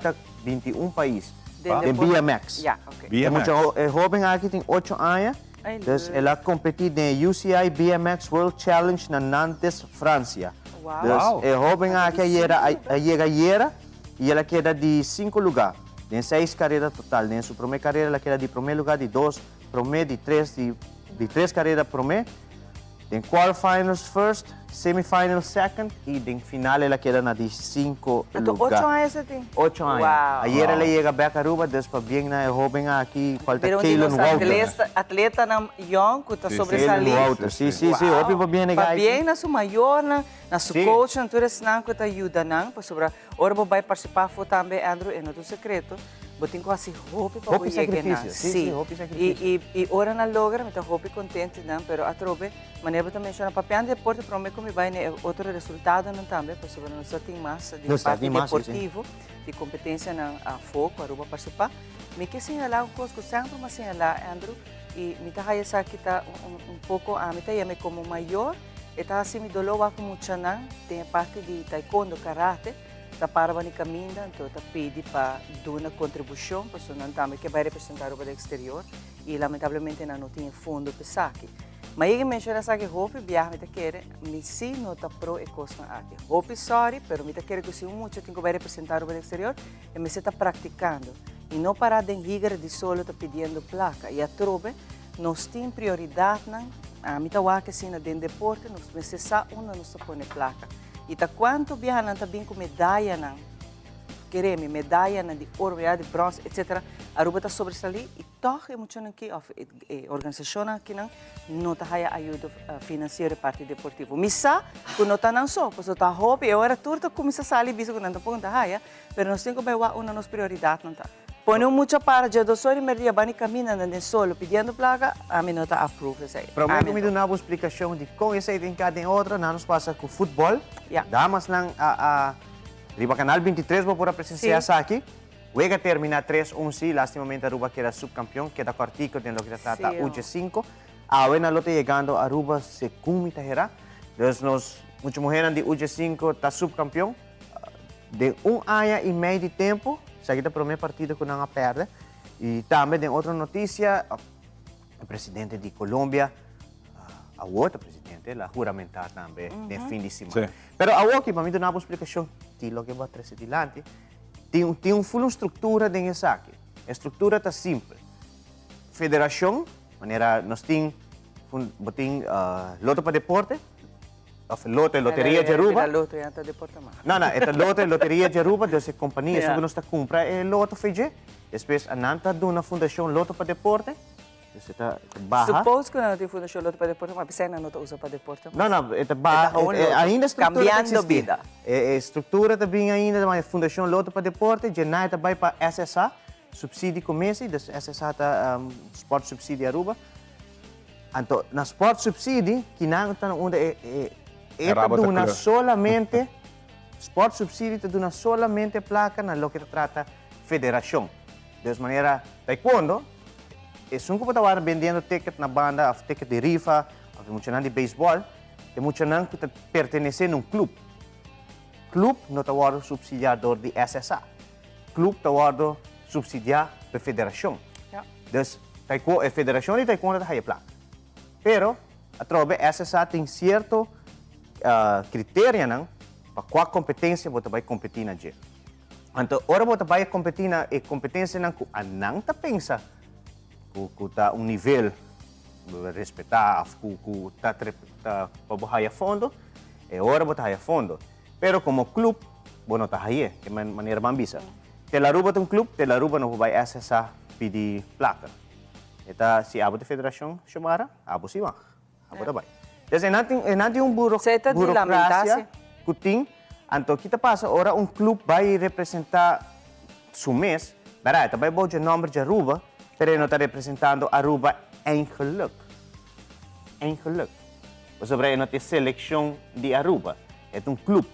Ta 21 pais Den den deporte. BMX. Ja, oké. E BMX. mucha ho- e hoben aki tin 8 aña. Ay, Dus leuk. el a competi den e UCI BMX World Challenge na Nantes, Francia. Wow. Dus Wow. e hoben aki a yera a a yega ayera y el a keda di 5 lugar den 6 careda total. Den su prome careda el a keda di prome lugar, di dos prome, di tres, di di tres careda prome. Den quarterfinals first, semifinals second y den final el a keda na di cinco Anto lugar. ocho aña esei tin? Ocho aña. Wow. Ayer el a yega bek Aruba, dus pabien na e hoben aki, cual ta Pero un di Keylon nos Wouters. atleta, atletanan yong cu ta Sí, sí. sobresali. Keylon Wouters, sí, sí, sí, hopi pabien e guy. Pabien na su mayornan, na su Sí. coachnan, tur esnan cu ta yuda nan, pasobra ora bo bay participa afo tambe, Andrew, e no ta un secreto, Bo tin ku hasi hopi pa bo Hopi yega na. sacrificio, sí, sí, hopi sacrificio. I, i, i ora nan logra, mi ta hopi contento nan, pero atrobe, manera bo ta menciona, papiando di deporte, prome ku mi bai na e otro resultadonan tambe, pasobra nos ta tin mas di Nos ta parti tin mas, sí, sí. deportivo, di competencianan afo ku Aruba participa. Mi ke señala un cos ku semper mi a señala, Andrew, i mi ta haya esaki ta un, un, un poco, ami ta yama como mayor, e ta hasi mi doló wak ku muchanan den e parti di taekwondo, karate, Ta para bani caminda, anto ta pidi pa duna contribucion, pasobra nan tambe ke bai representa Aruba den exterior y lamentablemente nan no tin e fondo pa esaki. Ma yega menciona esaki hopi biaha mi ta kere, mi si no ta pro e cosnan aki. Hopi sorry, pero mi ta kere cu si un mucha tin cu bai representa Aruba den exterior, e mester ta practicando y no para den higere di solo ta pidiendo placa. Y atrobe nos tin prioridadnan, ami ta wak asina den deporte, nos mester sa unda nos ta pone placa. I ta kuantu biaha nan ta bin ku medayanan, kere mi, medayanan di oro, medaya di brons, etsetera, Aruba ta sobresalí i tòg e muchanan aki òf e organisashonnan akinan no ta haya ayudo finansiero di parti deportivo. Mi sa ku no ta nan so, pasobra ta hopi, e ora tur ta kuminsá sali bisa ku nan tampoko no ta haya, pero nos tin ku bai wak unda nos prioridatnan ta. Pone un mucha para dje dos ora y merdia bani camina nan den solo pidiendo placa, ami no ta approve esey. Prome Ami ku mi no. duna bo splikashon di kon esei den ka den otro, nan nos pasa ku futbòl. Ya. Damasnan a a riba kanal 23 bo por a presensia Sí. esaki. Wega termina 3-1 sí, lastimamente Aruba keda subkampion, keda kòrtiko den loke ta trata Sí, oh. UG5. Awe nan lo ta yegando Aruba segun mi ta hera. Dus nos mucha muhernan di UG5 ta subkampion. Den un aña y mei di tempo, esaki ta prome partido cu nan a perde. Y tambe den otro noticia, e presidente di Colombia, awor ta presidente, el a huramenta tambe den fin di siman. Pero awor aki, pa mi duna bo splicacion di loke bo a trece dilanti, tin tin un full un structura den esaki. E structura ta simpel. Federacion, manera nos tin, bo tin Loto pa Deporte, Of lote, Loteria di Aruba. Loto ya ta deporte mas. No, no, e ta lote, Loteria di Aruba, dus e compania esun cu nos ta cumpra e loto fe dje. Despues a nan ta duna Fundacion Loto pa Deporte, dus e ta baha. Suppose cu nan no tin Fundacion Loto pa Deporte, ma pesey nan no ta usa pa deporte mas. No, no, e ta baha, ainda e structura ta existi. Cambiando bida. E structura ta bin ainda, ma e Fundacion Loto pa Deporte, dje nan e ta bay pa SSA, Subsidie Commissie, dus SSA ta Sport Subsidie Aruba. Anto na sport subsidie kinan ta unda e e e ta duna solamente sport subsidie ta duna solamente placa na loke ta trata federacion. Dus manera taekwondo esun ku bo ta wak bendiendo ticket na banda of ticket di rifa of e muchanan di baseball e muchanan ku ta pertenece na un club. Club no ta wordo subsidia dor di SSA. Club ta wordo subsidia pa e federacion. Dus taekwondo, e federacion di taekwondo ta haya placa. Pero atrobe SSA tin cierto criterianan pa cua competencia bo ta bay competi na dje. Anto ora bo ta bay competi na e competencianan cu anan ta pensa cu cu ta un nivel respeta of cu cu ta ta pa bo haya fondo, e ora bo ta haya fondo. Pero como club bo no ta haye, e manera ban bisa. Telaruba ta un club, Telaruba no por bai SSA pidi placa. E ta, si abo ta federacion, Xiomara, abo si mag. Abo ta bai. Entonces e nan tin, e nan tin un buro, Esei ta di lamentá, burocracia si. cu tin. Anto ki ta pasa ora un club bai representa su mes, berdad, e ta bai bou dje nomber dje Aruba, pero e no ta representando Aruba eigenlijk. Eigenlijk. Pasobra e no ta e seleccion di Aruba, e ta un club.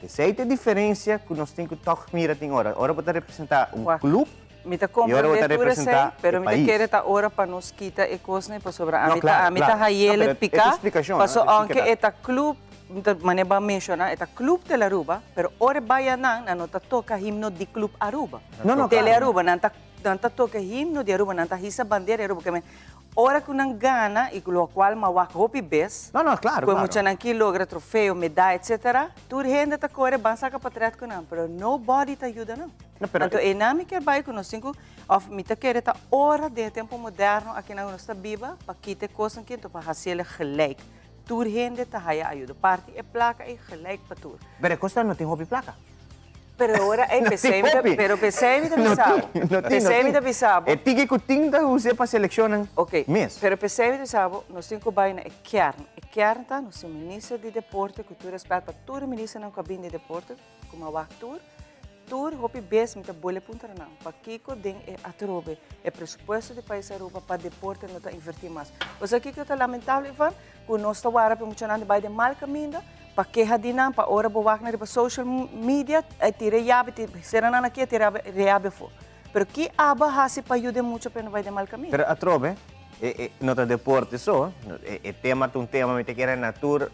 Esei ta e diferencia cu nos tin cu toch mira tin ora. Ora bo ta representa un Wak. club. Mi ta I ora bo comprende ta tur esei, representá pero e mi ta pais. kere ta ora pa nos kita e kosnan pasobra No, ami ta claro, ami ta claro. No, hayele pero e ta piká, splikashon, no? paso E tin aunke keda. e ta club, mi ta manera bo a menshoná, e ta Club Tele Aruba, pero ora e bai anan, nan no ta toka himno di Club Aruba. No, no, Tele claro. Aruba, nan ta nan ta toka himno di Aruba, nan ta hisa bandera di Aruba, ke men ora ku nan gana, i lokual mi a wak hopi bes, No, no, claro, ku e claro. muchanan ki logra trofeo, medaya, etcetera, tur hende ta kore ban saka patret ku nan, pero nobody ta yuda nan. No, pero Anto einan mi kier bai ku nos tin ku, òf mi ta kere ta ora den e tempu moderno akinan ku nos ta biba, pa kita e kosnan aki, anto pa hasi el gelijk. Tur hende ta haya ayudo. Parti e plaka ei gelijk pa tur. Pero e kosnan no tin hopi plaka. Pero ora ei No tin pesei mi ta, hopi. pero pesei mi ta No bisa bo. tin, no tin, no Pesei mi tin. ta bisa bo. E tiki ku tin ta us'é pa selekshonnan Ok, mes. pero pesei mi ta bisa bo, nos tin ku bai na e kern. E kern ta nos tin minister di deporte, ku tur respet pa tur e ministernan ku a bini di deporte, ku mi a wak tur, tur hopi bes mi ta bole puntra nan, pakiko den e atrobe e presupuesto di pais Aruba pa deporte no ta inverti mas. Bo sa kiko ta lamentable, Ivan? Ku nos ta wara pa e muchanan di bai den mal kaminda, pa keha di nan, pa ora bo wak nan riba social media, e tira e yabi, sera nan aki, e tira e yabi afó. Pero ki abo a hasi pa yuda e mucha pa e no bai den mal kaminda? Pero atrobe, e no ta deporte so, e tema ta un tema mi ta kere na tur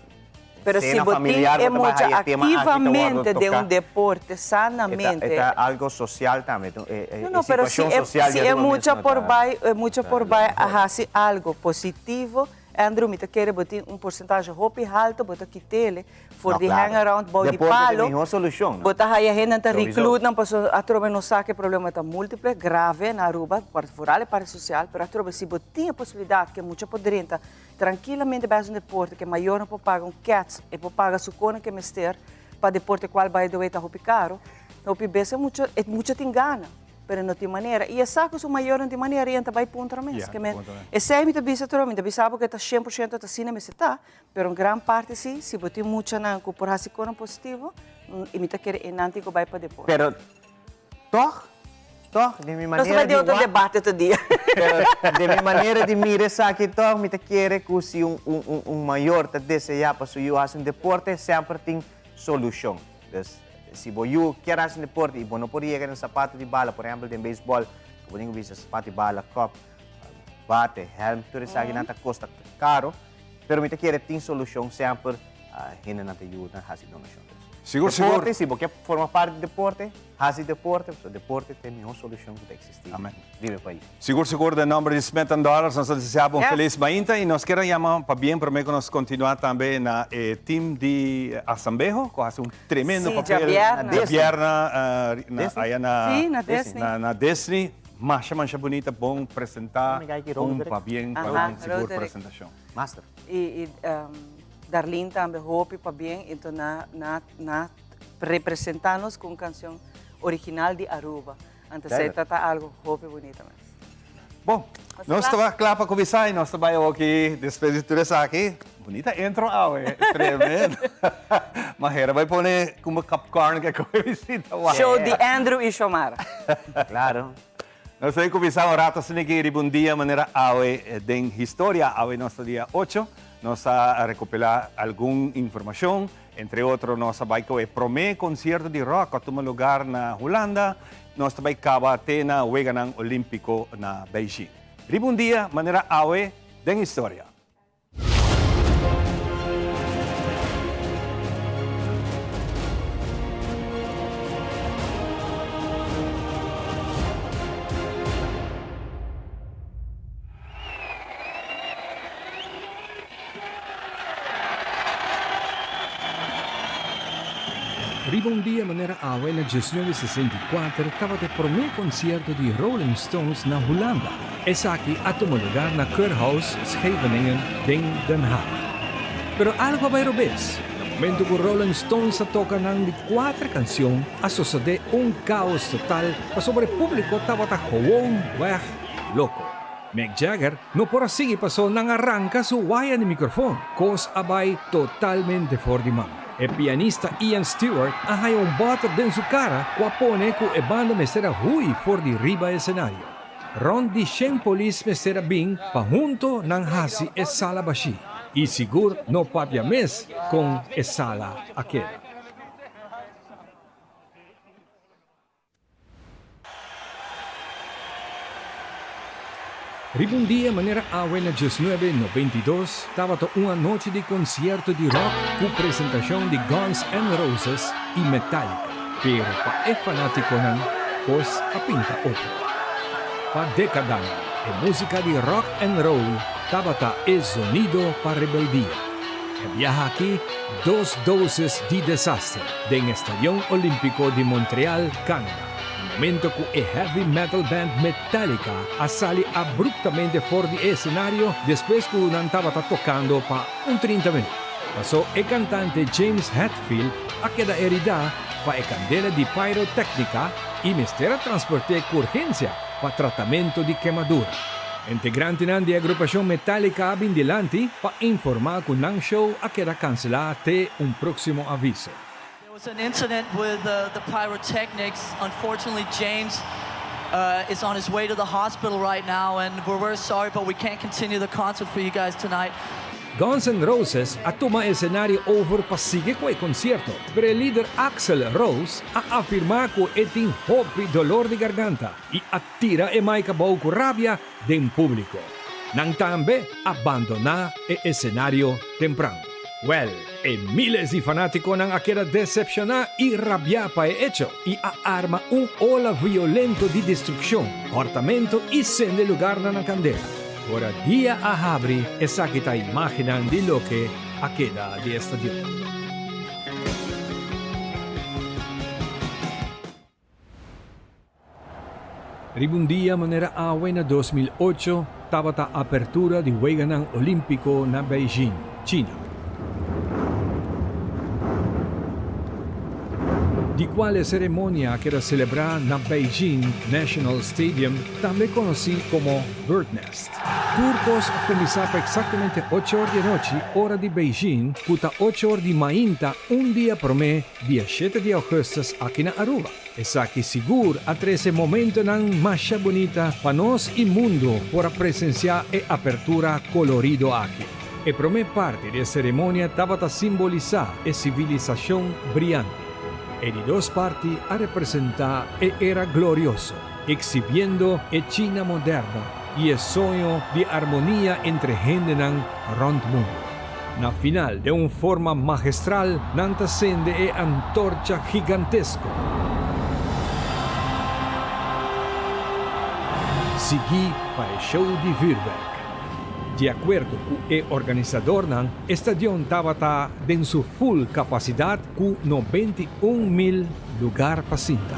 Pero si sena bo tin familiar e bo ta bai mucha haya e tema aki ta wòrdu aktivamente den toká. un deporte, E ta sanamente. e ta algo social tambe, e No, no, pero si situashon e sosial si di e Aruba mes mucha no por ta bai, e mucha ta por lo bai a mehor. hasi algo positivo, Andrew, mi ta kere bo tin un porcentahe hopi halto, bo ta kitele for No, di claro. hang around bou di Deporte ta e palo. mihor solucion, no? Bo ta haya hendenan ta Sowieso. recluit nan pasobra atrobe no sa ku e problema ta multiple, grave na Aruba, vooral e parti social, pero atrobe si bo tin e posibilidad ku e mucha por drenta trankilamente bai hasi un deporte, ku e mayornan por paga un kets, e por paga su konan ku e mester pa deporte kual by the way ta hopi karo, hopi bes e mucha e mucha tin gana. Pero no tin manera. I e sa ku su mayor no tin manera i e ta bai puntra mes. Ke men, esei mi ta bisa tur, mi ta bisa bo ku e ta shen por shento ta asina mester ta, pero un gran parti si, si bo tin muchanan ku por hasi konan positivo, i mi ta kere einan tin ku bai pa deporte. Pero tòg, tòg, den mi Nos ta manera bai di den otro wak, debate otro dia. pero den mi manera di mira esaki tòg mi ta kere ku si un un un mayor ta deseá pa su yu hasi un deporte, semper tin solushon. Dus, si bo yu kier hasi un deporte i bo no por yega den sapato di bala, por ehempel den beisbòl, ku bo tin ku bisa sapato di bala, kòp, bate, hèlm, tur esakinan ta kosta karo, pero mi ta kere tin solushon semper, hendenan ta yuda hasi donashon. Dus, Sigur, sigur. deporte, si bo ke forma parti di deporte, hasi deporte, pasobra deporte ta e mihó solushon ku ta eksistí riba e pais. Sigur sigur den nomber di Smith and Daughters nos ta desea bo un Yes. felis mainta y nos kier a yama pabien prome cu nos continua tambe na e team di Asambeho cu haci un tremendo Sí, papel djabièrna. djabièrna na Disney. aya na Sí, na Disney. na na Disney masha masha bunita bon presenta Mi gai ki un Roderick. pabien pa Aha, un sigur Roderick. presentacion. Master. Y y Darlene tambe hopi pabien enton na na na representa nos cu un cancion original di Aruba. Anto esei ta ta algo hopi bunita mes. Bon, nos ta kla pa kuminsá i nos ta bai awoki despues di tur esaki. Bunita intro awe, tremendo. Mahera bai pone kuma kapkòrn ke koe bisita wak. Show di Andrew i Shomara. Claro. Nos ta kuminsá un rato asina aki riba un dia manera awe den historia. Awe nos ta dia ocho. Nos a rekopilá algun informashon. Entre otro nos a bai ku e promé konsierto di rock ku a tuma lugar na Hulanda. Nos ta bai kaba te na Weganan Olímpiko na Beijing. Riba un dia manera awe den historia. Riba un dia manera awe na 1964 tabata e promé konsierto di Rolling Stones na Hulanda. Esaki a tuma lugar na Kurhaus Scheveningen den Den Haag. Pero algu a bai robes. Na momento ku Rolling Stones a toka nan di kuater kansion a sosodé un kaos total pasobra e públiko tabata gewoon wèg loko. Mick Jagger no por a sigui paso nan a ranka su waya di microfon. Kos a bai totalmente for di man. E pianista Ian Stewart a haña un bòter den su kara ku a pone ku e banda mester a hui for di riba e senario. Rònt di shen polis mester a bin pa hunto nan hasi e sala bashí. I sigur no papia mes kon e sala a keda. Riba un dia manera awe na 1992 tabata un anochi di konsierto di rock ku presentashon di Guns N' Roses i Metallica, pero pa e fanátikonan kos a pinta otro. Pa dékadanan e músika di rock and roll tabata e zonido pa rebeldia. E biaha aki dos doses di desaster den e Stadion Olímpiko di Montreal, Canada. Na momento ku e heavy metal band Metallica a sali abruptamente for di e escenario despues ku nan tabata tokando pa un 30 minuut. Paso e kantante James Hetfield a keda heridá pa e kandela di pyrotecnica i mester a transport'é ku urgensia pa tratamento di kemadura. Integrantenan di e agrupashon Metallica a bin dilanti pa informá ku nan show a keda kanselá te un próksimo aviso. There was an incident with the pyrotechnics, unfortunately James is on his way to the hospital right now and we're very sorry but we can't continue the concert for you guys tonight. Guns N' Roses a tuma e escenario over pa sigui cu e concierto, pero e lider Axl Rose a afirma cu e tin hopi dolor di garganta y a tira e mic abou cu rabia den publico. Nan tambe a bandona e escenario tempran. Wel, e miles di fanaticonan a keda decepciona y rabia pa e hecho y a arma un ola violento di destruccion, hortamento y sende lugarnan na candela. Ora dia a habri esaki ta imagennan di loke a keda di e stadion. Riba un dia manera awe na 2008 tabata apertura di Weganan Olímpiko na Beijing, China. Di kual e seremonia a keda selebrá na Beijing National Stadium, tambe konosí komo Bird Nest. Tur kos a kuminsá pa eksaktamente ocho or di anochi, ora di Beijing, ku ta ocho or di mainta un dia promé, dia shete di ougùstùs aki na Aruba. Esaki sigur a trece momentonan masha bunita pa nos y mundo por a presencia e apertura colorido aki. E prome parti di e ceremonia tabata simbolisa e civilisacion briante. E di dos parti a representa e era glorioso, exhibiendo e China moderno y e soño di armonia entre hendenan rond mundo. Na final, den un forma magestral, nan ta sende e antorcha gigantesko. Sigui pa e show di vuurwerk. Di akuerdo ku e organisadornan, e stadion tabata den su full kapasidat ku 91.000 lugar pa sinta.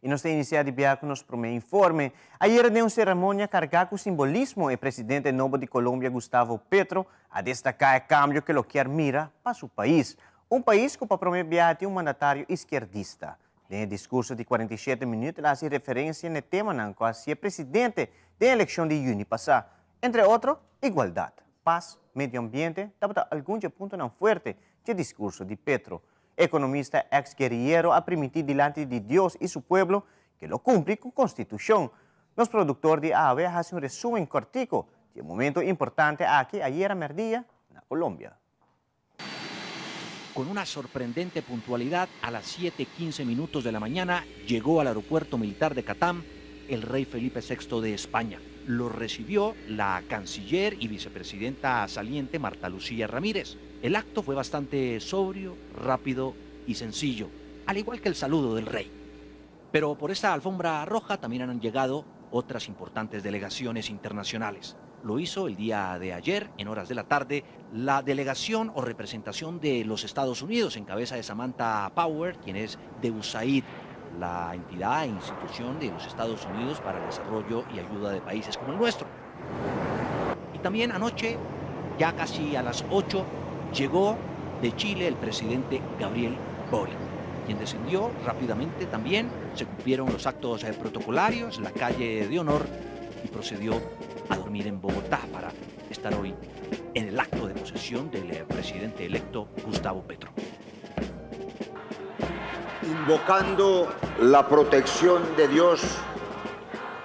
Y nos ta inicia di bia cu nos prome informe. Ayera den un ceremonia carga cu simbolismo e presidente nobo di Colombia Gustavo Petro a destaca e cambio cu lo kier mira pa su pais. Un pais cu pa prome biaha tin un mandatario izquierdista. Den e discurso di 47 minuut el a haci referencia n'e temanan cu a hacié presidente den eleccion di juni pasa. Entre otro, igualdad, paz, medio ambiente tabata algun dje puntonan fuerte dje discurso di Petro. E economista ex-guerrillero a primintí dilanti di Dios y su pueblo ke lo cumpli cu Constitucion. Nos productor di awe a haci un resumen cortico di e momento importante aki ayera merdia na Colombia. Con una sorprendente puntualidad, a las 7:15 minutos de la mañana llegó al aeropuerto militar de Catam el rey Felipe VI de España. Lo recibió la canciller y vicepresidenta saliente Marta Lucía Ramírez. El acto fue bastante sobrio, rápido y sencillo, al igual que el saludo del rey. Pero por esta alfombra roja también han llegado otras importantes delegaciones internacionales. Lo hizo el día de ayer, en horas de la tarde, la delegación o representación de los Estados Unidos en cabeza de Samantha Power, quien es de USAID, la entidad e institución de los Estados Unidos para el desarrollo y ayuda de países como el nuestro. Y también anoche, ya casi a las 8, llegó de Chile el presidente Gabriel Boric. quien descendió rápidamente también. Se cumplieron los actos eh, protocolarios, la calle de honor y procedió a dormir en Bogotá para estar hoy en el acto de posesión del eh, presidente electo Gustavo Petro. Invocando la protección de Dios,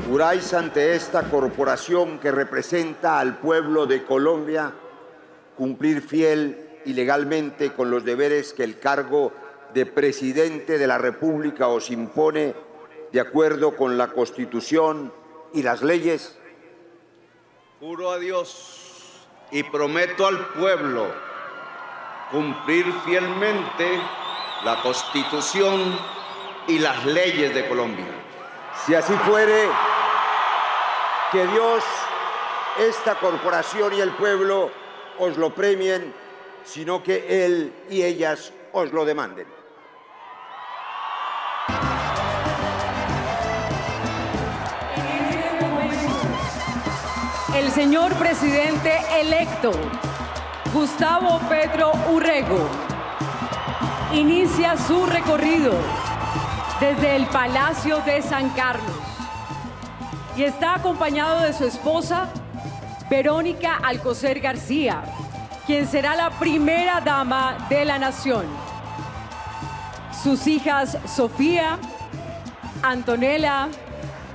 juráis ante esta corporación que representa al pueblo de Colombia cumplir fiel y legalmente con los deberes que el cargo de presidente de la República os impone de acuerdo con la Constitución y las leyes? Juro a Dios y prometo al pueblo cumplir fielmente la Constitución y las leyes de Colombia. Si así fuere, que Dios, esta corporación y el pueblo os lo premien, sino que él y ellas os lo demanden. El señor presidente electo, Gustavo Petro Urrego, inicia su recorrido desde el Palacio de San Carlos y está acompañado de su esposa, Verónica Alcocer García, quien será la primera dama de la nación. Sus hijas Sofía, Antonella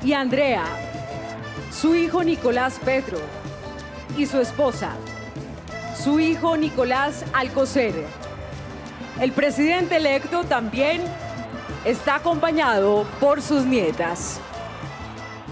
y Andrea, su hijo Nicolás Petro y su esposa, su hijo Nicolás Alcocer. El presidente electo también está acompañado por sus nietas.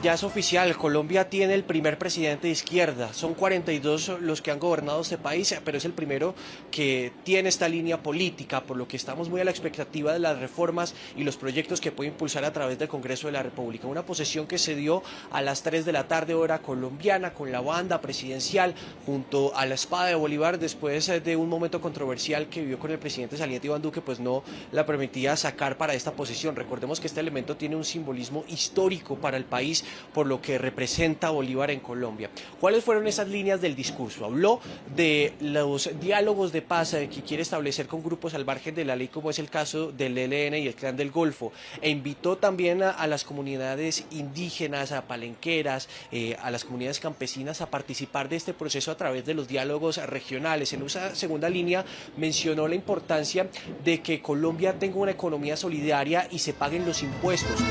Ya es oficial, Colombia tiene el primer presidente de izquierda. Son 42 los que han gobernado este país, pero es el primero que tiene esta línea política, por lo que estamos muy a la expectativa de las reformas y los proyectos que puede impulsar a través del Congreso de la República. Una posesión que se dio a las 3 de la tarde hora colombiana con la banda presidencial junto a la espada de Bolívar después de un momento controversial que vivió con el presidente saliente Iván Duque, pues no la permitía sacar para esta posesión. Recordemos que este elemento tiene un simbolismo histórico para el país por lo que representa Bolívar en Colombia. ¿Cuáles fueron esas líneas del discurso? Habló de los diálogos de paz eh, que quiere establecer con grupos al margen de la ley, como es el caso del ELN y el Clan del Golfo, e invitó también a, las comunidades indígenas, a palenqueras, eh, a las comunidades campesinas a participar de este proceso a través de los diálogos regionales. En esa segunda línea mencionó la importancia de que Colombia tenga una economía solidaria y se paguen los impuestos.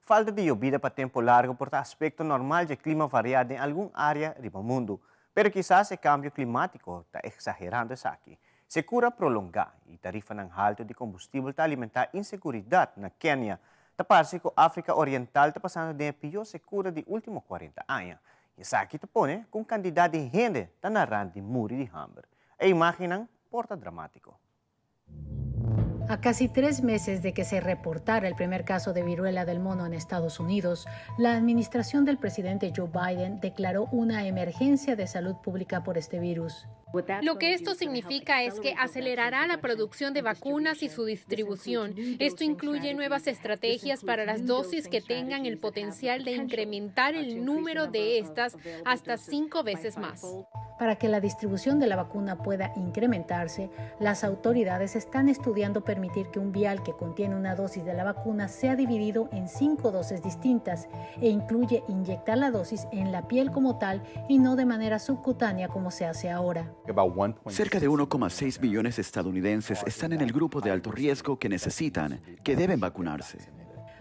Falta di yobida pa tempo largo por ta aspecto normal dje clima varia den algun area riba mundu, pero kisas e cambio climatico ta exagerando esaki. Secura prolonga y tarifanan halto di combustibel ta alimenta inseguridad na Kenia. Ta parse cu Africa Oriental ta pasando den e pior secura di ultimo cuarenta aña. Y esaki ta pone cu un cantidad di hende ta na rand di muri di hamber. E imagennan por ta dramatico. A casi tres meses de que se reportara el primer caso de viruela del mono en Estados Unidos, la administración del presidente Joe Biden declaró una emergencia de salud pública por este virus. Lo que esto significa es que acelerará la producción de vacunas y su distribución. Esto incluye nuevas estrategias para las dosis que tengan el potencial de incrementar el número de estas hasta cinco veces más. Para que la distribución de la vacuna pueda incrementarse, las autoridades están estudiando permitir que un vial que contiene una dosis de la vacuna sea dividido en cinco dosis distintas e incluye inyectar la dosis en la piel como tal y no de manera subcutánea como se hace ahora. Cerca de 1,6 millones de estadounidenses están en el grupo de alto riesgo que necesitan, que deben vacunarse.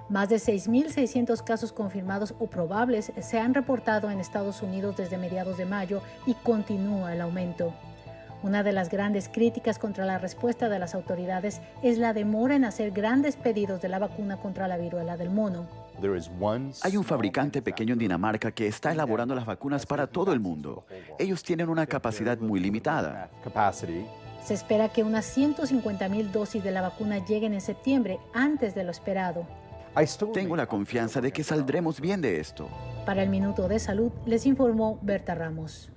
Más de 6.600 casos confirmados o probables se han reportado en Estados Unidos desde mediados de mayo y continúa el aumento. Una de las grandes críticas contra la respuesta de las autoridades es la demora en hacer grandes pedidos de la vacuna contra la viruela del mono. Hay un fabricante pequeño en Dinamarca que está elaborando las vacunas para todo el mundo. Ellos tienen una capacidad muy limitada. Se espera que unas 150.000 dosis de la vacuna lleguen en septiembre, antes de lo esperado. Tengo la confianza de que saldremos bien de esto. Para el Minuto de Salud, les informó Berta Ramos.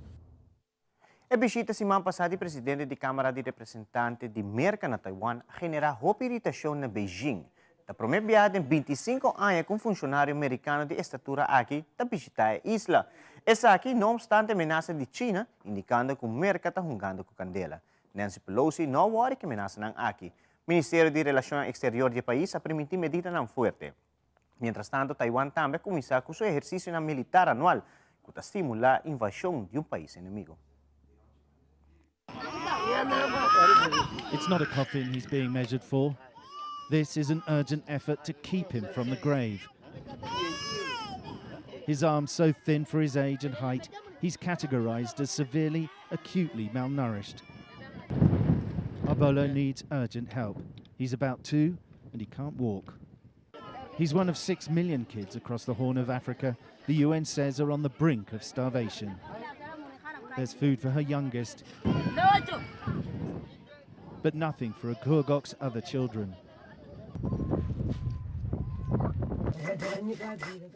E bishita siman pasá di presidente di Kámara di Representante di Merka na Taiwan a generá hopi iritashon na Beijing. Ta promé biaha den bintisinku aña ku un funshonario merikano di estatura aki ta bishitá e isla. Esaki no obstante menasa di China, indicando cu Merca ta hungando cu candela. Nancy Pelosi no a worry cu e menasanan aki. Ministerio di Relacionnan Exterior di e pais a priminti medidanan fuerte. Mientrastanto Taiwan tambe a cuminsa cu su ehercicionan militar anual cu ta stimula invasion di un pais enemigo. It's not a coffin he's being measured for. This is an urgent effort to keep him from the grave. His arms so thin for his age and height, he's categorized as severely, acutely malnourished. Arbolo needs urgent help. He's about two and he can't walk. He's one of six million kids across the Horn of Africa the UN says are on the brink of starvation. There's food for her youngest, but nothing for Akurgok's other children.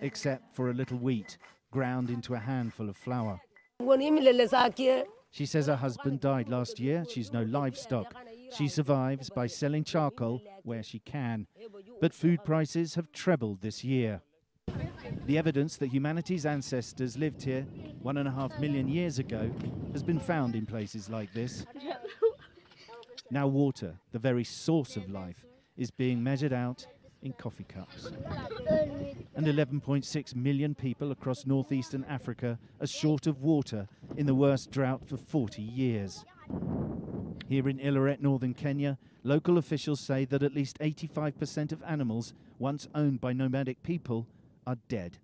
Except for a little wheat ground into a handful of flour. She says her husband died last year. She's no livestock. She survives by selling charcoal where she can. But food prices have trebled this year. The evidence that humanity's ancestors lived here one and a half million years ago has been found in places like this. Now water, the very source of life, is being measured out in coffee cups. And 11.6 million people across northeastern Africa are short of water in the worst drought for 40 years. Here in Ileret, northern Kenya, local officials say that at least 85% of animals once owned by nomadic people are dead.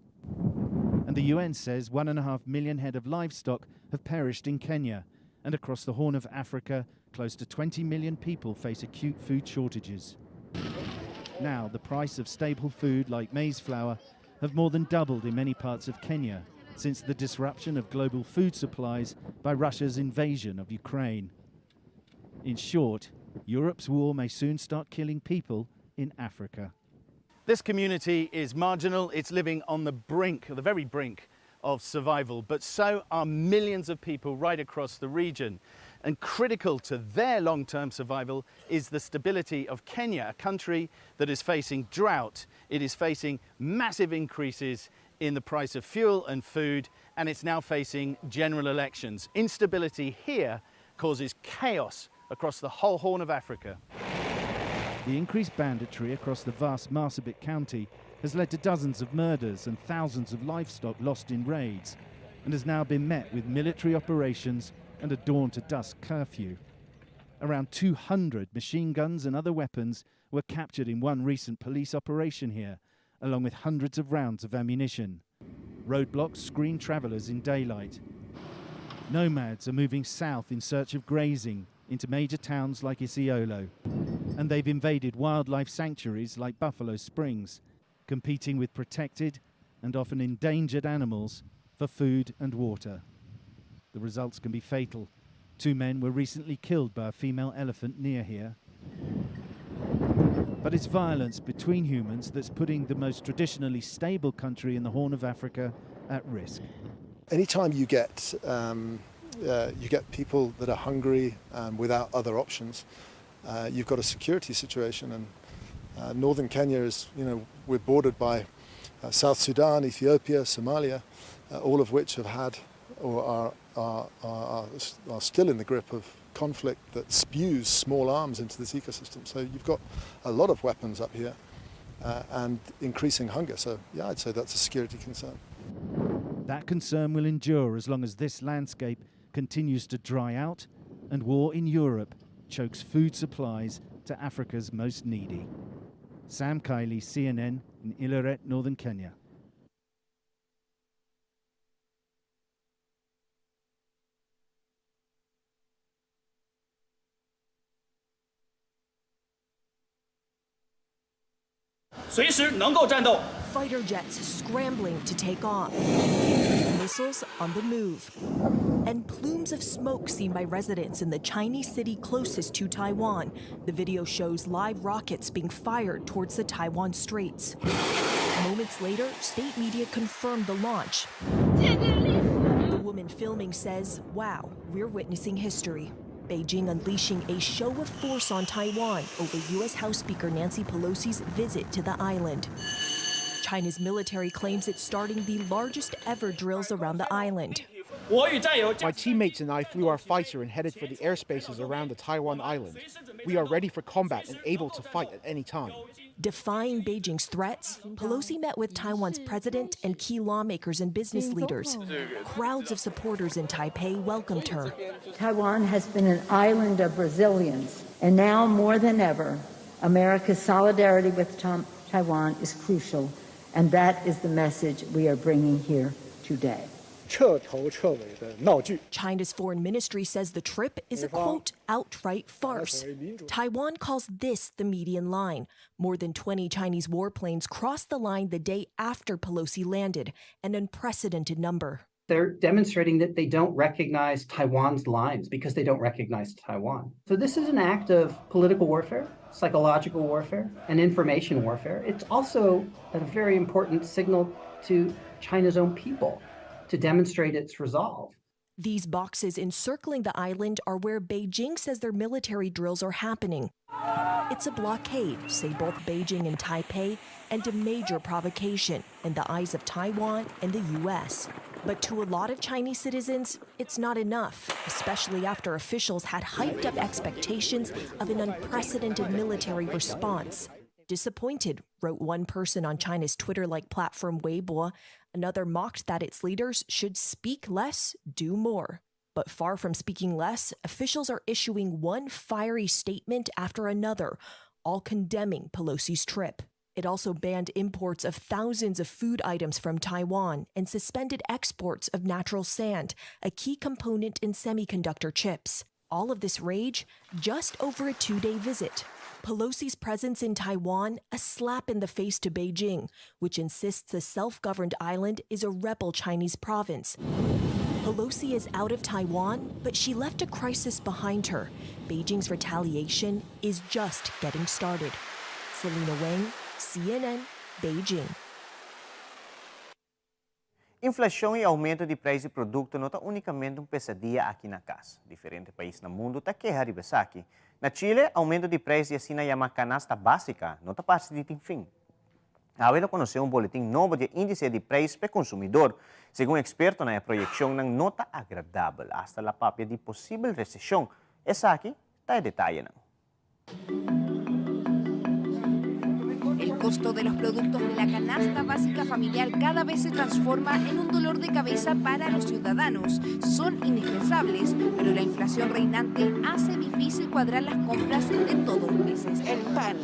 And the UN says 1.5 million head of livestock have perished in Kenya. And across the Horn of Africa, close to 20 million people face acute food shortages. Now, the price of staple food like maize flour have more than doubled in many parts of Kenya since the disruption of global food supplies by Russia's invasion of Ukraine. In short, Europe's war may soon start killing people in Africa. This community is marginal. It's living on the brink, the very brink of survival, but so are millions of people right across the region. And critical to their long-term survival is the stability of Kenya, a country that is facing drought. It is facing massive increases in the price of fuel and food, and it's now facing general elections. Instability here causes chaos across the whole Horn of Africa. The increased banditry across the vast Marsabit County has led to dozens of murders and thousands of livestock lost in raids, and has now been met with military operations and a dawn to dusk curfew. Around 200 machine guns and other weapons were captured in one recent police operation here, along with hundreds of rounds of ammunition. Roadblocks screen travelers in daylight. Nomads are moving south in search of grazing into major towns like Isiolo. And they've invaded wildlife sanctuaries like Buffalo Springs, competing with protected and often endangered animals for food and water. The results can be fatal. Two men were recently killed by a female elephant near here. But it's violence between humans that's putting the most traditionally stable country in the Horn of Africa at risk. Anytime you get, um, uh, you get people that are hungry and without other options, uh, you've got a security situation. And uh, northern Kenya is, you know, we're bordered by uh, South Sudan, Ethiopia, Somalia, uh, all of which have had or are, are, are, are still in the grip of conflict that spews small arms into this ecosystem. So you've got a lot of weapons up here uh, and increasing hunger. So yeah, I'd say that's a security concern. That concern will endure as long as this landscape continues to dry out and war in Europe chokes food supplies to Africa's most needy. Sam Kiley, CNN in Ileret, Northern Kenya. Fighter jets scrambling to take off, missiles on the move, and plumes of smoke seen by residents in the Chinese city closest to Taiwan. The video shows live rockets being fired towards the Taiwan Straits. Moments later, state media confirmed the launch. The woman filming says, Wow, we're witnessing history. Beijing unleashing a show of force on Taiwan over U.S. House Speaker Nancy Pelosi's visit to the island. China's military claims it's starting the largest ever drills around the island. My teammates and I flew our fighter and headed for the airspaces around the Taiwan island. We are ready for combat and able to fight at any time. Defying Beijing's threats, Pelosi met with Taiwan's president and key lawmakers and business leaders. Crowds of supporters in Taipei welcomed her. Taiwan has been an island of resilience, and now more than ever, America's solidarity with Taiwan is crucial, and that is the message we are bringing here today. China's foreign ministry says the trip is a quote, outright farce. Taiwan calls this the median line. More than 20 Chinese warplanes crossed the line the day after Pelosi landed, an unprecedented number. They're demonstrating that they don't recognize Taiwan's lines because they don't recognize Taiwan. So this is an act of political warfare, psychological warfare, and information warfare. It's also a very important signal to China's own people to demonstrate its resolve. These boxes encircling the island are where Beijing says their military drills are happening. It's a blockade, say both Beijing and Taipei, and a major provocation in the eyes of Taiwan and the U.S. But to a lot of Chinese citizens, it's not enough, especially after officials had hyped up expectations of an unprecedented military response. Disappointed, wrote one person on China's Twitter like platform Weibo. Another mocked that its leaders should speak less, do more. But far from speaking less, officials are issuing one fiery statement after another, all condemning Pelosi's trip. It also banned imports of thousands of food items from Taiwan and suspended exports of natural sand, a key component in semiconductor chips. All of this rage just over a two day visit. Pelosi's presence in Taiwan, a slap in the face to Beijing, which insists the self governed island is a rebel Chinese province. Pelosi is out of Taiwan, but she left a crisis behind her. Beijing's retaliation is just getting started. Selena Wang, CNN, Beijing. Inflacion y aumento di prijs di producto no ta unicamente un pesadia aki na cas. Diferente pais na mundo ta keha riba esaki. Na Chile, aumento di prijs di asina yama canasta basica no ta parce di tin fin. Awe a conoce un boletin nobo di indice di prijs pa consumidor. Segun expertonan, e proyeccion no ta agradabel, hasta a papia di posibel recesion. Esaki ta e detayenan. El costo de los productos de la canasta básica familiar cada vez se transforma en un dolor de cabeza para los ciudadanos. Son indispensables, pero la inflación reinante hace difícil cuadrar las compras de todos los meses. El pan,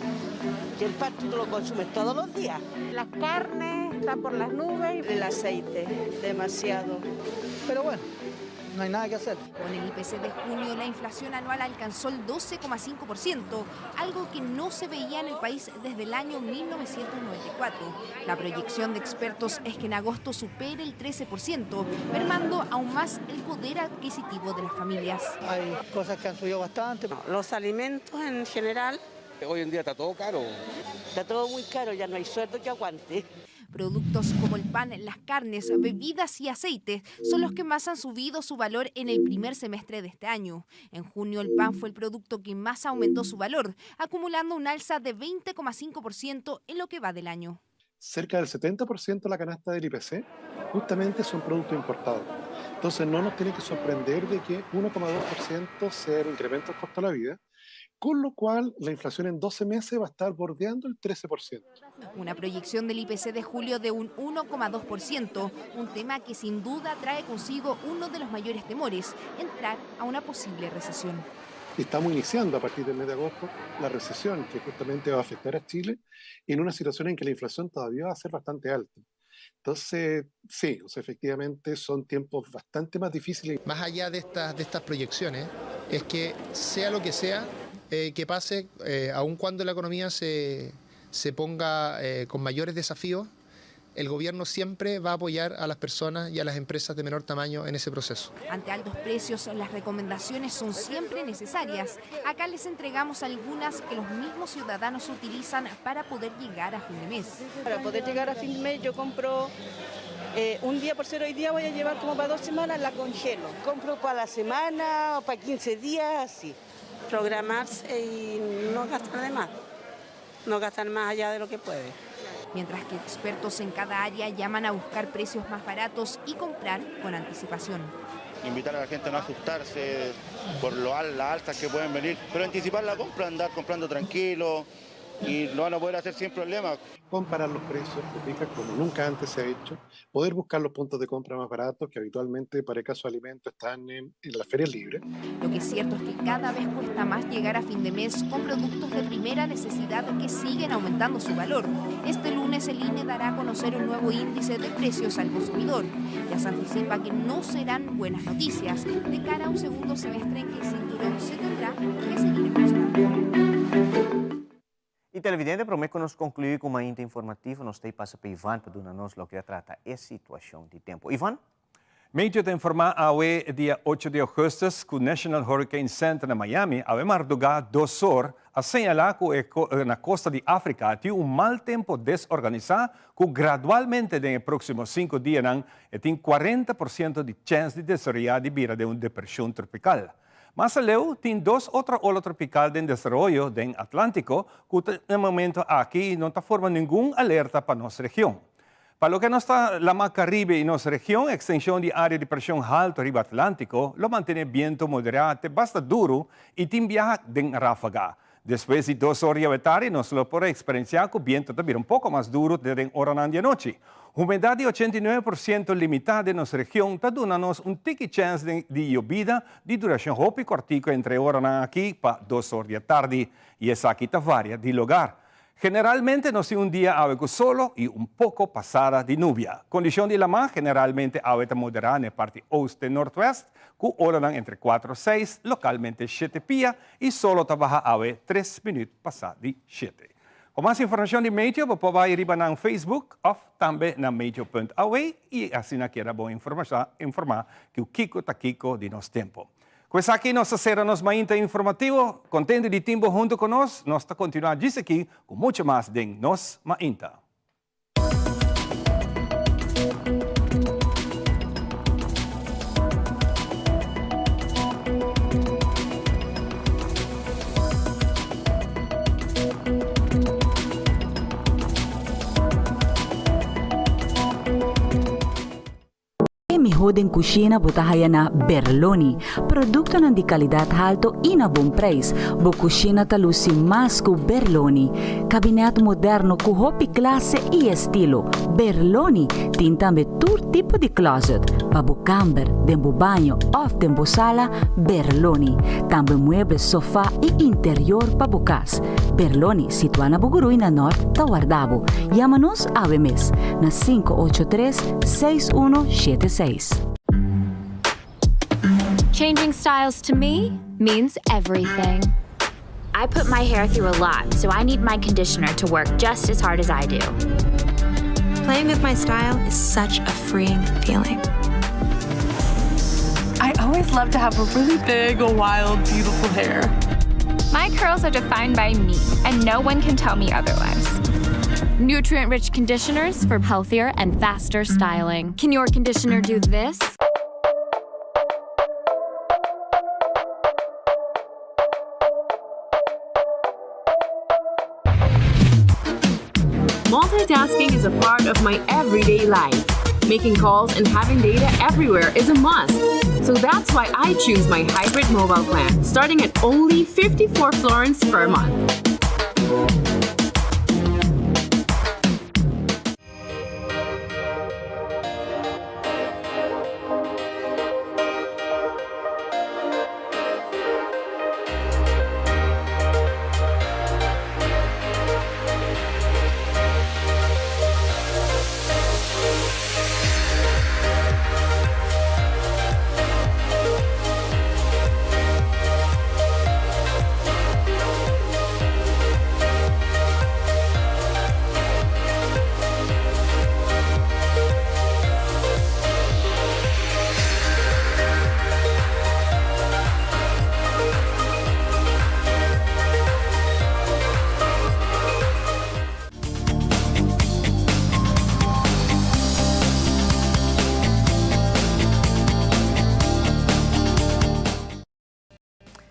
y el pan tú lo consumes todos los días. Las carnes están por las nubes. El aceite, demasiado. Pero bueno, no hay nada que hacer. Con el IPC de junio, la inflación anual alcanzó el 12,5%, algo que no se veía en el país desde el año 1994. La proyección de expertos es que en agosto supere el 13%, mermando aún más el poder adquisitivo de las familias. Hay cosas que han subido bastante. Los alimentos en general. Hoy en día está todo caro. Está todo muy caro, ya no hay sueldo que aguante. Productos como el pan, las carnes, bebidas y aceites son los que más han subido su valor en el primer semestre de este año. En junio el pan fue el producto que más aumentó su valor, acumulando un alza de 20,5% en lo que va del año. Cerca del 70% de la canasta del IPC justamente son productos importados. Entonces no nos tiene que sorprender de que 1,2% sea el incremento del costo de la vida, con lo cual la inflación en 12 meses va a estar bordeando el 13%. Una proyección del IPC de julio de un 1,2%, un tema que sin duda trae consigo uno de los mayores temores, entrar a una posible recesión. Estamos iniciando a partir del mes de agosto la recesión que justamente va a afectar a Chile en una situación en que la inflación todavía va a ser bastante alta. Entonces, sí, o sea, efectivamente son tiempos bastante más difíciles. Más allá de estas, de estas proyecciones, es que sea lo que sea eh, que pase, eh, aun cuando la economía se, se ponga eh, con mayores desafíos, el gobierno siempre va a apoyar a las personas y a las empresas de menor tamaño en ese proceso. Ante altos precios, las recomendaciones son siempre necesarias. Acá les entregamos algunas que los mismos ciudadanos utilizan para poder llegar a fin de mes. Para poder llegar a fin de mes yo compro eh, un día por ser hoy día voy a llevar como para dos semanas, la congelo. Compro para la semana o para 15 días, así. Programarse y no gastar de más, no gastar más allá de lo que puede. Mientras que expertos en cada área llaman a buscar precios más baratos y comprar con anticipación. Invitar a la gente a no asustarse por lo, las alzas que pueden venir, pero anticipar la compra, andar comprando tranquilo y lo van a poder hacer sin problemas. Comparar los precios, te fijas, como nunca antes se ha hecho, poder buscar los puntos de compra más baratos que habitualmente para el caso de alimentos están en, en las ferias libres. Lo que es cierto es que cada vez cuesta más llegar a fin de mes con productos de primera necesidad que siguen aumentando su valor. Este lunes el INE dará a conocer un nuevo índice de precios al consumidor. Ya se anticipa que no serán buenas noticias de cara a un segundo semestre en que el cinturón se tendrá que seguir ajustando. Y televidente, prome cu nos conclui cu Mainta Informativo, nos ta pasa pa Ivan pa duna nos loke ta trata e situacion di tempo. Ivan? Meteo ta informa awe dia 8 di augustus cu National Hurricane Center na Miami awe marduga 2 or a señala cu e na costa di Africa tin un mal tempo desorganisa cu gradualmente den e proximo 5 dianan e tin 40% di chens di desaroya di bira den un depresion tropical. Mas aleu, tin dos otro ola tropical den desaroyo den Atlantico cu te na momento aki no ta forma ningun alerta pa nos region. Pa loke nos ta Lama Caribe y nos region, extension di area di presion halto riba Atlantico lo mantene biento modera te basta duro y tin biaha den rafaga. Despues di 2 or di awetari nos lo por experiencia cu biento ta bira un poco mas duro te den oranan di anochi. Humedad di 89% limita den nos region ta duna nos un tiki chens di yobida di duracion hopi cortico entre oranan aki pa 2 or di atardi y esaki ta varia di lugar. Generalmente nos tin un dia awe cu solo y un poco pasada di nubia. Condicion di lama generalmente awe ta modera na e parti oost te noordwest cu olanan entre 4 6, localmente 7 pia y solo ta baha awe 3 minuut pasa di 7. Pa mas informacion di Meteo bo por bay riba nan Facebook of tambe na meteo.aw y asina keda bon informa cu kico ta kico di nos tempo. Cu esaki nos ta cera nos Mainta Informativo. Contento di tin bo hunto cu nos. Nos ta continua djis aki cu mucho mas den Nos Mainta. E miho den cushina bo ta haya na Berloni. Productonan di calidad halto y na bon prijs. Bo cushina ta luci mas cu Berloni. Cabinet moderno cu hopi clase y estilo. Berloni tin tambe tur tipo di closet. Pa bo camber, den bo baño of den bo sala, Berloni. Tambe mueble, sofa y interior pa bo cas. Berloni, situa na Bugurui na Noord, ta warda bo. Yama nos awe mes na 583 6176. Changing styles to me means everything. I put my hair through a lot, so I need my conditioner to work just as hard as I do. Playing with my style is such a freeing feeling. I always love to have a really big, wild, beautiful hair. My curls are defined by me, and no one can tell me otherwise. Nutrient rich conditioners for healthier and faster styling. Can your conditioner do this? Multitasking is a part of my everyday life. Making calls and having data everywhere is a must. So that's why I choose my hybrid mobile plan, starting at only 54 florins per month.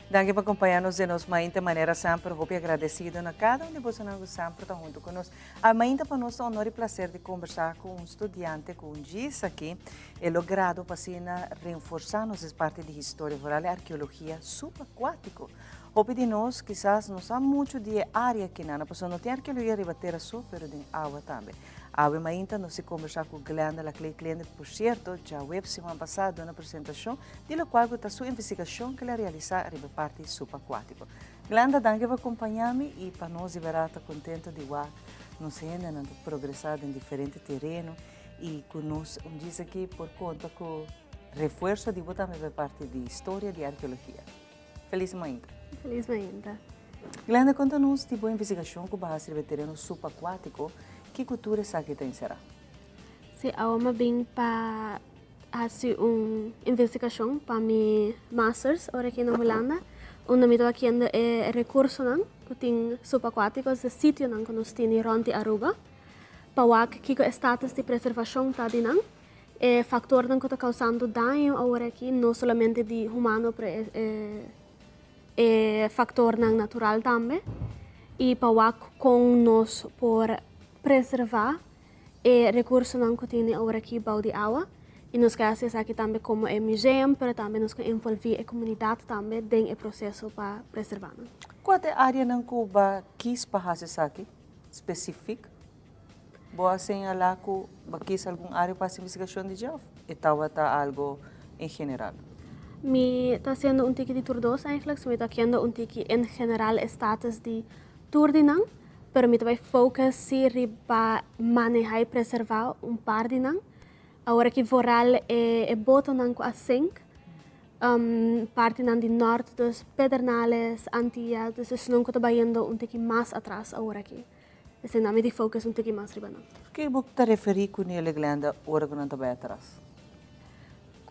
Danki pa acompaña nos den nos mainta manera semper. Hopi agradecido na cada un di bosonan cu semper ta hunto cu nos. A mainta pa nos ta honor y placer di conversa cu un studiante cu un djis aki e logrado pa asina reenforsa nos es parti di historia, vooral e arqueologia subacuatico. Hopi di nos kisas no sa mucho di e area akinan, pasobra no tin arqueologia riba tera so, pero den awa tambe. Awe mainta nos di conversa cu Glenda Laclay Klende, por cierto, djaweps siman pasa duna presentacion di locual cu ta su investigacion cu el a realisa riba e parti subacuatico. Glenda, danki pa compaña mi y pa nos di berdad ta contento di wak nos hendenan ta progresa den diferente tereno y cu nos un djis aki por conta cu refuerzo di bo tambe pa e parti di historia di arqueologia. Feliz mainta. Feliz mainta. Glenda, conta nos di bo investigacion cu bo a haci riba e tereno subacuatico, kico tur esaki ta encera? Si, awo mi a bin pa haci un investigacion pa mi masters ora aki na Hulanda, unda mi ta wakiendo e recursonan cu tin subacuatico, e sitionan cu nos tini rond di Aruba, pa wak kico e status di preservacion ta di nan. E factornan cu ta causando daño awor aki, no solamente di humano pero e e factornan natural tambe y pa wak con nos por preserva e recursonan cu tini awor aki bao di awa y nos ke haci esaki tambe como e museum pero tambe nos ke envolvi e comunidad tambe den e proceso pa preserva nan. Cua ta e areanan cu ba kies pa haci esaki specific? Bo a señalá ku bo a kis algun área pa hasi investigashon di dje òf e tabata algo en general? Mi ta hasiendo un tiki di tur dos eigenlijk, so mi ta haciendo un tiki en general e status di tur di nan, pero mi ta bai focus si riba maneha y preserva un par di nan. Awor aki vooral e e botonan ku a sink, partinan di nort, dus Pedernales, Antillas, dus esnan ku ta bayendo un tiki mas atras awor aki. Esei nan mi di focus un tiki mas riba nan. Ke bo ta referí ku Neil Glenda ora ku nan ta bai atras?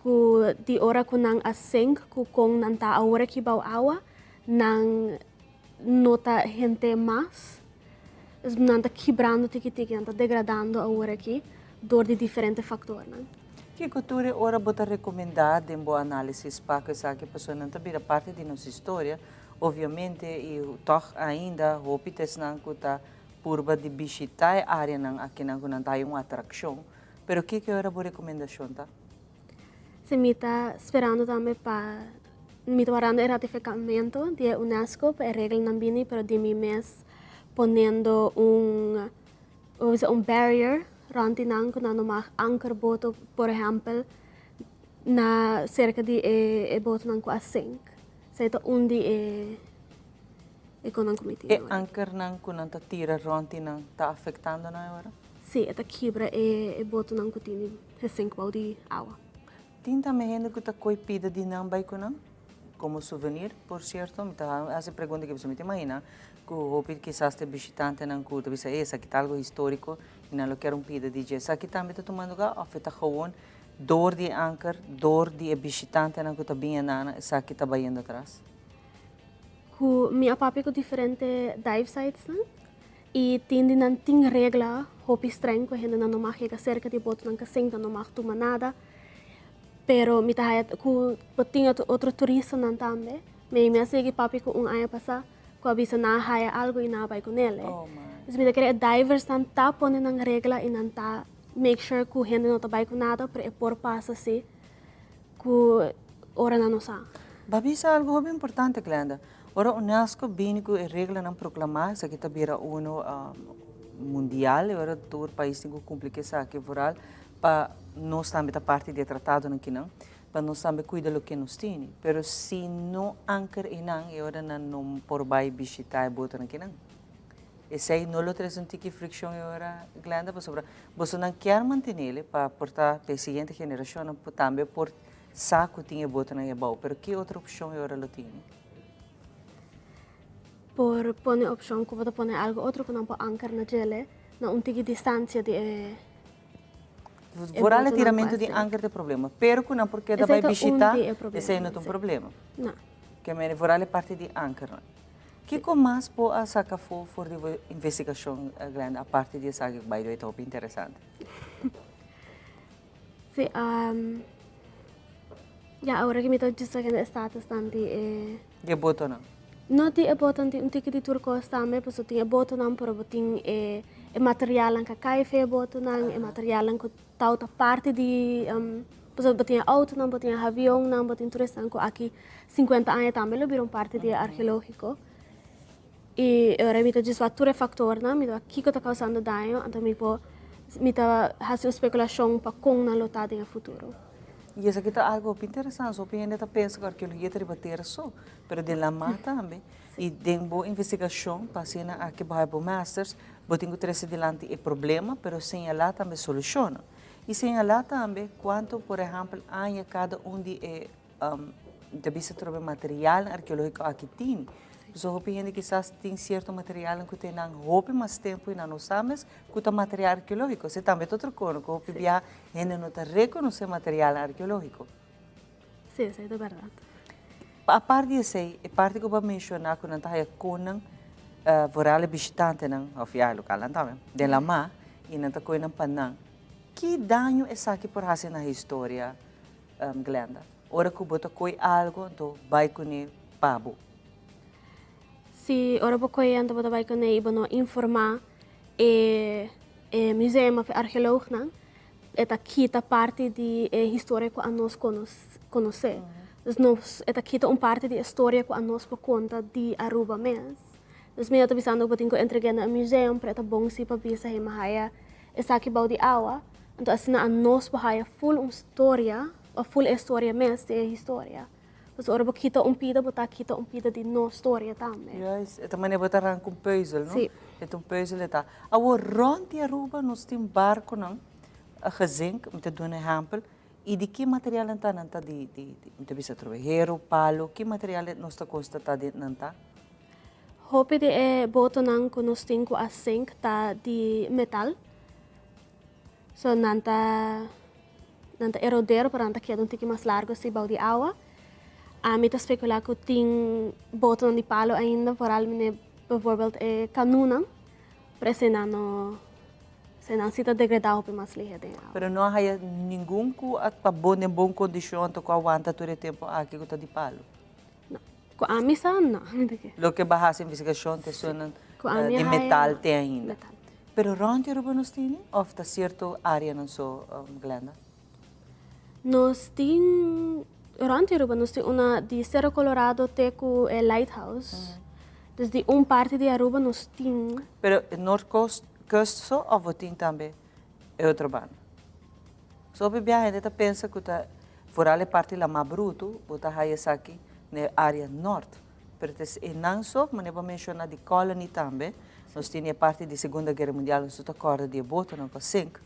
Ku di ora ku nan a sink ku kon nan ta awor aki bou awa, nan no ta hente mas. Dus nan ta kibrando tiki tiki, nan ta degradando awor aki dor di diferente faktornan. Kiko tur e ora bo ta rekomendá den bo análisis pa ku esaki? Pasobra nan ta bira parti di nos historia. Obviamente y tog ainda hopi ta esnan cu ta purba di bishita e areanan akinan cu nan ta haya un atraccion, pero kico era bo recomendacion ta? Si mi ta sperando tambe pa, mi ta warando e ratificamento di e UNESCO pa e regelnan bini, pero di mi mes poniendo un, un barrier rond di nan cu nan no mag anker boto por ehempel na cerca di e botonan cu a sink. Esei ta un di e e konan ku mi tin E ankernan ku nan ta tira rònt di nan ta afektando nan awor? Sí, e ta kibra e e botonan ku tin e sink bou di awa. Tin tambe hende ku ta koi pida di nan bai ku nan komo souvenir? Por sierto, mi ta hasi pregunta aki pasobra mi ta imaginá ku hopi kisas ta e bishitantenan ku ta bisa, esaki ta algu históriko i nan lo kier un pida di dje. Esaki tambe ta tuma lugá òf e ta gewoon Door di e anker, door di e bishitantenan ku ta bin enana, esaki ta bayendo atras. Ku mi a papia ku diferente dive sitesnan i tin di nan tin regla hopi streng ku hendenan no mag yega serka di botonan ka sink, nan no mag tuma nada. Pero mi ta haya ku bo tin otro turistanan tambe. Mi mi a sigui papia ku un aña pasá ku a bisa nan a haya algu i nan a bai ku nel. Dus mi ta kere e diversnan ta pone nan regla i nan ta Make sure cu hende no ta bay cu nada, pero e por pasa si cu ora nan no sa. Bo a bisa algo hopi importante, Glenda. Ora UNESCO bini cu e reglanan proclama, esaki ta bira uno mundial, e ora tur pais tin cu cumpli cu esaki, vooral pa nos tambe ta parti di e tratadonan kinan, pa nos tambe cuida loke nos tini. Pero si no anker einan, e ora nan no por bay bishita e botonan kinan. Esei no lo trese un tiki frikshon e ora, Glenda, pasobra bosonan kier mantenele pa por ta pa e siguiente generashonnan tambe por sa ku tin e botonan ebou, pero ki otro opshon e ora lo tini? Por pone opshon ku bo ta pone algu otro ku nan por anker na djele na un tiki distansia di e Vooral e tiramentu di anker ta e problema, pero ku nan por keda bai bishita, esei no ta un problema. No. Ke mene vooral e parti di ankernan. Kiko mas bo a saka afó for di bo investigashon, Glenda, aparte di esaki ku by the way ta hopi interesante? Sí, Ya, awor aki mi ta djis wak e status nan di e. Di e botonan? No di e botonan, tin un tiki di tur kos tambe, pasobra tin e botonan pero bo tin e e materialnan ku a kai for e botonan, e materialnan ku tabata parti di, pasobra bo tin e autonan, bo tin e avionnan, bo tin tur esnan ku aki sinkuenta aña tambe lo bira un parti di e arkeológiko. I e ora mi ta djis wak tur e faktornan, mi ta wak kiko ta kausando daño, anto mi por mi ta hasi un spekulashon pa kon nan lo ta den e futuro. I esaki ta algu hopi interesante, hopi hende ta pensa ku arkeologia ta riba tera so, pero den lamá tambe. I den bo investigashon pa asina aki bo haña bo masters, bo tin ku trese dilanti e problema, pero señalá tambe solushonnan. I señalá tambe kuantu, por ehèmpel, aña kada un di e Ta bisa trobe materialnan arkeológiko aki tin. Pasobra hopi hende kisas tin sierto materialnan ku ten nan hopi mas tempu i nan no sa mes ku ta material arkeológiko. Esei tambe ta otro kono ku hopi biaha hende no ta rekonosé materialnan arkeológiko. Sí, esei ta bèrdat. Apart di esei, e parti ku bo a menshoná ku nan ta haya konnan vooral e bishitantenan, òf ya e lokalnan tambe, den lamá i nan ta kohe nan pa nan. Ki daño esaki por hasi na historia? Glenda, ora ku bo ta koi algu anto bai kuné pa bo. Si ora bo koi anto bo ta bai kuné i bo no informá e e museum òf e argeoloognan, e ta kita parti di e historia ku anos konosé. Dus nos e ta kita un parti di e storia ku anos por konta di Aruba mes. Dus mi no ta bisando ku bo tin ku entreg'é na e museum, pero e ta bon si pa bisa hei mahaya esaki bou di awa. Anto asina anos por haya ful un storia of ful e storia mes di e historia. Pasobra ora bo kita un pida bo ta kita un pida di nos storia tambe. Juist, e ta manera bo ta ranka un peuzel, no? Si. E ta un peuzel e ta. Awor rond di Aruba nos tin barconan gezink, mi ta duna ehempel, y di ki material nan ta? Nan ta di, di, mi ta bisa atrobe, hero, palo, ki material nos ta constata di nan ta? Hopi di e botonan cu nos tin cu a sink ta di metal. So nan ta nan ta eroder pero nan ta keda un tiki mas largo así bou di awa. Ami ta speculá ku tin botonan di palo ainda, vooral mene bijvoorbeeld e kanunan, pero esei nan no esei nan sí ta degradá hopi mas lihe den awa. Pero no a haya ningun ku a ta bon den bon kondishon anto ku a wanta tur e tempu aki ku ta di palo? No. Ku ami sa no. Loke bo a hasi investigashon ta esunnan Ku ami di a haya metal te ainda. metal. Pero rond Aruba nos tini of ta cierto areanan so, Glenda? Nos tin rond Aruba, nos tin una di Cerro Colorado te cu e Lighthouse. Dus di un parti di Aruba nos tin. Pero e North Coast, Coast so of bo tin tambe e otro banda? So hopi biaha hende ta pensa cu ta vooral e parti Lama Bruto bo ta haya esaki na e area nort. Pero ta e nan so, manera bo a menciona di Colony tambe, nos tini e parti di Segunda Guera Mundial, nos tur ta corda di e botonan cu a sink,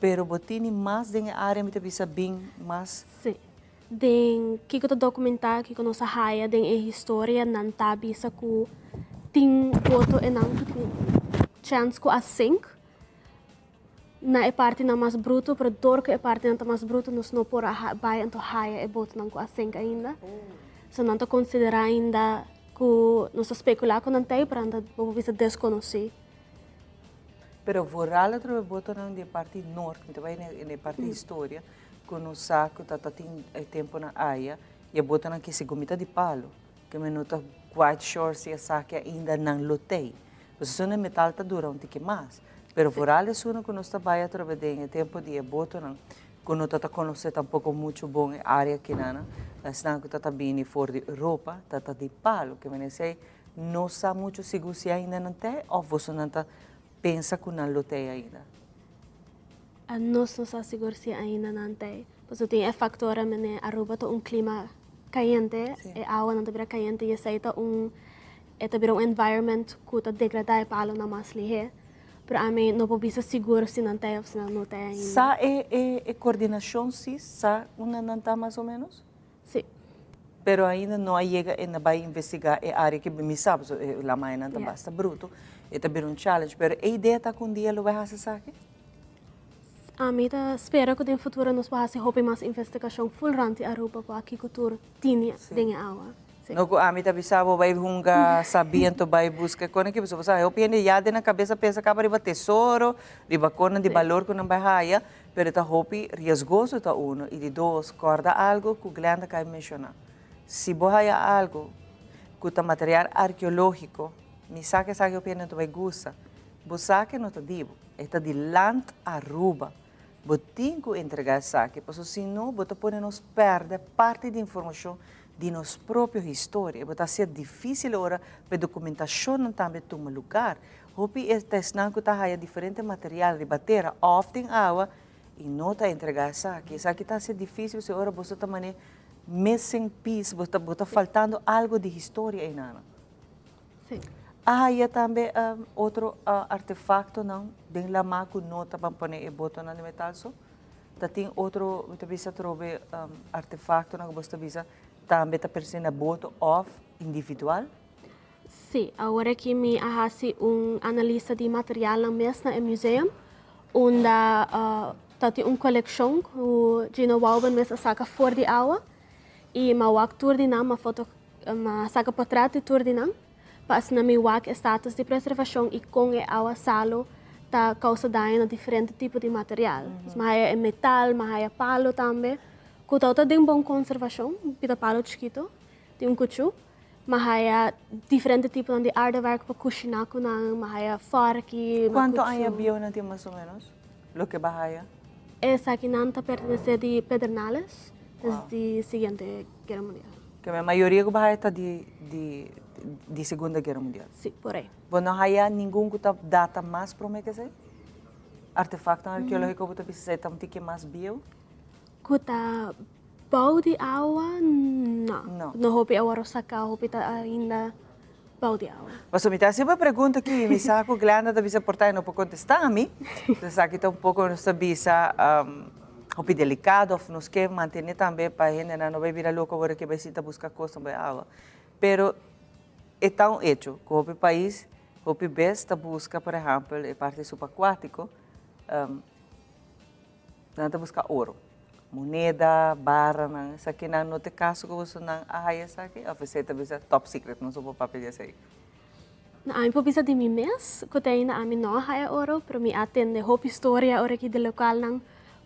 pero bo tini mas den e area mi ta bisa bin mas. Sí. Den kico ta documenta, kico nos a haya den e historia, nan ta bisa cu tin boto e nan cu tin chance cu a sink na e partinan mas bruto, pero dor cu e partinan ta mas bruto nos no por a bay anto haya e botonan cu a sink ainda. So nan ta considera ainda cu nos ta specula cu nan ta ey, pero nan ta bo por bisa desconoci. Pero vooral atrobe botonan di e parti noord, mi ta bay na e parti historia, cu nos sa cu ta ta tin e temponan aya, y e botonan ki segun mi ta di palo, cu mi no ta quite sure si esaki ainda nan lo t'ey. Pasobra esun metal ta dura un tiki mas. Pero vooral esunnan ku nos ta bai atrobe den e tempu di e botonan, ku no ta ta konosé tampoko muchu bon e área kinan, esnan ku ta ta bini for di Europa, ta ta di palu. Ke mene esei no sa muchu sigur si ainda nan t'ei òf bosonan ta pensa ku nan lo t'ei ainda. Nos no sa sigur si ainda nan t'ei. Pasobra tin e faktor mene Aruba ta un klima kayente, e awanan ta bira kayente i esei ta un E ta bira un environment ku ta degradá e palonan mas lihé. Pero ami no por bisa sigur si nan ta ei òf si nan no ta ei ainda. Sa e e e kordinashon si sa unda nan ta mas o ménos? Si. Pero ainda no a yega e na bai investigá e área ke mi sa pasobra e lamayanan ta basta bruto. E ta bira un challenge. Pero e idea ta ku un dia lo bai hasi esaki? Ami ta spera ku den futuro nos por hasi hopi mas investigashon ful rònt di Aruba pa kiko tur tini den e awa. No ku ami ta bisa bo bai hunga sabiento bai buska kona ki pasobra bo sa hopi hende ya den nan kabesa pensa kaba riba tesoro, riba konan di balor ku nan bai haya, pero ta hopi riesgoso ta uno i di dos kòrda algu ku Glenda kai menshoná si bo haya algu ku ta material arkeológiko mi sa ku esaki hopi hende no ta bai gusta bo sa ke no ta di bo e ta di Land Aruba. Bo tin ku entregá esaki, pasobra si no bo ta pone nos pèrdè parti di informashon di nos propio historia i bo ta hasié difísil ora pa e dokumentashonnan tambe tuma lugar. Hopi e ta esnan ku ta haya diferente material riba tera òf den awa i no ta entregá esaki. Esaki ta hasié difísil pasobra ora boso ta manera missing piece, bo ta bo ta faltando algu di historia einan. Sí. A haya tambe otro artefactonan den lama cu no ta ban pone e botonan di metal so? Ta tin otro, mi ta bisa atrobe artefactonan cu boso ta bisa tambe ta pertenece na boto of individual? Sí, awor aki mi a haci un analisa di materialnan mes na e museum, unda ta tin un coleccion cu Gino Wauben mes a saca for di awa y mi a wak tur di nan, mi a foto Mi a saka potret di tur di nan pa asina mi wak e status di preservashon i kon e awa salu ta kousa daño na diferente tipo di material. Dus mi a haya e metal, mi a haya palu tambe ku tabata den bon konservashon, pita palu chikitu di un kuchú. Mi a haya diferente tiponan di aardewerk pa kushiná ku nan, mi a haya fòrki, mi a Kuantu aña kuchú. bieu nan tin mas o ménos, loke bo a haya? Esakinan ta pertenesé di Pedernales, des di Siguiente Guera Mundial. Ke men mayoria ku bo haya ta di di di Segunda Guera Mundial? Si, por ei. Bo no haya ningun ku ta data mas promé ke esei? Artefaktonan arkeológiko bo ta bisa esei ta un tiki mas bieu? Ku ta bou di awa, no. No. No hopi a wòrdu saká, hopi ta ainda bou di awa. Pasobra mi ta hasi bo e pregunta aki, mi sa ku Glenda ta bisa por ta e no por kontestá mi, entonces esaki ta un poko nos ta bisa hopi delikado òf nos ke mantené tambe pa e hendenan no bai bira loko awor ke bai sinta buska kos nan bai awa. Pero e ta un echo ku hopi pais hopi bes ta buska por ehèmpel e parti subakuátiko, Nan ta buska oro, moneda, baranan, esakinan no ta e kaso ku bosonan a haya esaki òf esei ta bisa top secret no so por papia di esei? No, ami por bisa di mi mes ku te ainda ami no a haya oro, pero mi a tende hopi storia ora aki di lokalnan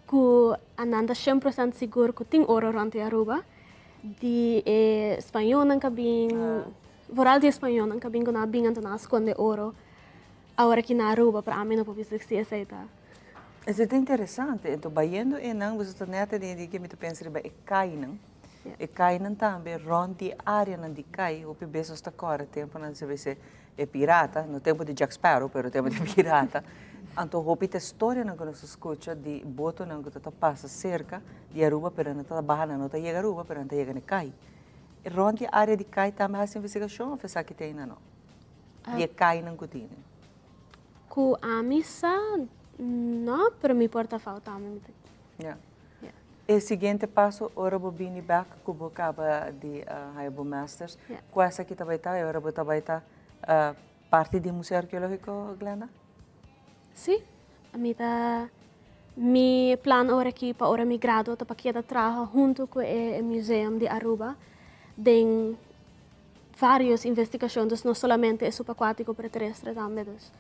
ku a nan ta shen por sent sigur ku tin oro rònt di Aruba, di e spañónan ku a bin, vooral di e spañónan ku a bin ku nan a bin anto nan a skonde oro awor aki na Aruba, pero ami no por bisa si esei ta. Esei ta interesante. Enton bayendo einan boso ta nèt den di ke mi ta pensa riba e kainan. E kainan tambe rònt di e áreanan di kai hopi bes nos ta kòrda tempunan se bisa e pirata, no tempu di Jack Sparrow pero tempu di pirata. Anto hopi ta e storianan ku nos ta skucha di botonan ku ta ta pasa serka di Aruba pero nan ta baha nan no ta yega Aruba pero nan ta yega na e kai. Rònt di e área di kai tambe hasi investigashon òf esaki te ainda no? Di e kainan ku tene. Ku ami sa no, pero mi por ta falta ami mi ta. Ya. E siguiente paso ora bo bini bek ku bo kaba di haya bo masters, kua esaki ta bai ta i ora bo ta bai ta parti di Museo Arkeologiko, Glenda? Si, mi ta mi plan ora aki pa ora mi gradua ta pa keda traha huntu ku e museum di Aruba den varios investigacion, dus no solamente e subacuatico pero terestre tambe, dus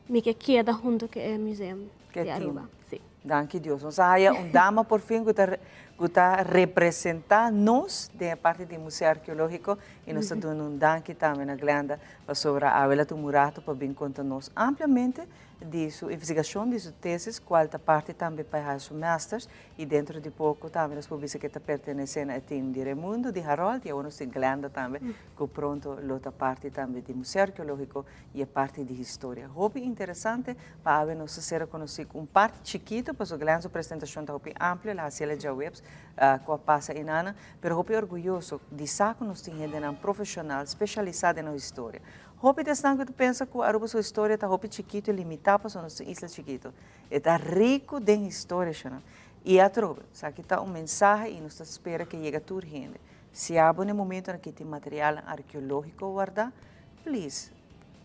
mi ke keda hunto ku e museum di Aruba. Si. Danki Dios. Nos a haya un dama por fin ku ta ku ta representa nos den e parti di Museo Arkeologico y nos ta duna un danki tambe na Glenda pasobra awe el a tuma un rato pa bin konta nos ampliamente di su investigacion, di su tesis, cual ta parti tambe pa e haya su masters y dentro di poco tambe nos por bisa cu e ta pertenece na e team di Raimundo, di Harold y awor nos tin Glenda tambe cu pronto lo ta parti tambe di Museo Arqueologico y e parti di historia. Hopi interesante pa awe nos ta ser reconoci cu un parti chikito pasobra Glenda su presentacion ta hopi amplio, el a haci el e djaweps cu a pasa enanan, pero hopi orguyoso di sa cu nos tin hendenan profesional specialisa den nos historia. Hopi di esnan ku ta pensa ku Aruba su historia ta hopi chikitu i limitá pasobra nos ta un isla chikitu. E ta riku den historia, shona. I atrobe, esaki ta un mensahe i nos ta spera ku e yega tur hende. Si abo na e momentonan aki tin materialnan arkeológiko wardá, please,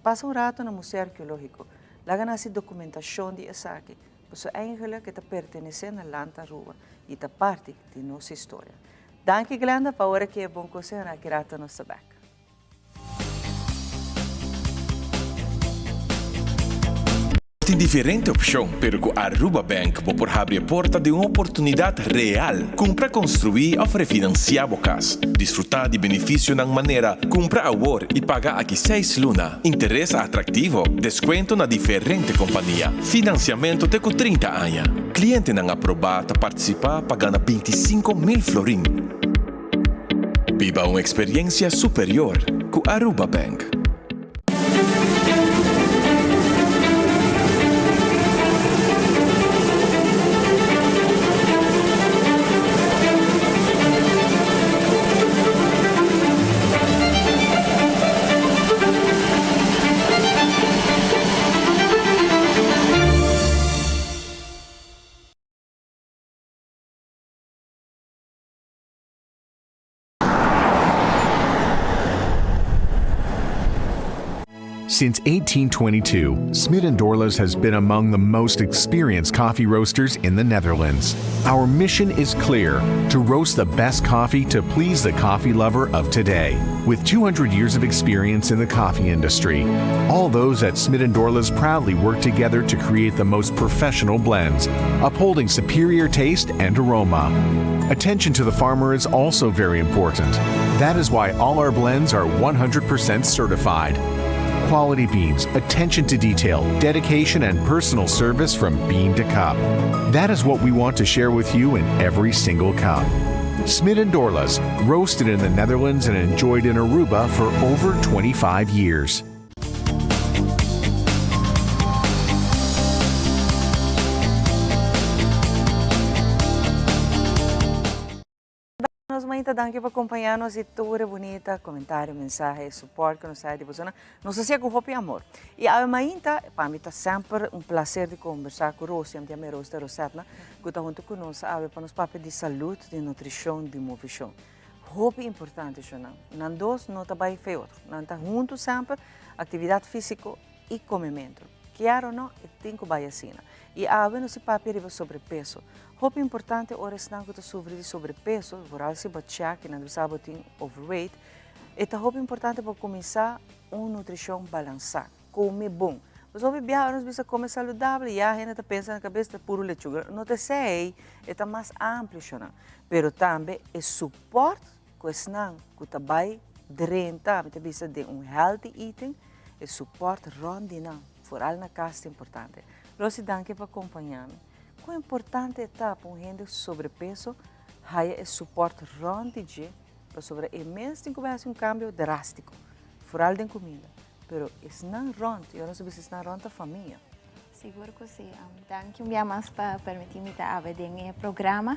pasa un rato na Museo Arkeológiko. Laga nan hasi dokumentashon di esaki, pasobra eigenlijk e ta pertenesé na Land Aruba i ta parti di nos historia. Danki Glenda pa ora ki e bon consehonan aki rato nos ta bek. Tin diferente opcion, pero cu Aruba Bank bo por habri e porta di un oportunidad real. Cumpra, construi of refinancia bo cas. Disfruta di beneficionan manera cumpra awor y paga aki seis luna, interes atractivo, descuento na diferente compania, financiamento te cu 30 aña. Clientenan aproba ta participa pa gana 25,000 florin. Biba un experiencia superior cu Aruba Bank. Since 1822, Smit & Dorlas has been among the most experienced coffee roasters in the Netherlands. Our mission is clear to roast the best coffee to please the coffee lover of today. With 200 years of experience in the coffee industry, all those at Smit & Dorlas proudly work together to create the most professional blends, upholding superior taste and aroma. Attention to the farmer is also very important. That is why all our blends are 100% certified. Quality beans, attention to detail, dedication, and personal service from bean to cup. That is what we want to share with you in every single cup. Smit and Dorlas, roasted in the Netherlands and enjoyed in Aruba for over 25 years. Nos mainta danki pa acompaña nos y tur e bunita comentario, mensahe, support cu nos haya di bosonan. Nos hacia cu hopi amor. Y awe mainta, pa mi ta semper un placer di conversa cu Rosy, am yama e Rosy Rosetna, cu ta hunto cu nos awe pa nos papia di salud, di nutricion, di movicion. Hopi importante eshonan. Nan dos no ta bai fe otro. Nan ta hunto semper, actividad fisico y comemento. Kier o no, e tin cu bai asina. Y awe nos si papia riba sobrepeso. Hopi importante ora esnan cu ta sufri di sobrepeso, vooral si bo check y nan ta bisa bo tin overweight, e ta hopi importante pa cuminsa un nutricion balansa, come bon. Pasobra hopi biaha ora nos bisa come saludable, ya hende ta pensa na cabes ta puro lechuga. No ta esey, e ta mas amplio shonan. Pero tambe e support cu esnan cu ta bay drenta, mi ta bisa den un healthy eating, e support rond di nan, vooral na cas ta importante. Rosy danki pa acompaña mi. Con importante e ta pa un hende sobrepeso haya e support rond di dje pasobra e mes tin cu bay haci un cambio drastico, vooral den cuminda. Pero esnan rond, y ora nos ta bisa esnan rond ta famia. Sigur cu si. Danki un bia mas pa permiti mi ta awe den e programa.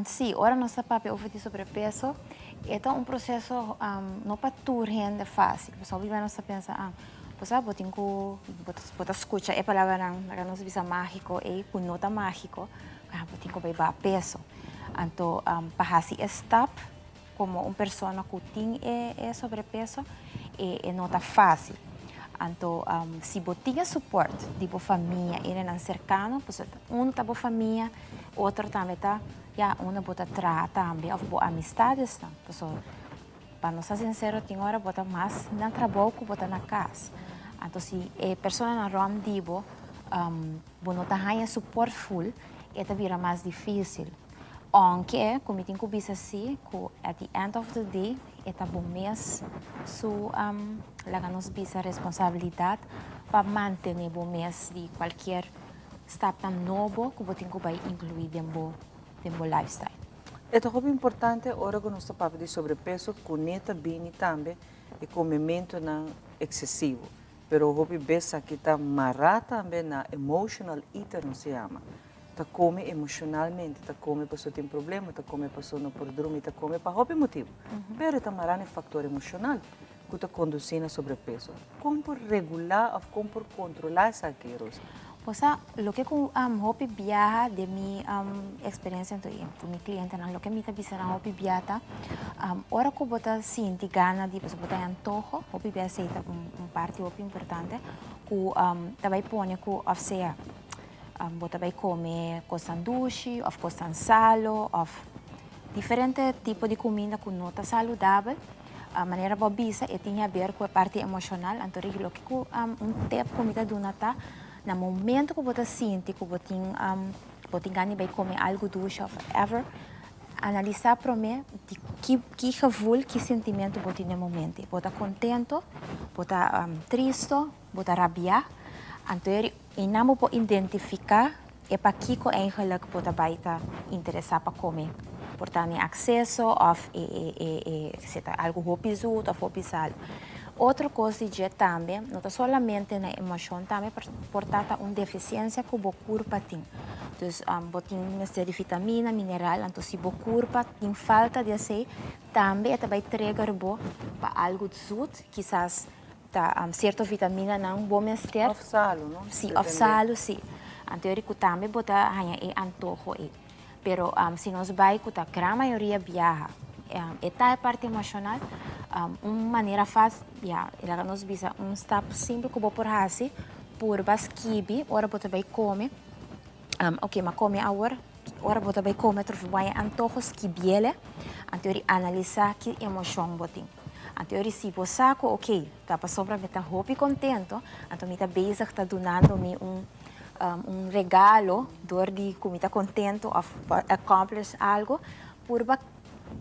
Si, ora nos ta papia over di sobrepeso, e ta un proceso no pa tur hende facil. Pasobra hopi bia nos ta pensa, ah, bo sa bo tin cu, bo ta scucha e palabranan, laga nos bisa magico ey, cu no ta magico, bo tin cu bay baha peso. Anto pa haci e stap como un persona cu tin e sobrepeso e no ta facil. Anto si bo tin e support di bo famia y hendenan cercano, pasobra un ta bo famia, otro tambe ta ya unda bo ta traha tambe of bo amistadesnan. Pasobra pa nos ta sincero tin ora bo ta mas na trabou cu bo ta na cas. Anto si e personanan rond di bo, bo no ta haña support full, e ta bira mas dificil. Aunke ku mi tin ku bisa si ku at the end of the day e ta bo mes su laga nos bisa responsabilidat pa mantene bo mes di kualkier stapnan nobo ku bo tin ku bai inkluí den bo den bo lifestyle. E ta hopi importante ora ku nos ta papia di sobrepeso ku ne ta bini tambe e komementunan eksesivo. Pero hopi bes aki ta mará tambe na emotional eater nos ta yama. Ta come emocionalmente, ta come paso tin problema, ta come paso no por drumi, ta come pa hopi motibu. Pero e ta mará na e factor emocional cu ta conduci na sobrepeso. Con por regula of con por controla esaki, Rosa? Osea, loke cu hopi biaha den mi experiencia anto y cu mi clientenan, loke mi ta bisa nan hopi biaha ta, ora cu bo ta sinti gana di, pasobra bo ta antoho, hopi biaha esey ta un parti hopi importante, cu ta bay pone cu of sea Bo ta bai come cosnan dushi of cosnan salo of. Diferente tipo di cuminda cu no ta saludabel. Manera bo a bisa e tin haber cu e parti emocional, anto riba loke cu un tip cu mi ta duna ta na momento cu bo ta sinti cu bo tin bo tin gana di bay come algo dushi of whatever, analisa prome di ki ki gevoel, ki sentimento bo tin den momento. Bo ta contento, bo ta tristo, bo ta rabia, anto einan bo por identifica E pakiko eigenlijk bo ta bai ta interesá pa kome? Por ta ni akseso òf e e e e si ta algu hopi zut òf hopi salu. Otro kos di dje tambe, no ta solamente na emoshon tambe por ta ta un defisiensia ku bo kurpa tin. Dus bo tin mester di vitamina, mineral, anto si bo kurpa tin falta di esei tambe e ta bai trigger bo pa algu zut, kisas Ta cierto vitaminanan bo mester. Of salu, no? Si, of salu, si. Anto eri cu tambe bo ta haña e antoho ei. Pero si nos bai cu ta gran mayoria biaha, e ta e parti emocional, un manera fácil, ya, laga nos bisa un stap simpel cu bo por haci, purba skibi ora bo ta bai come, ok, m'a come awor, ora bo ta bai come atrobe bo haña antoho skibiele, anto eri analisa ki emocion bo tin. Anto e recibo sa cu ok, ta pasobra mi ta hopi contento, anto mi ta bezig ta dunando mi un un regalo door di cu mi ta contento of accomplish algo, purba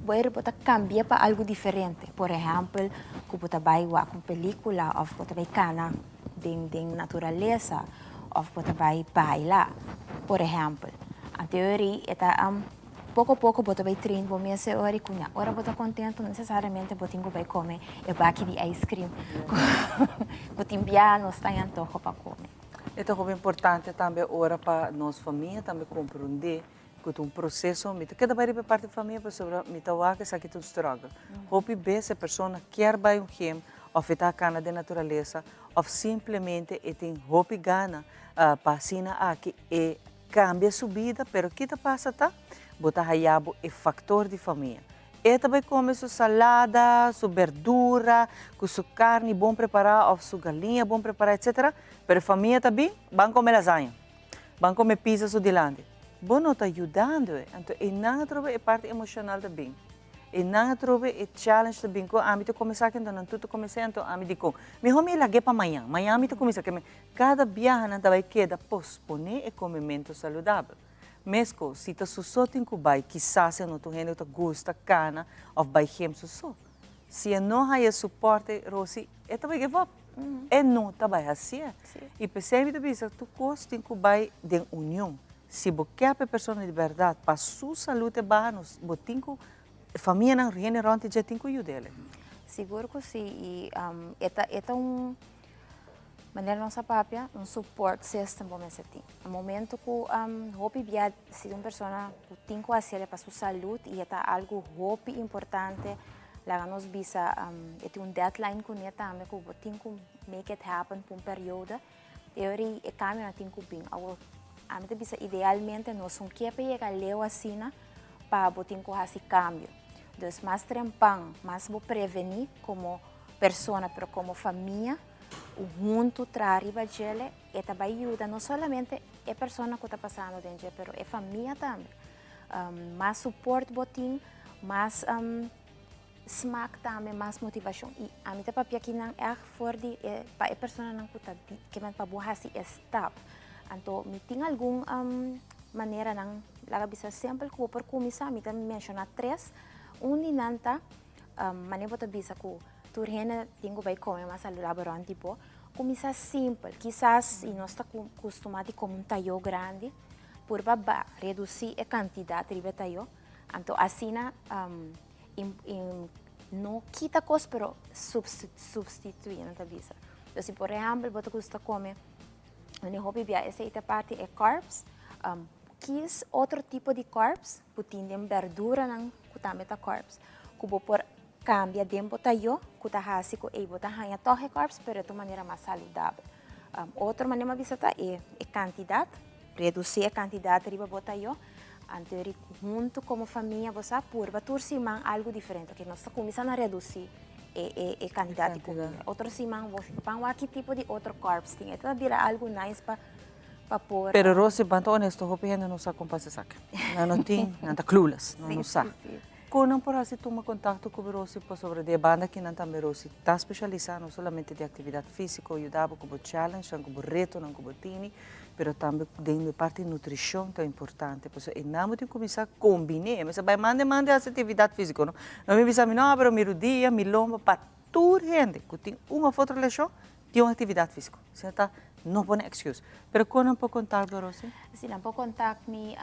bo ta cambia pa algo diferente. Por ehempel, cu bo ta bay wak un pelicula of bo ta bay cana den den naturalesa of bo ta bay baila, por ehempel. Anto e ta. Poko poko bo ta bai train bo mes e ora i kuña. Ora bo ta kontento no nesesariamente bo tin ku bai kome e baki di ice cream ku tin bia nos ta antoho pa kome. E ta hopi importante tambe ora pa nos famia tambe komprondé ku ta un proseso. Mi ta keda bai riba e parti famia pasobra mi ta wak esaki ta un struggle. Hopi bes e persona kier bai un gym òf e ta kana den naturalesa òf simplemente e tin hopi gana pa asina aki e Cambia su bida, pero ki ta pasa ta, bo ta haya bo e factor di famia. E ta bay come su salada, su berdura, cu su carni bon prepara of su galiña bon prepara etc. Pero e famia ta bin, ban come lasaña, ban come pizza su dilanti. Bo no ta yudando e, anto eynan atrobe e parti emocional ta bin. E nan atrobe e challenge ta bin cu ami ta come esaki anto nan tur ta come esey anto ami dicon. Miho mi lag'e pa mañan, mañan mi ta cuminsa keme. Kada biaha nan ta bai keda posponé e komementu saludabel. Meskos, si ta su so tin ku bai, kisas e no ta un hende ku ta gusta kana òf bai gym su so. Si e no haya suporte, Rosie, e ta bai give up. E no ta bai hasié. I p'esei mi ta bisa, tur kos tin ku bai den union. Si bo ke pa e persona di bèrdat pa su salud e baha, nos bo tin ku, famianan, hende rònt di dje tin ku yud'el. Sigur ku si, i e ta e ta un. Manera nos a papia, un support system bo mester tin. Na momento cu hopi bia si un persona cu tin cu haciele pa su salud y e ta algo hopi importante, laga nos bisa e tin un deadline cune tambe cu bo tin cu make it happen pa un periodo, e ora ei e cambionan tin cu bin. Awor, ami ta bisa idealmente nos no kier pa yega leu asina pa bo tin cu haci cambio. Dus mas trempan, mas bo preveni como persona pero como famia huntu traha riba djele e ta bai yuda no solamente e persona ku ta pasando den dje pero e famia tambe. Mas support bo tin, mas smak tambe, mas motivashon i ami ta papia kinan ègt for di e pa e personanan ku ta ke men pa bo hasi e stap. Anto mi tin algun maneranan laga bisa simpel ku bo por kuminsá, mi ta menshoná tres, un di nan ta Manera bo ta bisa ku tur hende tin ku bai kome mas saludabel rònt di bo, kuminsá simpel. Kisas si nos ta kustumá di kome un tayó grandi, purba ba redusí e kantidat riba e tayó. Anto asina no kita kos pero supstituí nan ta bisa. Entonces si por ehèmpel bo ta gusta kome hopi bia esei ta parti e carbs, Kis otro tipo di carbs ku tin den berduranan ku tambe ta carbs ku bo por kambia den bo tayó ku ta hasi ku ey bo ta haña tòg e carbs pero e ta un manera mas saludabel. Otro manera mi a bisa ta e kantidat, redusí e kantidat riba bo tayó, anto eri huntu komo famia bo sa purba tur siman algu diferente. Oke nos ta kuminsá na redusí e kantidat di kumida. Otro siman bo pan wak ki tipo di otro carbs tin. E ta bira algu nice pa. Pa por. Pero Rosy, ban ta honesto, hopi hende no sa kon pasa esaki. Nan no tin, nan ta clueless, nan no sa. Kon nan por hasi tuma kontakto ku Rosy pasobra di e banda aki nan tambe Rosy ta spesialisá no solamente di aktividat físiko, yuda bo ku bo challengenan, ku bo retonan ku bo tini, pero tambe den e parti nutrishon ta importante pasobra e nan bo tin kuminsá kombiné, mester bai mande mande hasi aktividat físiko no. No mi bisa mi no pero mi rudia, mi lomba, pa tur hende ku tin un òf otro leshon Tin un actividad fisico. Asina ta, no pone excuse. Pero con nan por contact bo, Rosy? Si, nan por contact mi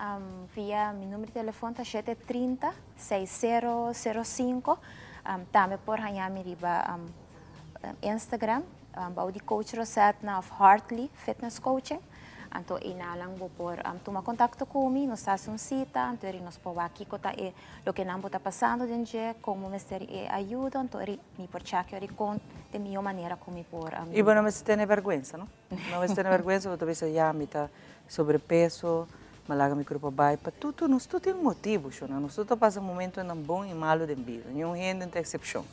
via mi numero di telefon ta shete 30 6005. Tambe por haña mi riba Instagram bou di Coach Rosetna of Hartley Fitness Coaching. Anto einalan bo por tuma contacto cu mi, nos ta haci un cita, anto eri nos por wak kico ta e loke nan bo ta pasando den dje, con bo mester e ayudo, anto eri Mi por chakio di kon den mihó manera ku mi por. I bo no mester tene bèrgwensa, no? No mester tene bèrgwensa, bo ta bisa, ya, mi ta sobrepeso, mi a laga mi kurpa bai. Pa tur, tur, nos tur tin un motibu, shona. Nos tur ta pasa momentonan bon i malu den bida. Niun hende no ta eksepshon.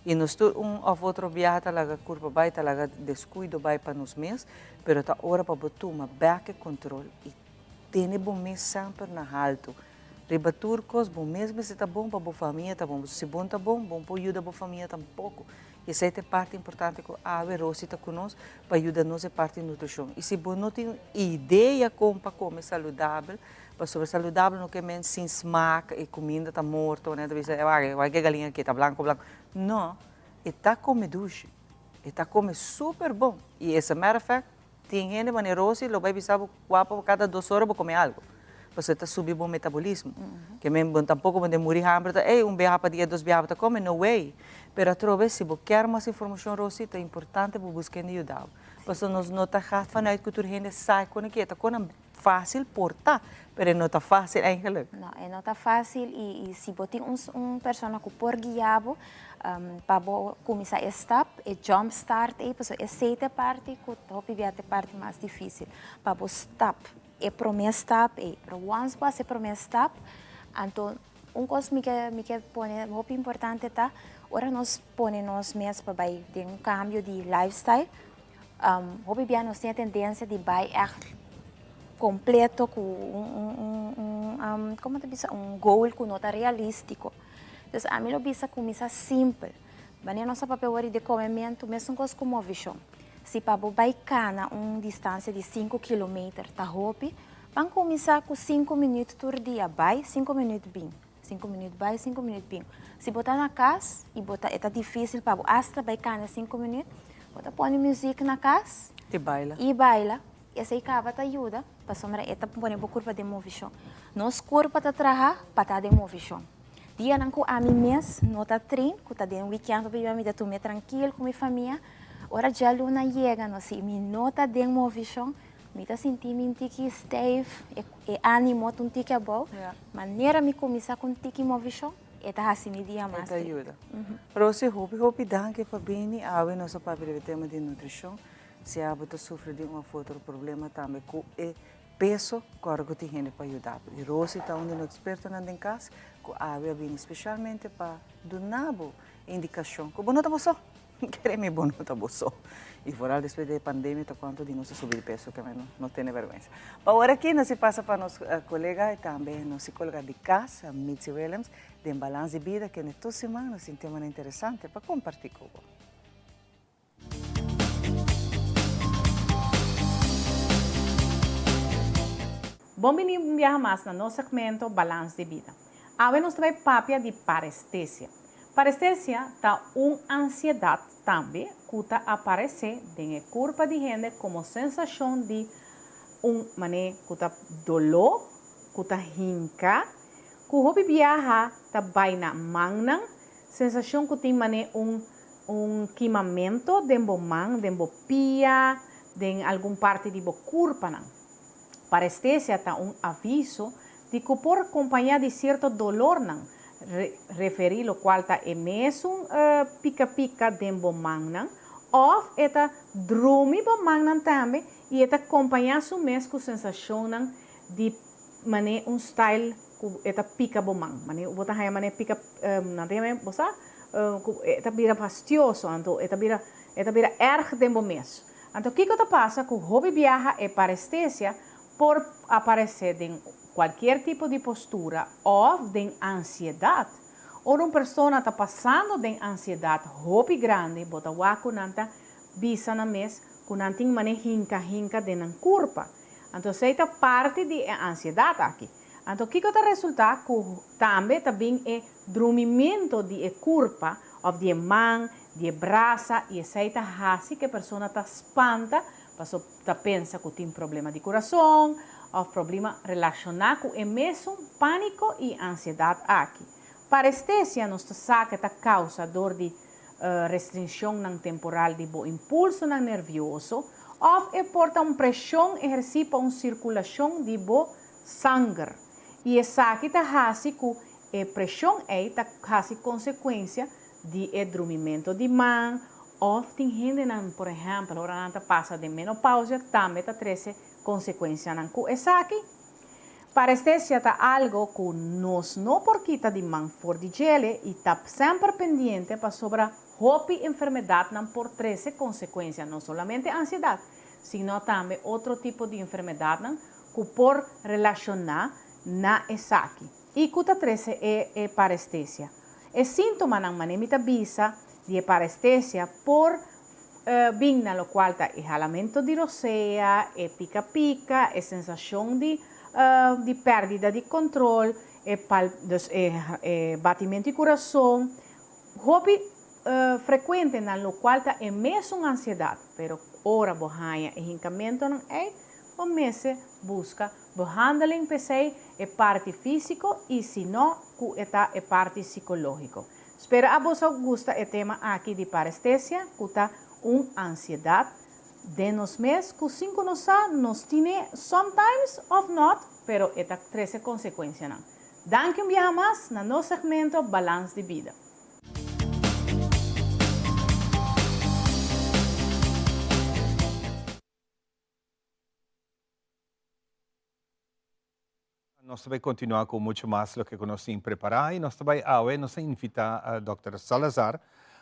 I nos tur un òf otro biaha ta laga kurpa bai, ta laga deskuido bai pa nos mes, pero ta ora pa bo tuma bèk e kontrol i tene bo mes semper na haltu. Riba tur kos, bo mes mester ta bon pa bo famia ta bon. Pasobra si bon ta bon, bon por yuda bo famia tampoko. I esei ta e parti importante ku awe Rosy ta ku nos pa yuda nos e parti nutrishon. I si bo no tin idea kon pa kome saludabel, pasobra saludabel no ke men sin smak, e kuminda ta morto, nan ta bisa wak wak e galiña aki ta blanko blanko. No, e ta kome dushi, e ta kome super bon. I as a matter of fact, Tin hende manera Rosy lo bai bisa bo guapo cada dos ora bo come algo. Pasobra ta subi bo metabolismo. Ke men bo tampoco bo den muri hamber ta ey un biaha pa dia dos biaha bo ta come, no way. Pero atrobe si bo kier mas informacion Rosy ta importante bo busca hende yuda bo. Pasobra nos no ta gaat vanuit cu tur hende sa con e ke ta con nan facil por ta, pero e no ta facil eigenlijk. No, e no ta facil y si bo tin un persona cu por guia bo pa bo cuminsa e stap, e jump start ey, pasobra esey ta e parti cu hopi bia ta e parti mas dificil, pa bo stap e prome stap ey, pero once bo haci e prome stap, anto un cos mi ke mi ke pone hopi importante ta ora nos pone nos mes pa bay den un cambio di lifestyle, Hopi bia nos tin e tendencia di bai echt completo cu un un como ta bisa un goal cu no ta realistico. Dus ami lo bisa cuminsa simpel. Wanneer nos a papia wor di comemento mesun cos cu movicion. Si pa bo bai cana un distancia di cinco kilometer ta hopi, ban cuminsa cu cinco minuut tur dia bai, cinco minuut bin. Sinku minuut bai, sinku minuut bin. Si bo ta na kas i bo ta e ta difísil pa bo asta bai kana sinku minuut, bo ta pone muzik na kas. I baila. I baila. Esei kaba ta yuda pasobra e ta pone bo kurpa den movishon. Nos kurpa ta traha pa ta den movishon. Dianan ku ami mes no ta train, ku ta den wikènt hopi bia mi ta tum'é trankil ku mi famia, ora djaluna yega no si mi no ta den movishon, Mi ta sinti mi un tiki stijf, e animo ta un tiki abou. Manera mi kuminsá ku un tiki movishon, e ta hasi mi dia mas. E ta yuda. Rosy, hopi hopi danki pa bini. Awe nos a papia riba e tema di nutrishon. Si abo ta sufri di un of otro problema tambe ku e peso, kòrda ku tin hende pa yuda bo. I Rosy ta un di nos ekspertonan den kas ku awe a bini spesialmente pa duna bo indikashon ku bo no ta bo so. Kere mi bo no ta bo so. Y vooral despues di e pandemia ta cuanto di nos a subi di peso ke men no tene vergüenza. Pa ora aki nos si pasa pa nos colega y tambe nos psicologa di cas, Mitzi Willems, den Balans di Bida kende tur siman nos tin temanan interesante pa comparti cu bo. Bon bini un biaha mas na nos segmento Balans di Bida. Awe nos ta bai papia di parestesia. Parestesia ta un ansiedat tambe ku ta aparesé den e kurpa di hende komo sensashon di un manera ku ta doló, ku ta hinka, ku hopi biaha ta bai na mannan, sensashon ku tin manera un un kimamentu den bo man, den bo pia, den algun parti di bo kurpanan. Parestesia ta un aviso di ku por kompañá di sierto dolornan, referí lokual ta e mesun pika pika den bo mannan, òf e ta drumi bo mannan tambe i e ta kompañá su mes ku sensashonnan di manera un style ku e ta pika bo man, manera bo ta haña manera pika, nan ta yama bo sa, ku e ta bira fastioso, anto e ta bira e ta bira erg den bo mes. Anto kiko ta pasa ku hopi biaha e parestesia por aparesé den kualkier tipo di postura òf den ansiedat. Ora un persona ta pasando den ansiedat hopi grandi bo ta wak ku nan ta bisa nan mes ku nan tin manera hinka hinka den nan kurpa. Anto esei ta parti di e ansiedat aki. Anto kiko ta resultá ku tambe ta bin e drumimento di e kurpa òf di e man, di e brasa i esei ta hasi ku e persona ta spanta paso ta pensa ku tin problema di kurason òf problema relashoná ku e mesun pániko i ansiedat aki. Parestesia nos ta sa ku ta kousa dor di restrinshonnan temporal di bo impulsonan nervioso òf e por ta un preshon ehersí pa un sirkulashon di bo sanger. I esaki ta hasi ku e preshon ei ta hasi konsekuensia di e drumimento di man òf tin hendenan por ehèmpel ora nan ta pasa den menopausia tambe ta trese konsekuensianan ku esaki. Parestesia ta algo ku nos no por kita di man for di djele i ta semper pendiente pasobra hopi enfermedatnan por trese konsekuensia, no solamente ansiedat, sino tambe otro tipo di enfermedatnan ku por relashoná na esaki i ku ta trese e e parestesia. E síntomanan manera mi ta bisa di e parestesia por bin na lokual ta e halamento di rosea, e pika pika, e sensashon di di pèrdida di kontrol, e pal dus e e batimento di kurason, hopi frekuente na lokual ta e mesun ansiedat, pero ora bo haña e hinkamentonan ei, bo mester buska behandeling p'esei e parti físiko i si no ku e ta e parti sikológiko. Spera a boso gusta e tema aki di parestesia ku ta un ansiedat den nos mes ku sin ku nos sa nos tine sometimes of not pero e ta trese konsekuensianan. Danki un biaha mas na nos segmento Balans di Bida. Nos ta bai continua cu mucho mas loke cu nos tin prepara y nos ta bai awe nos ta invita Dòkter Salazar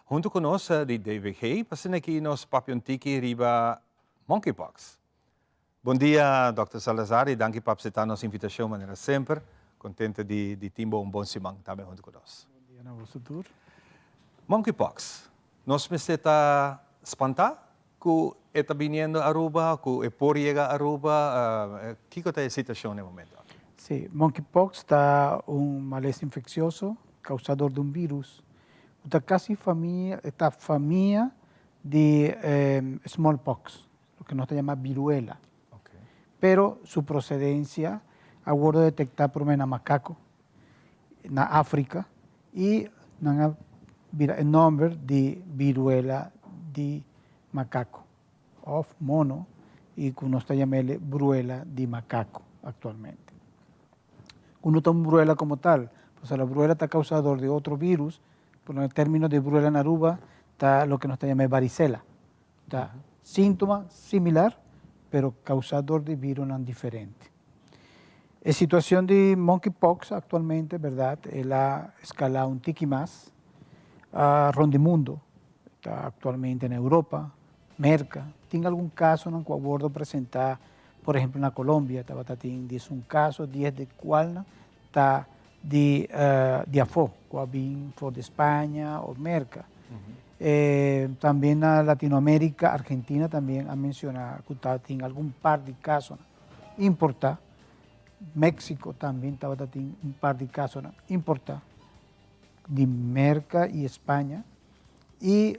hunto cu nos di DVG pa asina aki nos papia un tiki riba monkeypox. Bon dia Dòkter Salazar y danki pa acepta nos invitacion manera semper. Contento di di tin bo un bon siman tambe hunto cu nos. Bon dia na boso tur. Monkeypox, nos mester ta spanta Ku e ta biniendo Aruba, ku e por yega Aruba, kiko ta e situashon na e momento aki? Sí, monkeypox ta un malesa infeccioso causá dor di un virus ku ta kasi famia, e ta famia di smallpox, loke nos ta yama viruela. Pero su procedencia a wordo detectá promé na macaco na Africa y nan a bira e nomber di viruela di macaco of mono y cu nos ta yam'ele bruela di macaco actualmente. Cu no ta un bruela como tal, pasobra la bruela ta causa dor di otro virus, pero na termino di bruela na Aruba ta loke nos ta yama e varicela. Ta sintoma similar pero causa dor di virusnan diferente. E situacion di monkeypox actualmente, berdad, el a escala un tiki mas rond di mundo. Ta actualmente na Europa, Merca. Tin algun casonan cu a wordo presenta, por ehemplo na Colombia tabata tin diesun caso, dies di cualnan ta di di afó, cu a bin for di Spaña of Merca. Tambe na Latinoamerica, Argentina tambe a menciona cu ta tin algun par di casonan importa. Mexico tambe tabata tin un par di casonan importa di Merca y Spaña. Y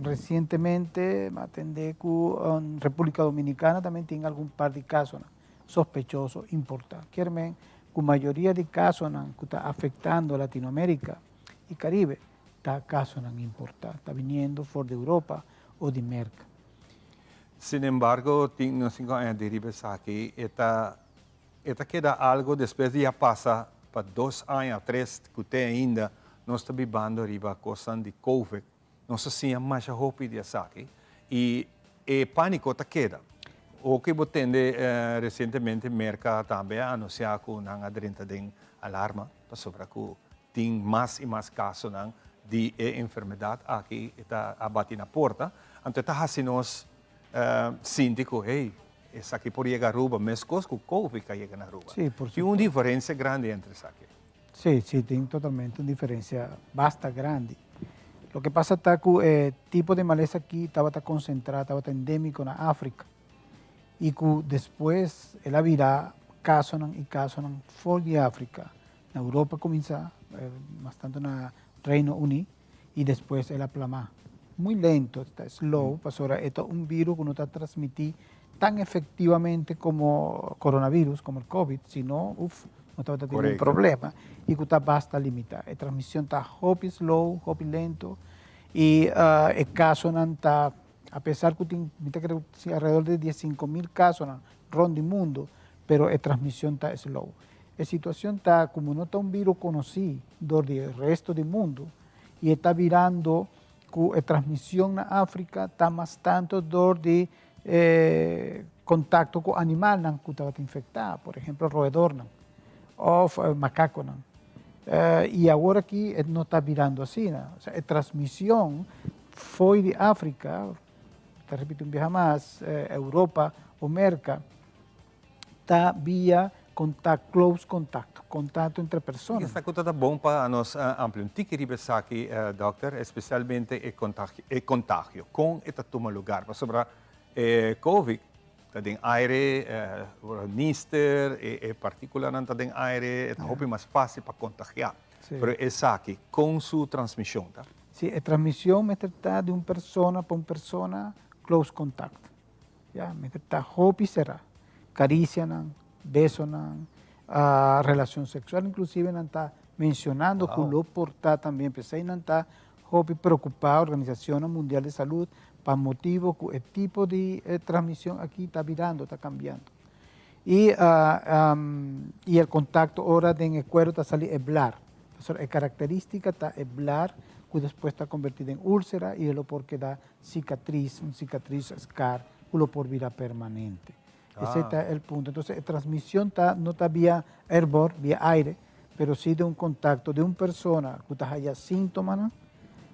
recientemente a tende cu Republica Dominicana tambe tin algun par di casonan sospechoso importa. Kier men cu mayoria di casonan cu ta afectando Latinoamerica y Caribe ta casonan importa, ta biniendo for di Europa o di Merca. Sin embargo, tin nos tin cu añadi riba esaki, e ta e ta keda algo despues di a pasa pa dos aña, tres cu te ainda nos ta bibando riba cosnan di covid, Nos a siña masha hopi di esaki y e panico ta keda. Oke bo tende recientemente Merca tambe a anuncia cu nan a drenta den alarma pasobra cu tin mas y mas casonan di e enfermedad aki e ta a bati na porta. Anto e ta haci nos. sinti ku hey, esaki por yega Aruba meskos ku Covid a yega na Aruba. Sí, por Tin un diferensia grandi entre esaki. Sí, sí, tin totalmente un diferencia basta grandi. Loke pasa ta ku e tipo di malesa aki tabata konsentrá, tabata endémiko na Afrika i ku despues el a bira kasonan i kasonan for di Afrika. Na Europa a kuminsá, mas tantu na Reino Uní i despues el a plamá. Muy lento, ta slow, pasobra e ta un virus ku no ta transmití tan efectivamente como coronavirus, como el COVID, sino, uf, no tabata tin un problema y cu ta basta limita. E transmision ta hopi slow, hopi lento y e casonan ta, a pesar cu tin, mi ta creo si alrededor de 15.000 casonan rond di mundo, pero e transmision ta slow. E situacion ta como no ta un virus conoci dor di e resto di mundo y e ta birando cu e transmision na Africa ta mas tanto dor di E contacto cu animalnan cu tabata infecta, por ehemplo roedornan of macaconan. Y awor aki e no ta birando asina. Osea e transmision fo'i di Africa, ta repiti un biaha mas, Europa o Merca, ta via contact, close contact, contacto entre persona. Esaki ta bon pa nos amplia un tiki riba esaki, dokter, especialmente e e contagio, con e ta tuma lugar, pasobra e covid ta den aire, nister, e particulanan ta den aire, e ta hopi mas facil pa contagia, pero esaki, con su transmision ta? Si, e transmision mester ta di un persona pa un persona, close contact. Ya, mester ta hopi será. Caricianan, besonan, relacion sexual inclusive nan ta mencionando cu lo por ta también. P'esey nan ta hopi preocupa Organisacionnan Mundial di Salud pa motibo cu e tipo di transmision aki ta birando, ta cambiando. Y y el contacto ora den e cuero ta sali e blar. Pasobra e caracteristica ta e blar cu despues ta converti den ulcera y e lo por keda Cicatriz, un cicatriz scar cu lo por bira permanente. Ese ta el punto. Entonces e transmision ta, no ta via airborne, via aire, pero si den un contacto di un persona cu ta haya sintomanan,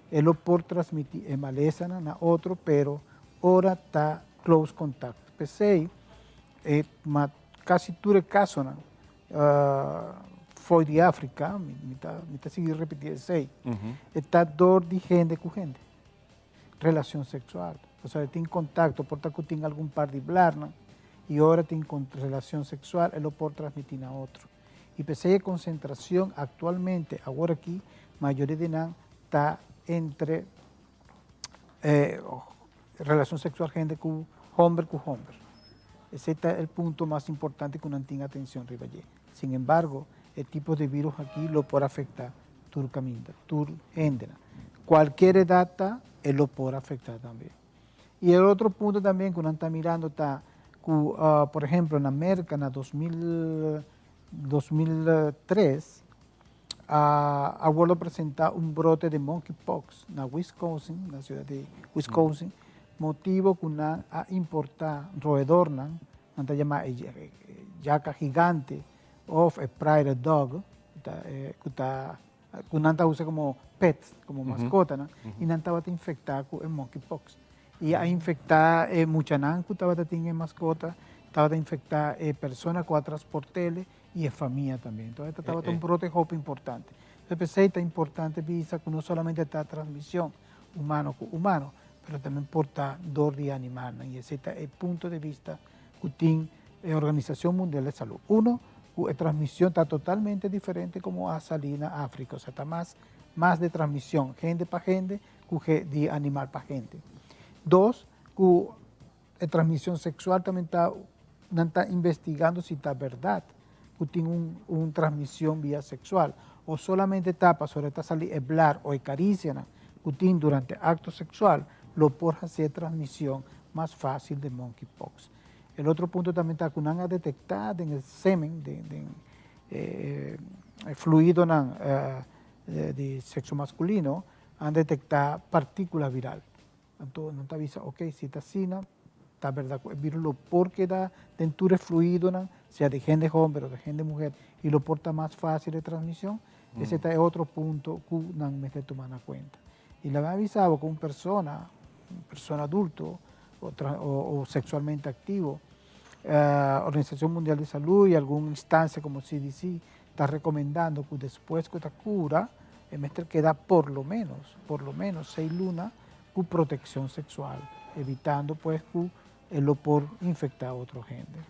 e lo por transmiti e malesanan na otro, pero ora ta close contact. P'esey e ma casi tur e casonan fo'i di Africa, mi ta mi ta sigui repeti esey, e ta dor di hende cu hende. Relacion sexual. Pasobra e tin contacto, por ta cu tin algun par di blarnan y ora tin relacion sexual e lo por transmiti na otro. Y p'esey e concentracion actualmente, awor aki, mayoria di nan ta entre relacion sexual hende cu homber cu homber. Esey ta el punto mas importante cu nan tin atencion riba dje. Sin embargo, e tipo di virus aki lo por afecta tur caminda, tur hendenan. Cualkier edad ta, e lo por afecta tambe. Y el otro punto también cu nan ta mirando ta cu, por ejemplo, na Merca na 2000, 2003, a wordo presenta un brote di monkeypox na Wisconsin, na ciudad di Wisconsin, motibo cu nan a importa roedornan, nan ta yama e yaca gigante of e prairie dog, cu ta cu nan ta usa como pet, como mascotanan, y nan tabata infecta cu e monkeypox. Y a infecta e muchanan cu tabata tin e mascota, tabata infecta e persona cu a transportele y e famia tambe. Entonces esta tabata un brote hopi importante. Entonces p'esey ta importante bisa cu no solamente ta transmision humano cu humano, pero tambe por ta dor di animalnan y esey ta e punto de vista cu tin e Organisacion Mundial de Salud. Uno, cu e transmision ta totalmente diferente como a sali na Africa, osea ta mas mas de transmision hende pa hende cu di animal pa hende. Dos, cu e transmision sexual tambe ta, nan ta investigando si ta berdad cu tin un un transmision via sexual o solamente ta pasobra ta sali e blar o e caricianan cu tin durante acto sexual lo por haci e transmision mas facil de monkeypox. El otro punto tambe ta cu nan a detecta den e semen, den den e fluidonan di sexo masculino, an detecta particula viral. Anto nan ta bisa, ok, si ta asina, ta berdad cu e virus lo por keda den tur e fluidonan, sea di hende homber o di hende muher, y lo por ta mas facil e transmision. Ese ta e otro punto cu nan mester tuma na cuenta. Y laga mi bisa bo cu un persona, un persona adulto, o sexualmente activo. Organisacion Mundial di Salud y algun instancia como CDC ta recomendando cu despues cu ta cura e mester keda por lo menos, por lo menos seis luna cu proteccion sexual, evitando pues cu e lo por infecta otro hende.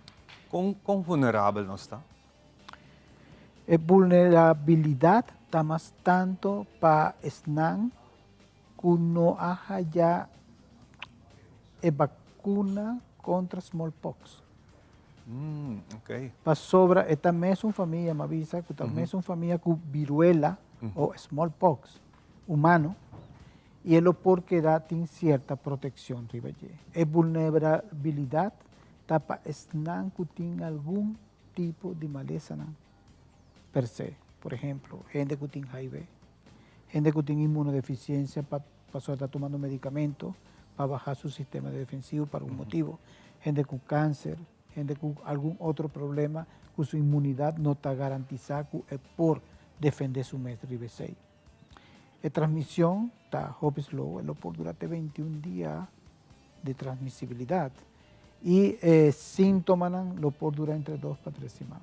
Con con vulnerabel nos ta? E vulnerabilidad ta mas tanto pa esnan cu no a haya e vacuna contra smallpox. Pasobra e ta mesun famia, m'a bisa cu ta mesun famia cu viruela o smallpox humano y e lo por keda tin cierta proteccion riba dje. E vulnerabilidad ta pa esnan cu tin algun tipo di malesanan per se. Por ehemplo, hende cu tin HIV, hende cu tin inmunodeficiencia pa pasobra ta tumando medicamento pa baha su sistema defensivo pa algun motibo, hende cu cancer, hende cu algun otro problema cu su inmunidad no ta garantisa cu e por defende su mes riba esey. E transmision ta hopi slow, e lo por dura te 21 dia di transmisibilidad y e sintomanan lo por dura entre dos pa tres siman.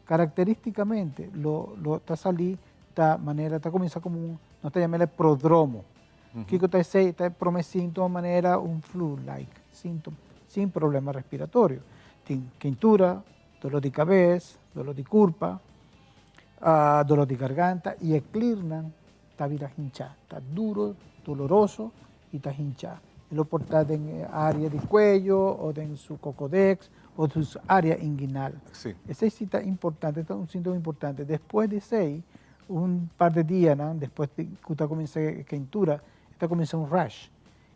Caracteristicamente lo lo ta sali ta manera ta cuminsa como un nos ta yam'e prodromo. Kico ta esey? Ta e prome sintoma manera un flu like sintoma sin problema respiratorio. Tin quintura, dolor di cabes, dolor di curpa, dolor di garganta y e kliernan ta bira hinchá, ta duro, doloroso y ta hinchá. E lo por ta den e área di cuello o den su cocodex o su área inguinal. Esei sí ta importante, ta un síntoma importante. Despues di esei, un par di dianan despues di cu ta cuminsa e keintura, e ta cuminsa un rash.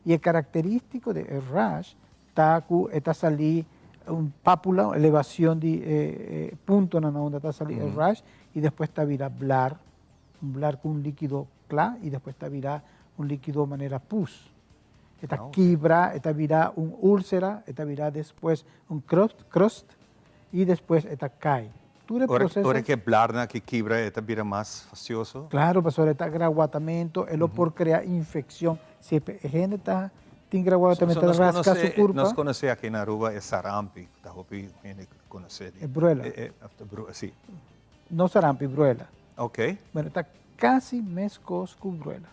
Y e caracteristico di e rash ta cu e ta sali un papula, un elevacion di e puntonan na unda ta sali e rash y despues ta bira blar. Un blar ku un líkido kla i despues ta bira un líkido manera pus. E ta kibra, e ta bira un úlsera, e ta bira despues un crust, crust, i despues e ta kai. Tur e proseso. Ora ku e blarnan aki kibra e ta bira mas fastioso? Klaro, pasobra e ta graguatamento, e lo por krea infekshon. Si e hende ta tin graguatamento, ta raska su kurpa. Nos konosé aki na Aruba e sarampi, ku ta hopi hende konosé. E bruela. Si. No sarampi, bruela. Ok. Bueno, ta casi mescos cu bruela.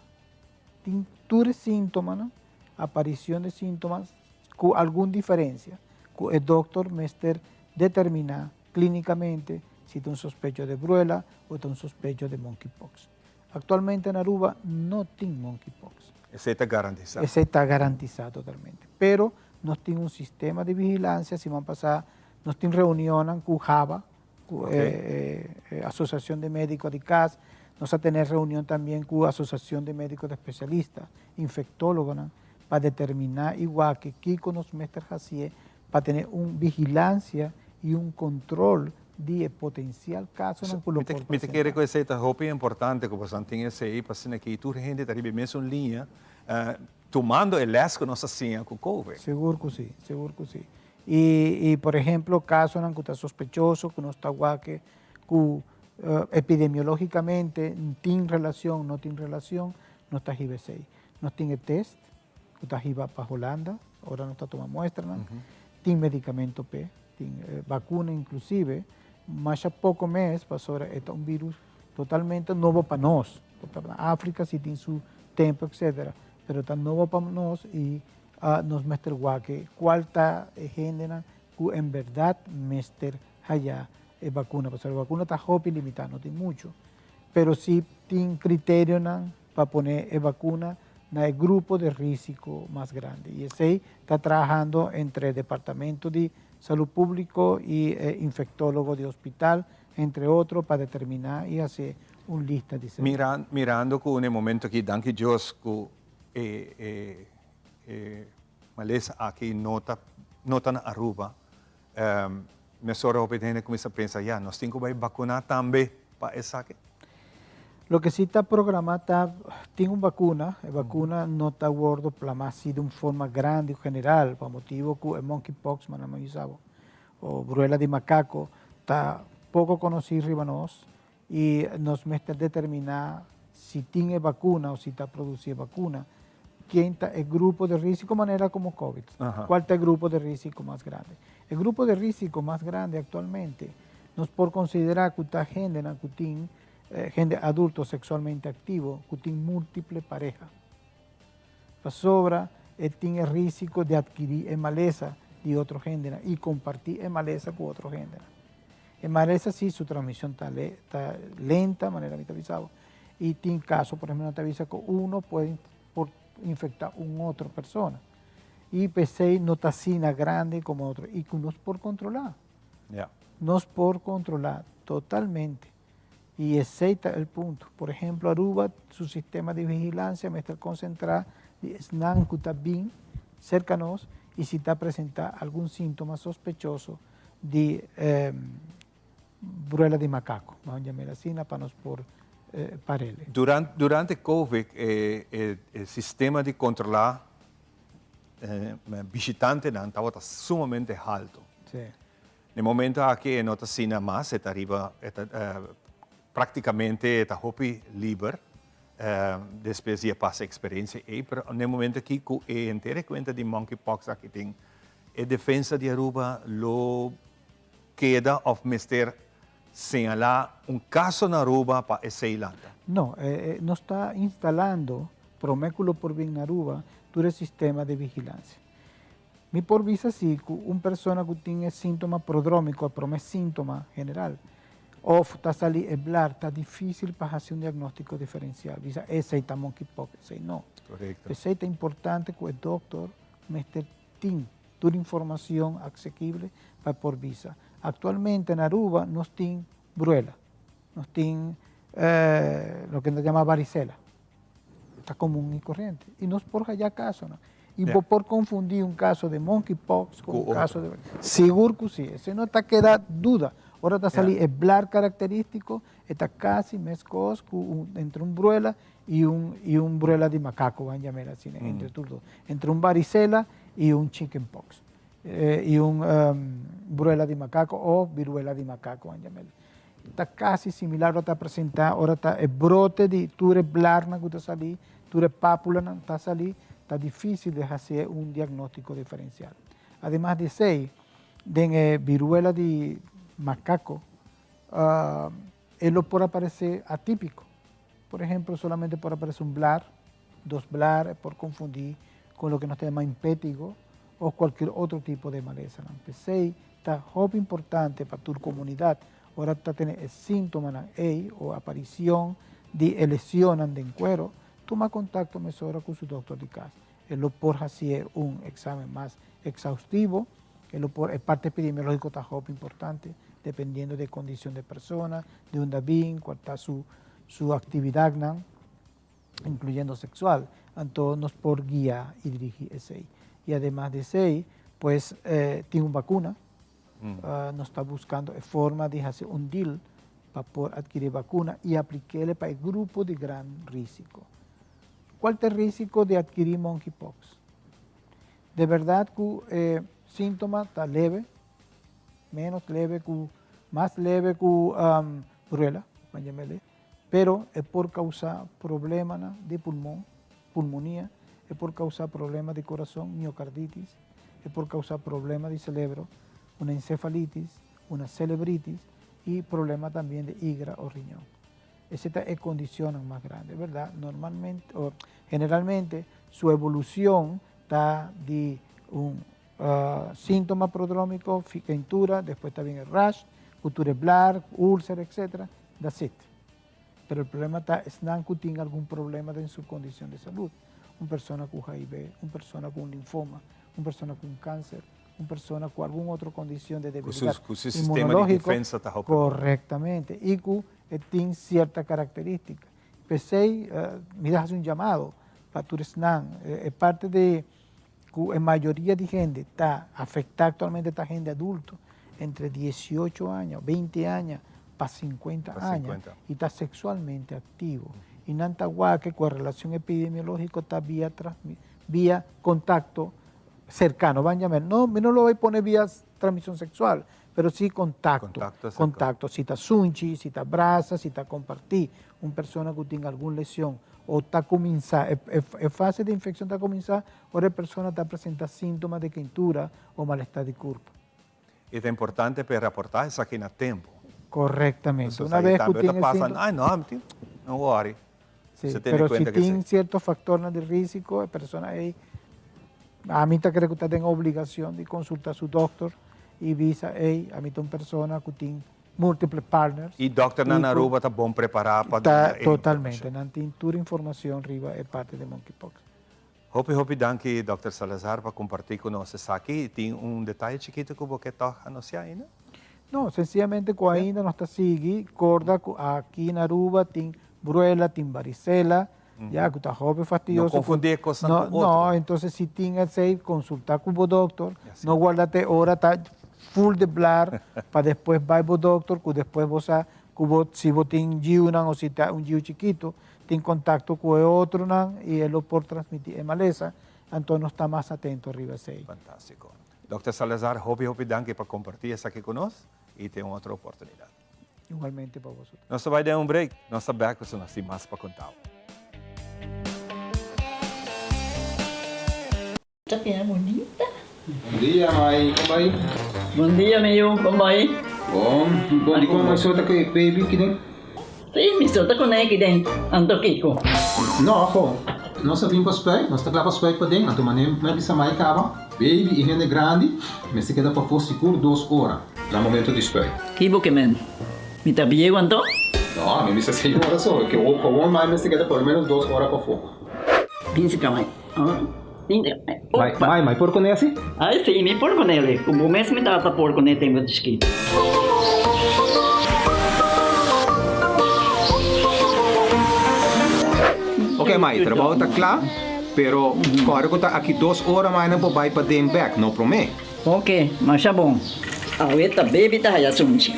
Tin tur e sintomanan, aparicion di sintomas, cu algun diferencia, cu e doctor mester determina clinicamente si ta un sospecho di bruela o ta un sospecho di monkeypox. Actualmente na Aruba no tin monkeypox. Esey ta garantisa. Esey ta garantisa totalmente. Pero nos tin un sistema di vigilancia, siman pasa nos tin reunionnan cu HABA, cu e Asociacion di Medico di Cas, nos a tene reunion tambien cu Asociacion di Medico di Especialista, infectologonan, pa determina y wak kico nos mester hacié pa tene un vigilancia y un control di e potencial casonan cu lo por Mi ta presenta. kere cu esey ta hopi importante cu boso tin esey pa asina ki tur hende ta riba e mesun liña tumando e les cu nos a siña cu covid. Sigur cu si, sigur cu si. Y por ehemplo casonan cu ta sospechoso cu nos ta wak cu epidemiologicamente tin relacion no tin relacion nos ta hiba esey. Nos tin e test cu ta hiba pa Hulanda ora nos ta tuma muestranan, tin medicamento p'e, tin vacuna inclusive, masha poco mes pasobra e ta un virus totalmente nobo pa nos, na Africa si tin su tempo etcetera, pero ta nobo pa nos y Nos mester wak cual ta e hendenan cu en berdad mester haya e vacuna, pasobra e vacuna ta hopi limita, no tin mucho, pero si tin criterionan pa pone e vacuna na e grupo de risico mas grandi y esey ta trahando entre Departamento di Salud Publico y e infectologo di hospital, entre otro, pa determina y haci un lista di seguro. Mirando cu na e momento aki, danki Dios cu e e e malesa aki no ta no ta na Aruba, mesora hopi hende cuminsa pensa ya nos tin cu bay vacuna tambe pa esaki. Loke si ta programa ta tin un vacuna, e vacuna no ta wordo plama asi di un forma grandi o general pa motibo cu e monkeypox manera mi a bisa bo o bruela di macaco ta poco conoci riba nos y nos mester determina si tin e vacuna o si ta produci e vacuna. Ken ta e grupo di risico manera como Covid? Cual ta e grupo di risico mas grandi? E grupo di risico mas grandi actualmente nos por considera cu ta hendenan cu tin, hende adulto sexualmente activo cu tin multiple pareha. Pasobra e tin e risico di adkiri e malesa di otro hendenan y comparti e malesa cu otro hendenan. E malesa si su transmision ta ta lenta manera mi ta bisa bo y tin caso por ehemplo nan ta bisa cu uno puede por infecta un otro persona y pesey no ta asina grande como otro y cu nos por controla. Nos por controla totalmente y esey ta el punto. Por ehemplo Aruba su sistema di vigilancia mester concentra di esnan cu ta bin cerca nos y si ta presenta algun sintoma sospechoso di bruela di macaco, vamos llamar asina pa nos por parele. Durante, durante Covid e, e, e sistema di controla bishitantenan tabata sumamente halto. Sí. Na e momento aki e no ta asina mas, e ta riba, e ta practicamente e ta hopi liber despues di a pasa e experiencia ey, pero na e momento aki cu e henter e cuenta di monkeypox aki tin E defensa di Aruba lo keda of mester señala un caso na Aruba pa esey lanta? No, nos ta instalando, prome cu lo por bin na Aruba, tur e sistema di vigilancia. Mi por bisa si cu un persona cu tin e sintoma prodromico, e prome sintoma general, of ta sali e blar, ta dificil pa haci un diagnostico diferencial, bisa esey ta monkeypox, esey no. Correcto. Esey ta importante cu e doctor mester tin tur informacion acsekible pa por bisa. Actualmente na Aruba nos tin bruela, nos tin loke nos ta yama varicela, ta comun y corriente y nos por haya casonan y bo por confundi un caso de monkeypox con un caso de sigur cu si, esey no ta keda duda, ora ta sali e blar caracteristico e ta casi mescos cu entre un bruela y un y un bruela di macaco, van llam'el asina, entre tur dos, entre un varicela y un chickenpox, y un bruela di macaco o viruela di macaco, van llam'el. Ta casi similar, ora ta presenta, ora ta e brote di tur e blarnan cu ta sali, tur e papulanan ta sali, ta dificil di haci un diagnostico diferencial. Ademas di esey, den e viruela di macaco, e lo por aparece atipico. Por ehemplo, solamente por aparece un blar, dos blar, por confundi con loke nos ta yama impétigo o cualkier otro tipo de malesanan. P'esey ta hopi importante pa tur comunidad ora ta tene e sintomanan ey o aparicion di e lesionnan den cuero, tuma contacto mesora cu su doctor di cas. E lo por hacié un examen mas exhaustivo, e lo por, e parte epidemiologico ta hopi importante, dependiendo di e condicion di e persona, di unda bin, cual ta su su actividadnan, incluyendo sexual, anto nos por guia y dirigi esey. Y ademas di esey, pues tin un vacuna, nos ta buscando e forma di haci un deal pa por adkiri vacuna y aplikele pa e grupo di gran risico. Cual ta e risico di adkiri monkeypox? De berdad cu e sintoma ta leve, menos leve cu, mas leve cu ruela, ban yam'e, pero e por causa problemanan di pulmon, pulmonia, e por causa problema di corazon, miocarditis, e por causa problema di celebro, una encefalitis, una celebritis y problema tambien di igra o riñon. Esei ta e condicionnan mas grandi, berdad? Normalmente o generalmente su evolucion ta di un Síntoma prodrómiko, keintura, despues ta bin e rash, ku tur e blar, úlsera, etcétera, that's it. Pero e problema ta esnan ku tin algun problema den su kondishon di salud. Un persona ku HIV, un persona ku un linfoma, un persona ku un kánser, un persona ku algun otro kondishon de debilidat Ku su sistema di defensa ta hopi. Korektamente. I ku e tin sierta karakterístika. P'esei mi ta hasi un yamado pa tur esnan. E parti di ku e mayoria di hende ta afektá aktualmente ta hende adulto entre diesiocho aña, beinti aña pa sinkuenta aña i ta seksualmente aktivo. I nan ta wak ku e relashon epidemiológiko ta via via kontakto serkano, ban yam'é. No, mi no lo bai pone via transmishon seksual, pero si kontakto, kontakto, si ta sunchi, si ta brasa, si ta kompartí un persona ku tin algun leshon. o ta kuminsá, e fase di infekshon ta kuminsá ora e persona ta presentá síntoma di keintura o malestar di kurpa. E ta importante pa e raportá esaki na tempu. Korektamente. Una bes ku tin e síntoma. Ai no, mi tin, no wòri. Sí, pero si tin sierto faktornan di risiko e persona ei, ami ta kere ku ta den obligashon di konsultá su dòkter i bisa ei, ami ta un persona ku tin multiple partners. I dòkternan na Aruba ta bon prepará pa duna e informashon? Totalmente, nan tin tur informashon riba e parti di monkeypox. Hopi hopi danki Dòkter Salazar pa kompartí ku nos esaki. Tin un detaye chikitu ku bo ke tòg anunsiá ainda? No, sensiyamente ku ainda nos ta sigui korda ku aki na Aruba tin bruela, tin barisela, ya ku ta hopi fastidioso. No konfundí e kosnan ku otro. No, entonces si tin esei konsultá ku bo dòkter, no warda te ora ta ful di blar pa despues bai bo dòkter ku despues bo sa ku bo si bo tin yiunan o si ta un yiu chikitu tin kontakto ku e otronan i e lo por transmití e malesa, anto nos ta mas atento riba esei. Fantástiko. Dòkter Salazar, hopi hopi danki pa kompartí esaki ku nos i te un otro oportunidat. Igualmente pa boso. Nos ta bai den un break, nos ta bèk pasobra nos tin mas pa konta bo. Ta bira bunita. Bon dia mai, kon bai? Bon dia mi yu, kon bai? Bon, bon dikon mai so ta ku e baby kiden? Si, mi so ta ku ne kiden, anto kiko? No, ho, nos a bin pa spuit, nos ta kla pa spuit paden, anto manera mi a bisa mai kaba, baby i hende grandi mester keda pafó sigur dos ora na momento di spuit. Ki bo ke men? Mi ta bieu anto? No, mi bisa seis ora so, ke gewoon mai mester keda por lo menos dos ora pafó. Bin si ka mai. Mai, mai, mai por kuné asi? Ai si, mi por kuné li. Ku bo mes mi tata por kuné tempu di chikito. Ok mai, trabou ta kla, pero kòrda ku ta aki dos ora mai nan por bai paden bèk, no promé. Ok, masha bon. Awe ta baby ta haya sunchi.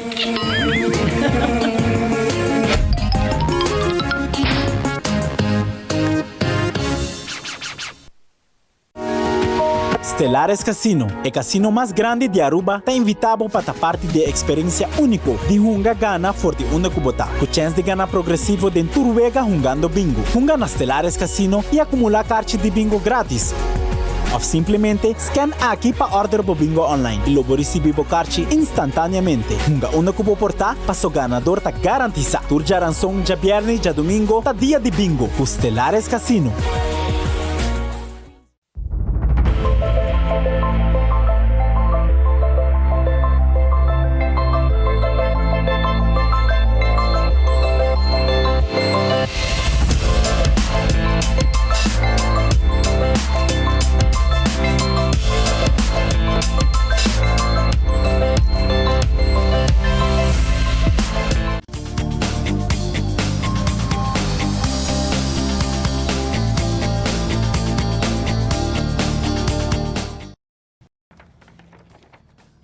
Stellares Casino, e casino mas grandi di Aruba, ta invita bo pa ta parti di e experiencia unico di hunga gana for di unda cu bo ta, cu chens di gana progresivo den tur wega hungando bingo. Hunga na Stellares Casino y acumula carchi di bingo gratis. Of simplemente scan aki pa order bo bingo online y lo bo ricibi bo carchi instantaneamente. Hunga unda cu bo por ta, paso ganador ta garantisa. Tur djaranson, djabierne y djadomingo ta dia di bingo cu Stellares Casino.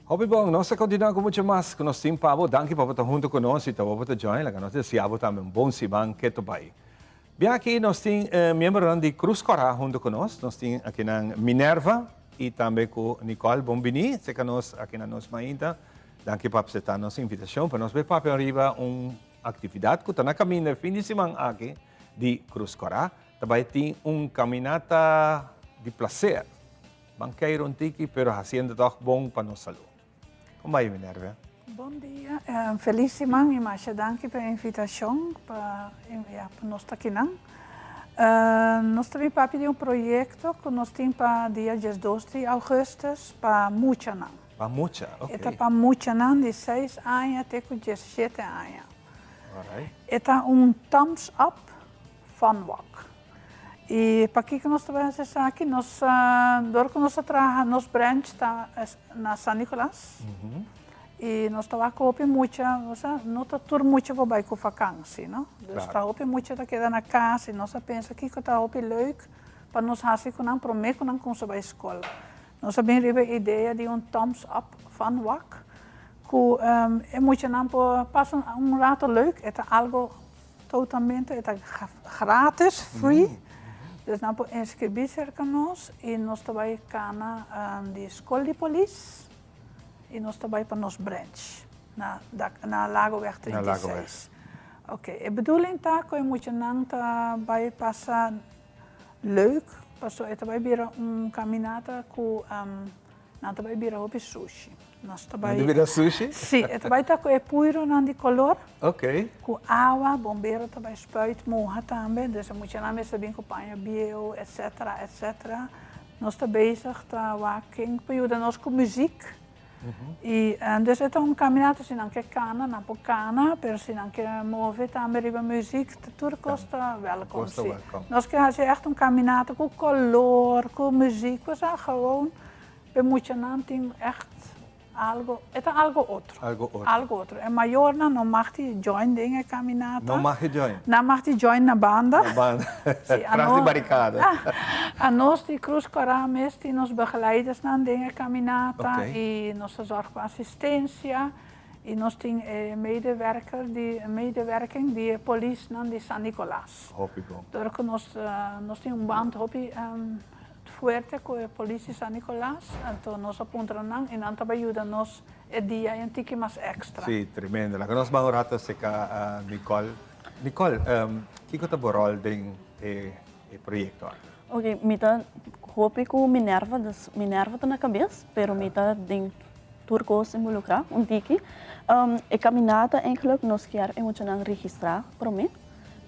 Hopi bon, nos ta continua cu mucho mas cu nos tin pa bo. Danki pa bo ta hunto cu nos y ta bo ta join. Laga nos desea bo tambe un bon siman keto bai. Bien aki nos tin miembronan di Cruz Cora hunto cu nos. Nos tin akinan Minerva y tambe cu Nicole. Bon bini cerca nos aki na nos mainta. Danki pa acepta nos invitacion pa nos bay papia riba un actividad cu ta na caminda e fin di siman aki di Cruz Cora. Ta bay tin un caminata di placer. Ban keiro un tiki pero haciendo toch bon pa nos salud. Con bay Minervia? Bon dia, feliz siman y masha danki pa e invitacion pa ya pa nos ta akinan. Nos ta bin papia di un proyecto cu nos tin pa dia diesdos di augustus pa muchanan. Pa mucha, ok. E ta pa muchanan di seis aña te cu diesshete aña. Alright. E ta un thumbs up fun walk. Y pakico nos ta bay haci esaki? Nos, dor cu nos ta traha, nos branch ta na San Nicolas. Y nos ta wak hopi mucha, osea, no ta tur mucha por bay cu vakantie, no? Dus ta hopi mucha ta keda na cas y nos a pensa kico ta hopi leuk pa nos haci cu nan prome cu nan cuminsa bay scol. Nos a bin riba e idea di un thumbs up fun walk cu e muchanan por pasa un rato leuk, e ta algo totalmente, e ta gratis, free, dus nan por inscribi cerca nos y nos ta bay cana di scol di polis y nos ta bay pa nos branch na Lagoweg 36. Ok, e bedoeling ta ku e muchanan ta bai pasa leuk, paso e ta bai bira un kaminata ku nan ta bai bira hopi sushi. Nos ta bai. Nan ta bira sushi? Si, e ta bai ta ku e puironan di kolor. Ok. Ku awa, bombero ta bai spuit muha tambe, dus e muchanan mester bin ku paña bieu, etcetera, etcetera. Nos ta bezig ta wak ken por yuda nos ku muziek. I dus e ta un kaminata, si nan ke kana, nan por kana, pero si nan ke move tambe riba muziek, tur kos ta wèlkom. Si. Nos ke hasi ègt un kaminata ku kolor, ku muziek, kusá gewoon p'e muchanan tin ègt algo, e ta algo otro. Algo otro. Algo otro. E mayornan no mag di join den e kaminata. No mag di join? Nan mag di join na banda. Na banda. Si, Tras di barikada. Anos di Cruz Cora mes tin nos begeleidersnan den e kaminata i nos ta zorg pa asistensia i nos tin e medewerker di medewerking di e polisnan di San Nicolas. Hopi bon. Dor ku nos nos tin un band hopi fuerte ku e polis di San Nicolas, anto nos a puntra nan i nan ta bai yuda nos e dia ei un tiki mas extra. Si, tremendo. Laga nos ban un rato acerca Nicole. Nicole, kiko ta bo rol den e proyecto aki? Ok, mi ta hopi ku Minerva, dus Minerva ta na kabes, pero mi ta den tur kos involukrá un tiki. E kaminata eigenlijk nos kier e muchanan registrá promé,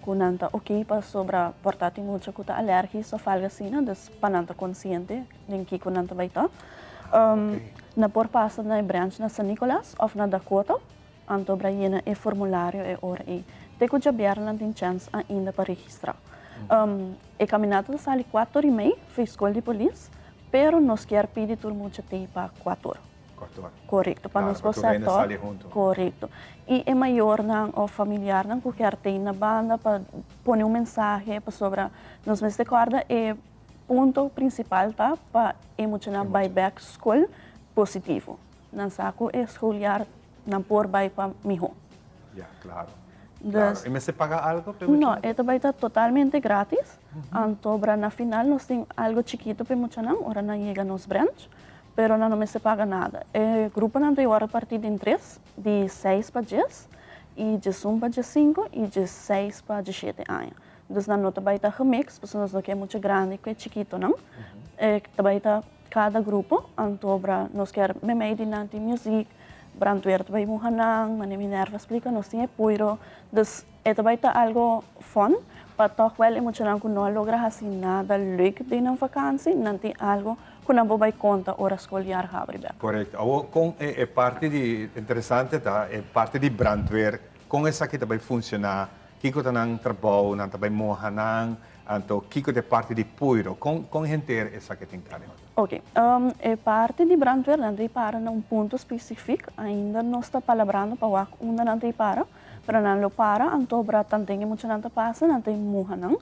ku nan ta ok pasobra por ta tin mucha ku ta alèrgis òf algu asina, dus pa nan ta konsiente den kiko nan ta bai ta. Nan por pasa na e branch na San Nicolas òf na Dakota. Anto bra yena e formulario e ora ei. Te ku djabièrnè nan tin chèns ainda pa registrá. E kaminata ta sali kuator i mei for e skol di polis, pero nos kier pidi tur mucha tei pa kuator. Kuator. Korekto, pa nos por Klaro, pa tur sèt hende sali huntu. Korekto. I e mayornan òf familiarnan ku kier tei na banda pa pone un mensahe pasobra nos mester kòrda e punto prinsipal ta pa e muchanan bai bèk skol positivo. Nan sa ku e schooljaar nan por bai pa mihó. Ya, klaro. Dus, Klaro. E mester paga algo p'e No, muchanan? e ta bai ta totalmente gratis. Anto bra na final nos tin algo chikito p'e muchanan ora nan yega nos branch, pero nan no mester paga nada. E gruponan ta wòrdu partí den tres, di seis pa djes, i djesun pa djesinku i djesseis pa djeshete aña. Dus nan no ta bai ta gemix, pasobra nos no ke mucha grandi ku e chikitonan. E ta bai ta Kada grupo, anto bra nos kier memei di nan tin muziek, brandweer ta bai muha nan, mane Minerva splika nos tin e puiro, dus e ta bai ta algo fun, pa tog wel e muchanan ku no a logra hasi nada leuk den nan vakansi, nan tin algo ku nan por bai konta ora skol yar habri bek. Korekto. Awor kon e parti di interesante ta e parti di brandweer, kon esaki ta bai funshoná, kiko ta nan trabou, nan ta bai moha nan, Anto kiko ta e parti di puiro? Kon kon henter esaki tin kari? Ok, e parti di brandweer nan ta para na un punto specific, ainda nos ta palabrando pa wak unda nan ta para, pero nan lo para anto bra tanten e muchanan ta pasa nan ta muha nan,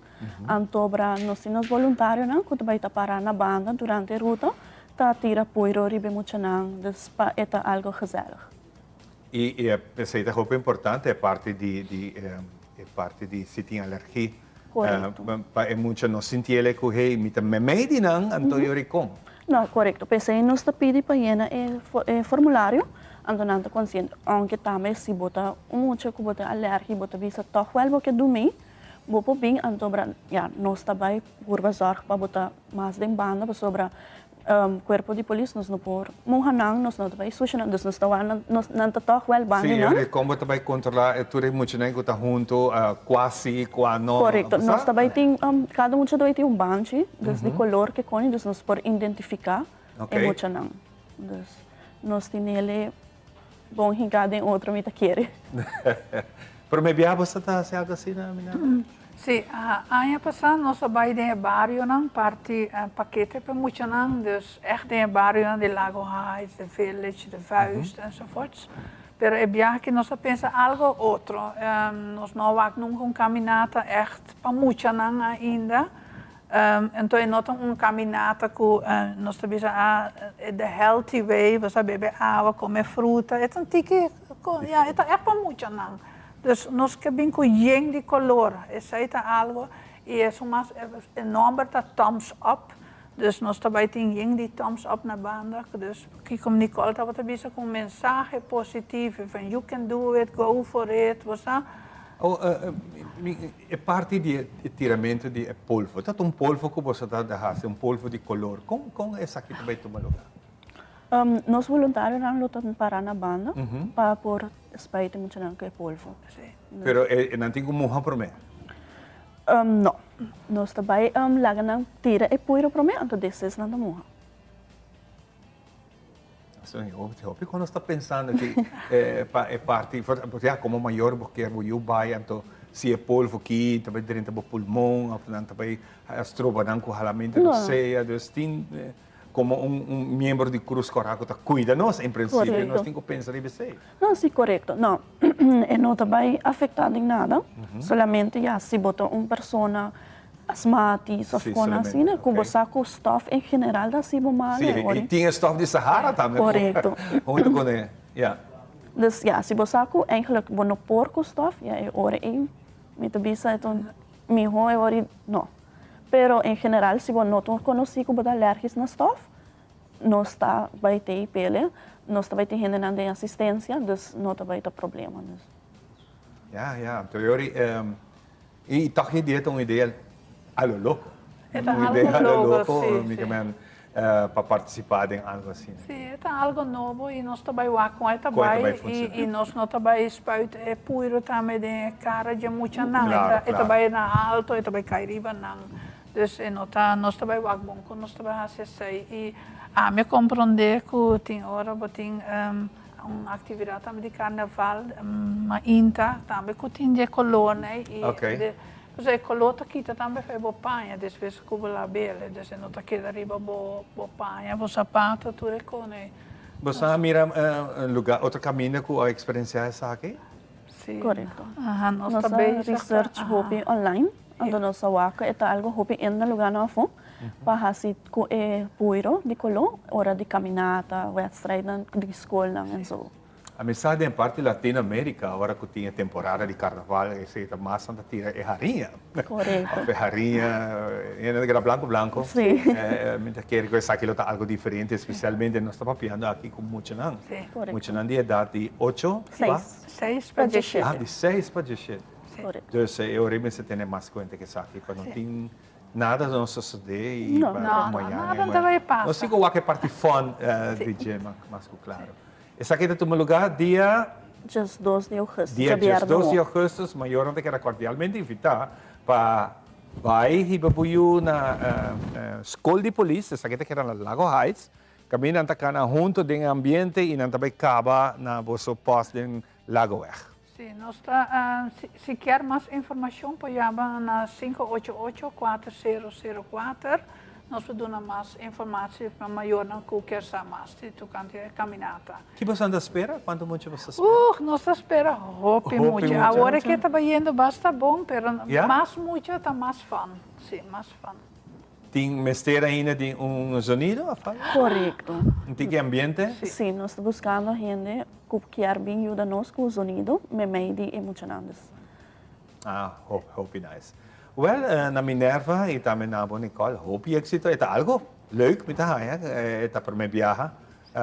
anto bra nos tin nos boluntarionan ku ta bai ta para na banda durante e ruta ta tira puiro riba e muchanan, dus pa e ta algo gezellig. I esei ta hopi importante e parti di di e parti di si tin alergi. Korekto. Pa e mucha no sinti el ku hey mi ta memei di nan anto yo rikon. No, korekto. P'esei nos ta pidi pa yena e e formulario, anto nan ta konsiente. Ounke tambe si bo ta un mucha ku bo ta alergi bo ta bisa tòg wèl bo ke dumí, bo por bin anto bra ya nos ta bai purba zòrg pa bo ta mas den banda pasobra Cuerpo di polis nos no por moha nan, nos no ta bay susha nan, dus nos ta wak nan, nos, nan ta tog wel banda Sí, nan. e con bo ta bay controla e tur e muchanan cu ta hunto, cua si, cua no, Correcto, bo sa? nos ta bay tin, cada mucha ta bay tin un banchi, dus di color ke coni, dus nos por identifica e muchanan. Dus nos tinele bon hinca den otro mi ta kere. Prome bia bo sa ta haci algo asina, Minerva? Sí, aña pasá nos a bai den e barionan parti pakete pa muchanan, dus ègt den e barionan di Lago Heights, The Village, De Vuist enzovoorts. Pero e biaha aki nos a pensa algo otro. Nos no a wak nunka un kaminata ègt pa muchanan ainda. Enton e no ta un kaminata ku nos ta bisa ah the healthy way, bo sa bebe awa, kome fruta, e ta un tiki, ya, e ta ègt pa muchanan. Dus nos ke bin ku yen di kolor, esei ta algo, i esun mas e nomber ta Thumbs Up, dus nos ta bai tin yen di thumbs up na banda, dus kiko Nicole tabata bisa ku un mensahe positivo van you can do it, go for it, bo sa. Oh, e parti di e tiramento di e polvo, ta un polvo ku boso ta hasi, un polvo di kolor, kon kon esaki ta bai tuma lugá? Nos voluntarionan lo ta pará na banda pa por spuit e muchanan ku e polvo. Pero e nan tin ku muha promé? No. Nos ta bai laga nan tira e puiro promé, anto despues nan ta muha. Hopi ku nos ta pensando ki pa e parti, ya komo mayor bo kier bo yu bai, anto si e polvo ki ta bai drenta bo pulmon òf nan ta bai stroba nan ku halamentu di rosea, dus tin komo un miembro di Cruz Kora ku ta kuida nos en prinsipio nos tin ku pensa riba esei. No, si korekto. No, e no ta bai afektá den nada, solamente ya si bo ta un persona Asmati, sofcona asina, cu bo sa cu stof en general ta haci bo malo. Si, y tin e stof di Sahara tambe. Corecto. Hunto cu ne, ya. Dus ya, si bo sa cu eigenlijk bo no por cu stof, ya e ora ey mi ta bisa e ta miho e ora ey no. Pero en general si bo no ta conoci cu bo ta alergisch na stof, nos ta bay tey pele, nos ta bay tin hendenan den asistencia, dus no ta bay ta problema. Ya, ya. Anto e ora ey. I tòg e idea ta un idea a lo loko. E ta Un algo idea a lo loko, loko, sí, mi sí. ke men pa partisipá den algo asina. Sí, e ta algo nobo i nos ta bai wak kon e ta Kon e ta bai bai i funshoná. i nos no ta bai spuit e puiro tambe den e kara dje muchanan. E Klaro, ta e ta klaro. bai na alto, e ta bai kai riba nan. Dus e no ta, nos ta bai wak bon kon nos ta bai hasi esei. I ami a komprondé ku tin ora bo tin Un actividad tambe di carnaval mainta tambe cu tin di e colornan ey y Ok. pues e color ta kita tambe for bo paña despues cu bo labele dus e no ta keda riba bo bo paña bo zapato tur e con ey. Bo sa mira un lugar otro caminda cu a experiencia esaki? Si. Correcto. Aha nos Nos ta a bezig ta research aha. hopi online anto nos a wak e ta algo hopi in na lugarnan afo pa hasi ku e puiro di koló ora di kaminata, wèdstrijdnan di skolnan en so. A mi sa den parti Latino America ora ku tin e temporada di karnaval esei ta mas nan ta tira e hariña. Korekto. Of e hariña e ta keda blanko blanko. Si. Mi ta kere ku esaki lo ta algo diferente espesialmente nos ta papiando aki ku muchanan. Si. Korekto. Muchanan di edat di ocho pa? Seis. Seis pa diesshete. Ah di seis pa diesshete. Korekto. Dus e ora mester tene mas kuenta ku esaki pa no tin Nada no sosode y No. pa No, no, mañana. nada no ta bay pasa. Nos tin cu wak e parti fun di dje mas cu claro. Esaki ta tuma lugar dia. Diesdos di augustus, Dia djabièrnè diesdos di awor. augustus, mayornan ta keda cordialmente invita pa bay hiba bo yu na Scol di Polis, esaki ta keda na Lago Heights, caminda nan ta cana hunto den e ambiente y nan ta bay caba na boso post den Lagoweg. Si, nos ta, si kier mas informacion por yama na 588 4004, nos por duna mas informatie pa mayornan cu kier sa mas di tocante e caminata. Ki boso anda spera? Cuanto mucha boso ta spera? Uh, nos ta spera hopi mucha. Awor aki ta bayendo basta bon, pero mas mucha ta mas fun. Si, mas fun. Tin mester ainda di un zonido of algo? Korekto. Un tiki ambiente? Sí, nos ta buskando hende ku kier bin yuda nos ku zonido meimei di e muchanan dus. Ah, hopi, hopi nice. Well, na Minerva y tambe na bo Nicole, hopi éxito. E ta algo leuk mi ta haña, e ta prome biaha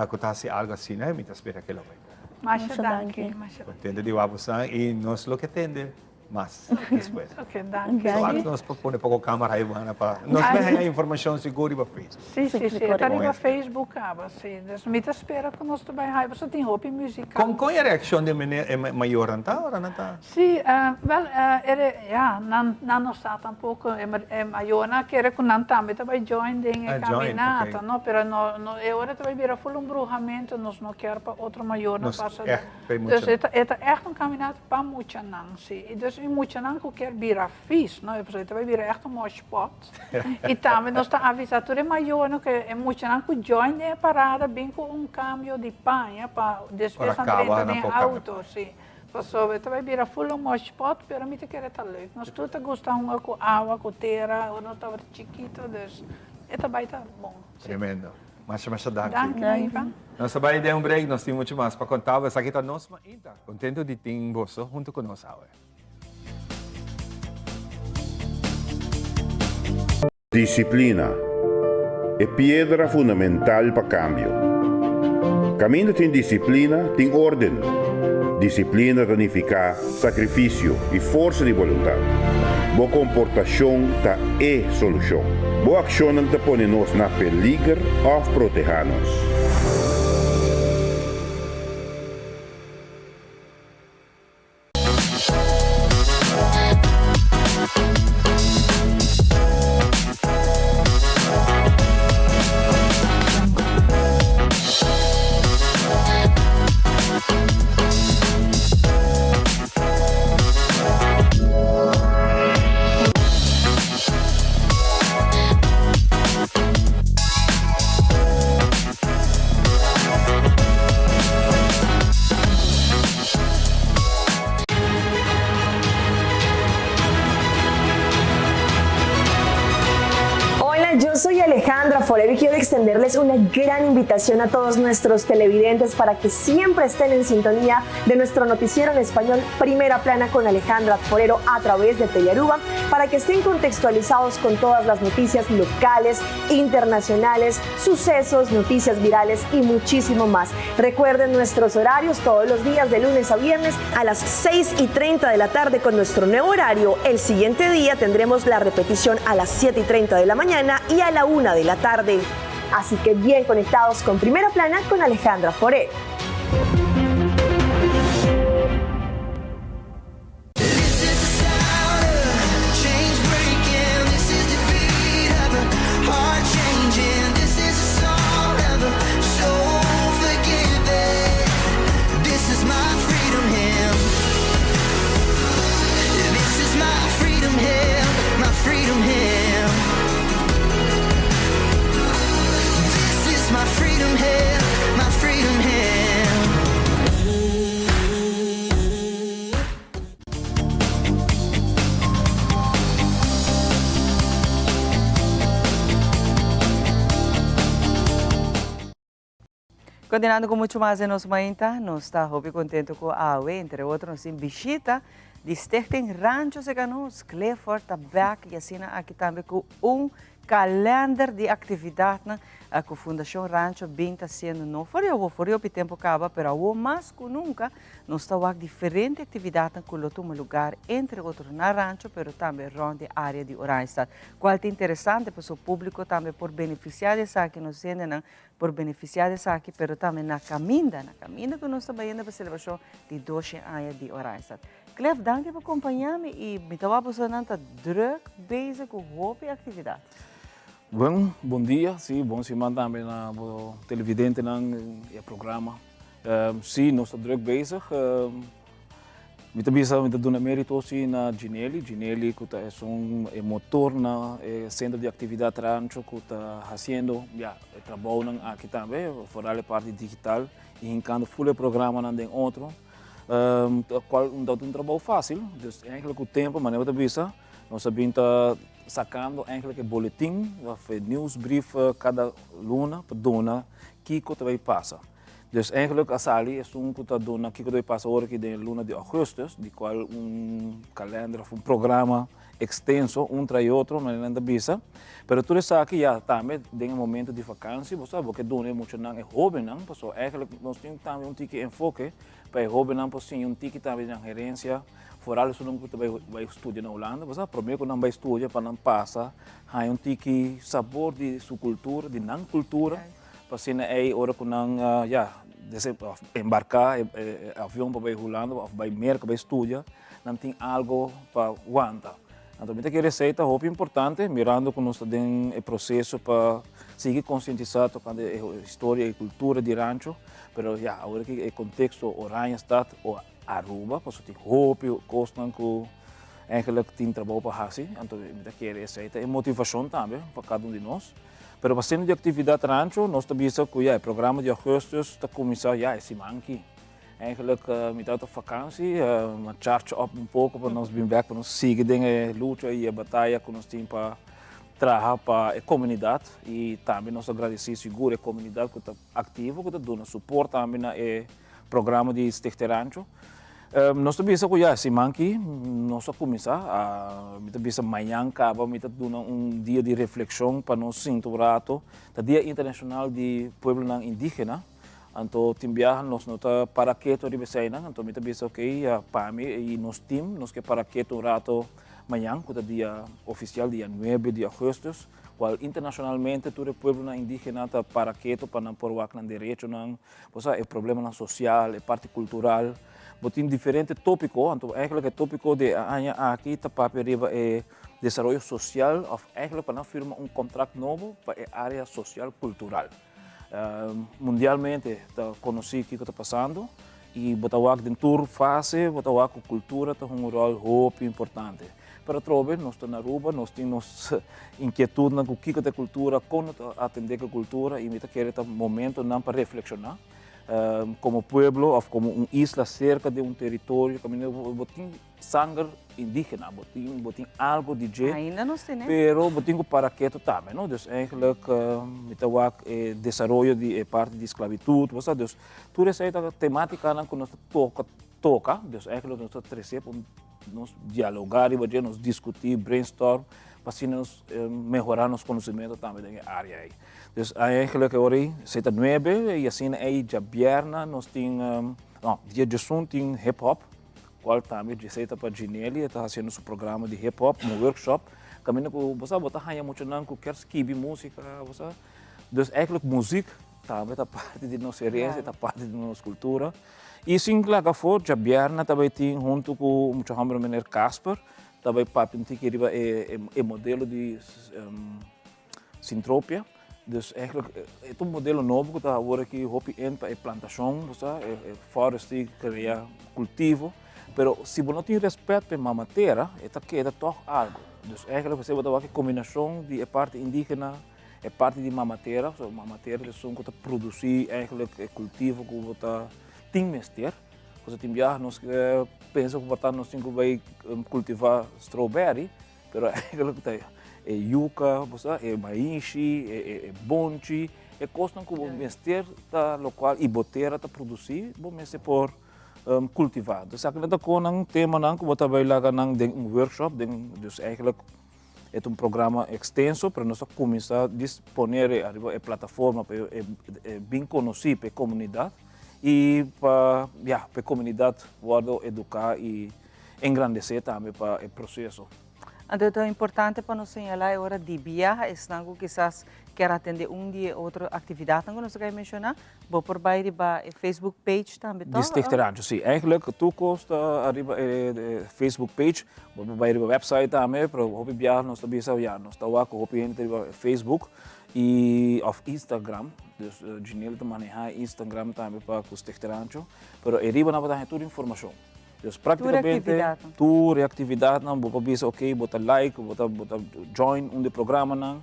ku ta hasi algo asina y mi ta spera ke lo bai bon. Masha danki. Masha danki. Kontento di wak bosan y nos lo ke tende. mas despues. Ok, danki. So antes nos por pone poco camera ahí buena pa nos me haya informacion sigur riba Facebook. Si, si, si, e ta riba Facebook caba, si. Dus mi ta spera cu nos ta bay haya, pasobra tin hopi musica. Con con e reaccion di meneer e mayornan ta ora nan ta? Si, wel, e ya, nan nan no sa tampoco, e mayornan a kere cu nan tambe ta bay join den e caminata, no, pero no, no, e ora ta bay bira full un bruhamento, nos no kier pa otro mayornan pasa. Dus e ta e ta echt un caminata pa muchanan, si. I dus e muchanan ku kier bira vis, no, pasobra e ta bai bira echt un mosh pot. I tambe nos ta avisa tur e mayornan ku e muchanan ku join den e parada bin ku un kambio di paña pa despues nan drenta den auto, si. Pasobra e ta bai bira full un mosh pot, pero mi ta kere ta leuk. Nos tur ta gusta hunga ku awa, ku tera, ora nos tabata chikito, dus e ta bai ta bon, si. Tremendo. Masha masha danki. Danki Ivan. Nos ta bai den un break, nos tin mucho mas pa konta bo. Esaki ta Nos Mainta. Kontento di tin boso hunto ku nos awe. Disiplina, e piedra fundamental pa kambio. Kaminda tin disiplina, tin órden. Disiplina ta nifiká sakrifisio i forsa di boluntat. Bo komportashon ta e solushon. Bo akshonnan ta pone nos na peliger òf protehá nos. Hola, yo soy Alejandra Forero y quiero extenderles una gran invitación a todos nuestros televidentes para que siempre estén en sintonía de nuestro noticiero en español Primera Plana con Alejandra Forero a través de Telearuba para que estén contextualizados con todas las noticias locales, internacionales, sucesos, noticias virales y muchísimo más. Recuerden nuestros horarios todos los días de lunes a viernes a las 6 y 30 de la tarde con nuestro nuevo horario. El siguiente día tendremos la repetición a las 7 y 30 de la mañana y a la 1 de la tarde. Así que bien conectados con Primera Plana con Alejandra Foré. Continuando cu mucho mas den nos mainta, nos ta hopi contento cu awe, entre otro, nos tin bishita di Stichting Rancho Seca Nos. Clifford ta back y asina aki tambe cu un Kalender di aktividatnan ku Fundashon Rancho bin ta hasiendo no for di awor, for di hopi tempu kaba, pero awor mas ku nunka nos ta wak diferente aktividatnan ku lo tuma lugar entre otro na Rancho pero tambe rònt di área di Oranjestad. Kual ta interesante pasobra públiko tambe por benefisiá di esaki, nos hendenan por benefisiá di esaki pero tambe na kaminda, na kaminda ku nos ta bayendo pa selebrashon di doshe aña di Oranjestad. Cliff, danki pa kompañá mi i mi ta wak bosonan ta drùk bezig ku hopi aktividat. Bon, bon dia, sí, bon siman tambe na bo televidentenan i e programa. Sí, nos ta drùk bezig. Mi ta bisa, mi ta duna mérito sí na Ginelli, Ginelli ku ta esun e motor na e sentro di aktividat Rancho ku ta hasiendo, ya, e trabounan aki tambe, foral e parti digital i hinkando ful e programanan den otro. Cual no ta un trabou facil, dus eigenlijk cu tempo, manera bo ta bisa, nos a bin ta sacando eigenlijk e boletin of e nieuwsbrief cada luna pa duna kico ta bay pasa. Dus eigenlijk a sali esun cu ta duna kico ta bay pasa ora aki den luna di augustus, di cual un kalender of un programa extenso, un tras otro, manera nan ta bisa. Pero tur esaki ya tambe den e momento di vakantie, bo sa, bo ke duna e muchanan, e hobennan, pasobra eigenlijk nos tin tambe un tiki enfoke pa e hobennan por siña un tiki tambe di nan herencia, foral esunnan ku ta bai bai studia na Hulanda, bo sa, prome ku nan bai studia pa nan pasa haña un tiki sabor di su cultura, di nan cultura, pa asina ey ora ku nan ya embarca e avion pa bai Hulanda of bai Merca bai studia, nan tin algo pa wanta. Anto mi ta kere esei ta hopi importante mirando ku nos ta den e proseso pa sigui konsientisá tokante e historia i kultura di Rancho, pero ya awor aki e konteksto Oranjestad o Aruba pasobra tin hopi kosnan ku eigenlijk tin trabou pa hasi, anto mi ta kere esei ta e motivashon tambe pa kada un di nos. Pero pa seno di aktividat Rancho nos ta bisa ku ya e programa di augustus ta kuminsá ya e siman aki. Eigenlijk mi tabata op vakantie, mi a charge up un poco pa nos bin bek, pa nos sigui den e lucha y e bataya cu nos tin pa traha pa e comunidad. Y tambe nos ta agradeci sigur e comunidad cu ta activo, cu ta duna support tambe na e programa di Stichting Rancho. Nos ta bisa cu ya siman aki nos a cuminsa, mi ta bisa mañan caba mi ta duna un dia di reflexion pa nos sinta un rato. Ta Dia Internacional di Pueblonan Indigena. Anto tin biaha nos no ta para keto riba eseinan, anto mi ta bisa ok, ya pa mi i nos team nos ke para keto un rato mañan ku ta dia ofisial dia nuebe di augustus, kual internashonalmente tur e pueblonan indigena ta para keto pa nan por wak nan derechonan, bo sa e problemanan sosial, e parti kultural, bo tin diferente topiko, anto eigenlijk e topiko di e aña aki ta papia riba e desaroyo sosial òf eigenlijk pa nan firma un kontrakt nobo pa e área sosial kultural. Mundialmente ta konosí kiko ta pasando i bo ta wak den tur fase, bo ta wak ku kultura ta hunga un ròl hopi importante. Pero atrobe nos ta na Aruba, nos tin nos inkietudnan ku kiko ta e kultura, kon no ta atendé ku e kultura i mi ta kere ta momentonan pa reflekshoná komo pueblo òf komo un isla serka di un teritorio kaminda bo tin Sanger indigena, bo tin, bo tin algo di dje. Ainda nos tene. Pero bo tin ku para ketu tambe, no? Dus eigenlijk mi ta wak e desaroyo di e parti di sklabitut, bo sa. Dus tur esei ta tematikanan ku nos ta toka, toka. Dus eigenlijk nos ta trese pa nos dialoga riba dje, nos diskutí, brainstorm, pa asina nos mehorá nos konosementu tambe den e área ei. Dus eigenlijk e ora ei, esei ta nuebe i asina ei djabièrnè nos tin, no, dia djesun tin hip hop. Cual tambe djesey ta pa Ginelli, e ta haciendo su programa di hip hop, un workshop, caminda cu bo sa bo ta haya muchanan cu kier skibi musica, bo sa. Dus eigenlijk muziek tambe ta parti di nos herencia, ta parti di nos cultura. Y sin laga afo, djabièrnè ta bay tin hunto cu mucha homber meneer Casper, ta bay papia un tiki riba e modelo di Sintropia. Dus eigenlijk e ta un modelo nobo ku ta awor aki hopi in pa e plantashon, bo sa, e forestry, krea kultivo. Pero si bo no tin rèspèt pa e mama tera, e ta keda tòg algu. Dus eigenlijk bo ta wak e kombinashon di e parti indígena, e parti di mama tera, pasobra mama tera ta esun ku ta produsí eigenlijk e kultivo ku bo ta tin mester. Pasobra tin biaha nos pensa ku por ta nos tin ku bai kultivá strawberry, Pero eigenlijk ta e yuca, bo sa, e maishi, e bonchi, e kosnan ku bo mester ta lokual i bo tera ta produsí, bo mester por kultivá. Dus esaki nan ta konan temanan ku bo ta bai laga nan den un workshop, den, dus eigenlijk e ta un programa ekstenso, pero nos a kuminsá dis poner e ariba e plataforma pa e bin konosí pa e komunidat i pa, ya, pa e komunidat wòrdu eduká i engrandesé tambe pa e proseso. Anto ta importante pa nos señalá e ora di biaha esnan ku kisas kier atendé un di e otro aktividatnan ku nos a kai menshoná, bo por bai riba e Facebook page tambe Di Stichter Rancho, si. Eigenlijk tur kos ta ariba e Facebook page, bo por bai riba website tambe, pero hopi biaha nos ta bisa ya nos ta wak ku hopi hende riba Facebook i òf Instagram, dus Ginelle ta manehá Instagram tambe pa ku Stichter Rancho, pero e riba nan bo ta haña tur informashon. Dus práktikamente tur e aktividatnan bo por bisa ok bo ta like, bo ta bo ta join un di e programanan,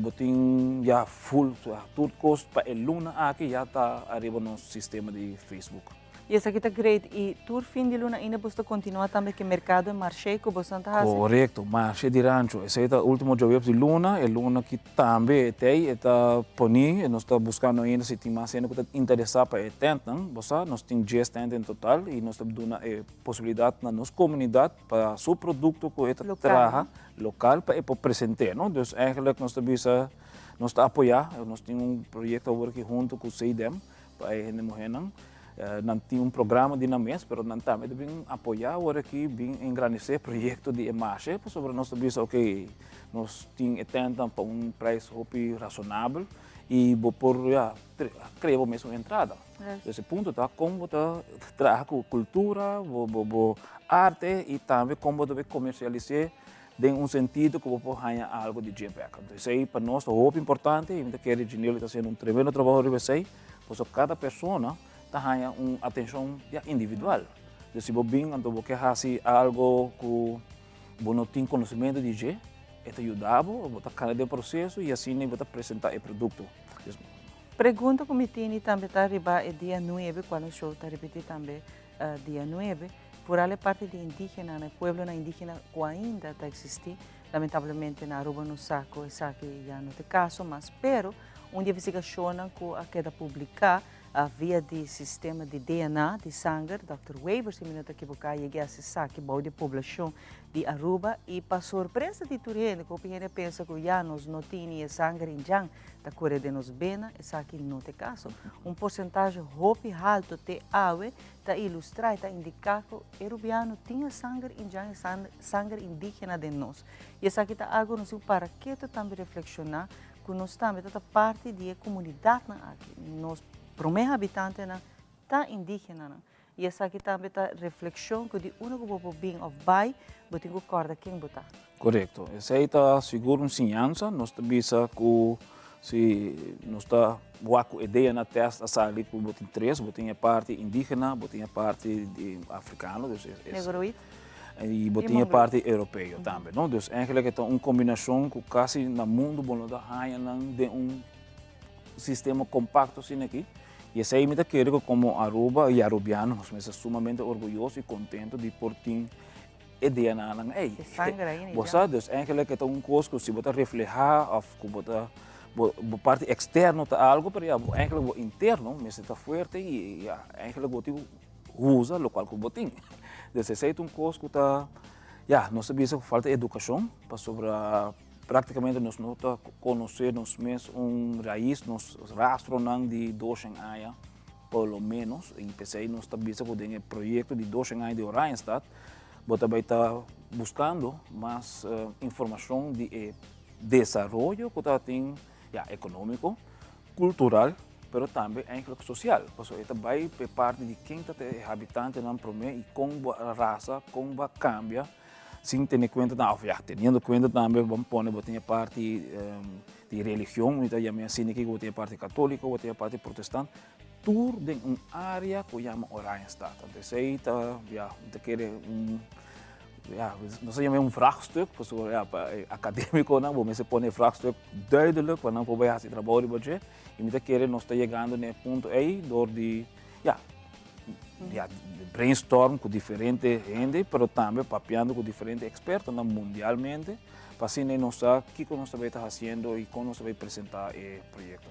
bo tin ya full tur kos pa e luna aki ya ta ariba nos sistema di Facebook. I esaki ta great i tur fin di luna ainda boso ta kontinuá tambe ku e merkado e marshe ku bosonan ta hasi? Korekto, marshe di rancho esei ta ultimo djaweps di luna, e luna aki Tambe e tei e ta poni, nos ta buskando ainda si tin mas hende ku ta interesá pa e tèntnan. Bo sa, nos tin dies tènt en total i nos ta duna e posibilidat na nos komunidat pa su produkto ku e ta traha lokal pa e por present'é, no. Dus eigenlijk nos ta bisa, nos ta apoyá, nos tin un proyekto awor aki huntu ku CDEM pa e hende muhénan. Nan tin un programa di nan mes, pero nan tambe ta bin apoyá awor aki, bin engrandesé e proyekto di e marshe, pasobra nos ta bisa, oke, nos tin e tèntnan pa un preis hopi rasonabel i bo por, ya, krea bo mes un entrada. Dus e punto ta kon bo ta traha ku kultura, bo bo arte i tambe kon bo ta bay komersialis'é den un sentido ku bo por haña algu di dje bèk. Anto esei pa nos ta hopi importante i mi ta kere Ginelio ta hasiendo un tremendo trabou riba esei. Pasobra kada persona ta haña un atenshon ya individual. Dus si bo bin anto bo ke hasi algo ku bo no tin konosementu di dje, e ta yuda bo, bo ta kana den proseso i asina bo ta presentá e produkto. Pregunta ku mi tini tambe ta riba e dia nuebe, kual nos show ta ripití tambe dia nuebe, foral e parti di indígenanan, e pueblonan indígena ku ainda ta eksistí, lamentablemente na Aruba nos sa ku esaki ya no ta e kaso mas, pero Un di investigashonnan ku a keda publiká Via di sistema di DNA di sanger, Dòkter Wever, si mi no ta ekiboká, yega hasi esaki bou di poblashon di Aruba i pa sorpresa di tur hende, ku hopi hende a pensa ku ya nos no tini e sanger indjan ta kore den nos bena, esaki no ta e kaso. Un porsentahe hopi halto te awe ta ilustrá i ta indiká ku e rubiano tin e sanger indjan, e sanger indígena den nos. I esaki ta algu nos tin ku para ketu tambe reflekshoná ku nos tambe ta ta parti di e komunidatnan aki. Nos promé habitantenan ta indígenanan. I esaki tambe ta reflekshon ku di unda ku bo por bin òf bai, bo tin ku kòrda ken bo ta. Korekto. Esei ta sigur un siñansa. Nos ta bisa ku si nos ta wak ku e DNA test a sali ku bo tin tres, bo tin e parti indígena, bo tin e parti di afrikano, dus es. Negroïd. I bo tin e parti europeo tambe, no? Dus eigenlijk e ta un kombinashon ku kasi na mundu bo no ta haña nan den un sistema kompakto asina aki. I esei mi ta kere ku komo Aruba i Arubiano nos mester sumamente orguyoso i kontento di por tin e DNA-nan ei. E sangre ei, Bo sa, dus eigenlijk e ta un kos ku si bo ta reflehá òf ku bo ta bo parti eksterno ta algu, pero ya eigenlijk bo interno mester ta fuerte i ya eigenlijk bo tin usa lokual ku bo tin. Dus esei ta un kos ku ta, ya, nos ta bisa ku falta edukashon pasobra praktikamente nos no ta konosé nos mes un rais, nos rastronan di doshen aña por lo ménos i p'esei nos ta bisa ku den e proyekto di doshen aña di Oranjestad bo ta bai ta buskando mas informashon di e desaroyo ku ta tin, ya, ekonómiko, kultural, pero tambe eigenlijk sosial, pasobra e ta bai pa e parti di ken ta e habitantenan promé i kon bo a rasa, kon bo a kambia, sin tene kuenta òf ya, teniendo kuenta tambe bo a pone bo tin e parti di religion, mi ta yama asina aki, bo tin e parti katóliko, bo tin e parti protestant, tur den un área ku yama Oranjestad. Anto esei ta, ya, mi ta kere un. Ja, nos a yama un vraagstuk, pasobra ja, pa e akademikonan bo mester pone e vraagstuk duidelijk pa nan por bai hasi trabou riba dje. I mi ta kere nos ta yegando na e punto ei dor di, ja, ja, brainstorm ku diferente hende, pero tambe papiando ku diferente ekspertonan mundialmente, pa asina nos sa kiko nos ta bai ta hasiendo i kon nos ta bai presentá e proyekto.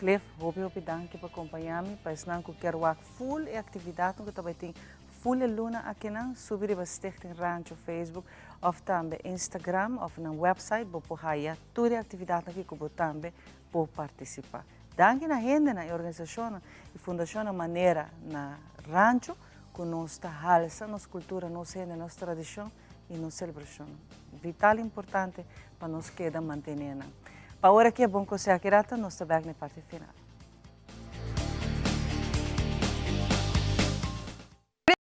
Cliff, hopi hopi danki pa kompañá mi. Pa esnan ku kier wak ful e aktividatnan ku ta bai tin Ful e luna akinan, subi riba Stichting Rancho Facebook of tambe Instagram of nan website bo por haya tur e actividadnan aki cu bo tambe por participa. Danki na hendenan y organisacionnan y fundacionnan manera na Rancho cu nos ta halsa nos cultura, nos hende, nos tradicion y nos celebracionnan. Vital importante pa nos keda mantene nan. Pa ora aki e bon conseho aki rato nos ta bek na e parti final.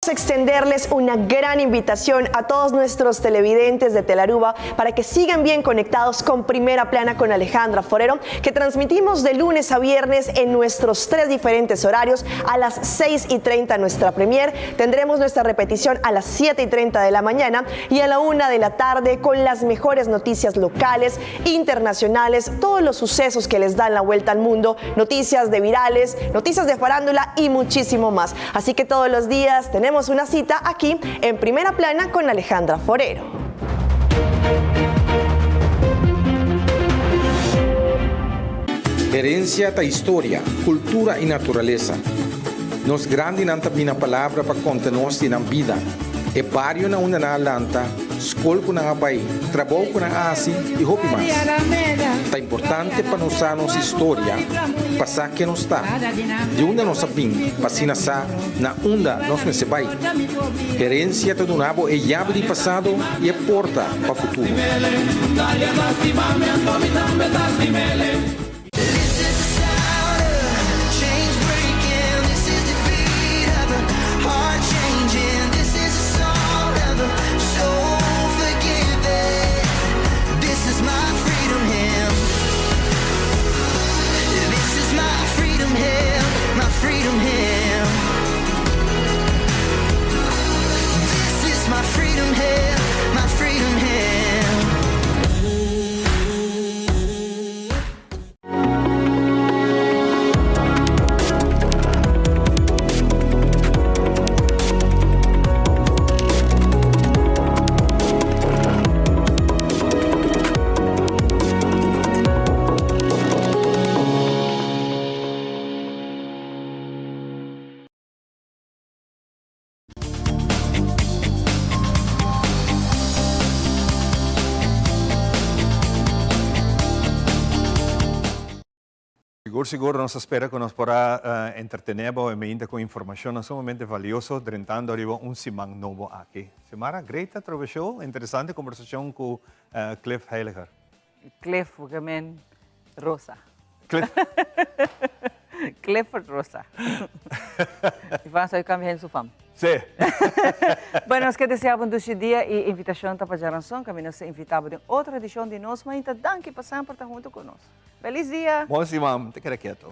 Queremos extenderles una gran invitación a todos nuestros televidentes de Telaruba para que sigan bien conectados con Primera Plana con Alejandra Forero, que transmitimos de lunes a viernes en nuestros tres diferentes horarios a las 6:30 nuestra premier. Tendremos nuestra repetición a las 7:30 de la mañana y a la 1 de la tarde con las mejores noticias locales, internacionales, todos los sucesos que les dan la vuelta al mundo, noticias de virales, noticias de farándula y muchísimo más. Así que todos los días tenemos una cita aquí en Primera Plana con Alejandra Forero. Herencia ta historia, cultura y naturalesa. Nos grandinan ta bina palabra pa conta nos di nan bida, e bario na unda nan a lanta, skol ku nan a bai, trabou ku nan a hasi i hopi mas. Ta importante pa nos sa nos historia pa sa ken nos ta, di unda nos a bin pa asina sa na unda nos mester bai. Herensia ta duna bo e yabi di pasado i e porta pa futuro. Sigur sigur nos ta spera ku nos por a entretené bo e meinta ku informashonnan sumamente valioso drentando riba un siman nobo aki. Xiomara, great atrobe show, interesante kombersashon ku Cliff Heiliger. Cliff, bo ke men Rosa. Cliff. Clifford Rosa. Ivan sa cambia hen su fam. Sí. Bueno, nos ke desea bo un dushi dia y invitacion ta pa djaranson. Caminda nos ta invita bo den otro edicion di Nos Mainta. Danki pa semper ta hunto cu nos. Feliz dia! Bon siman, te keda keto.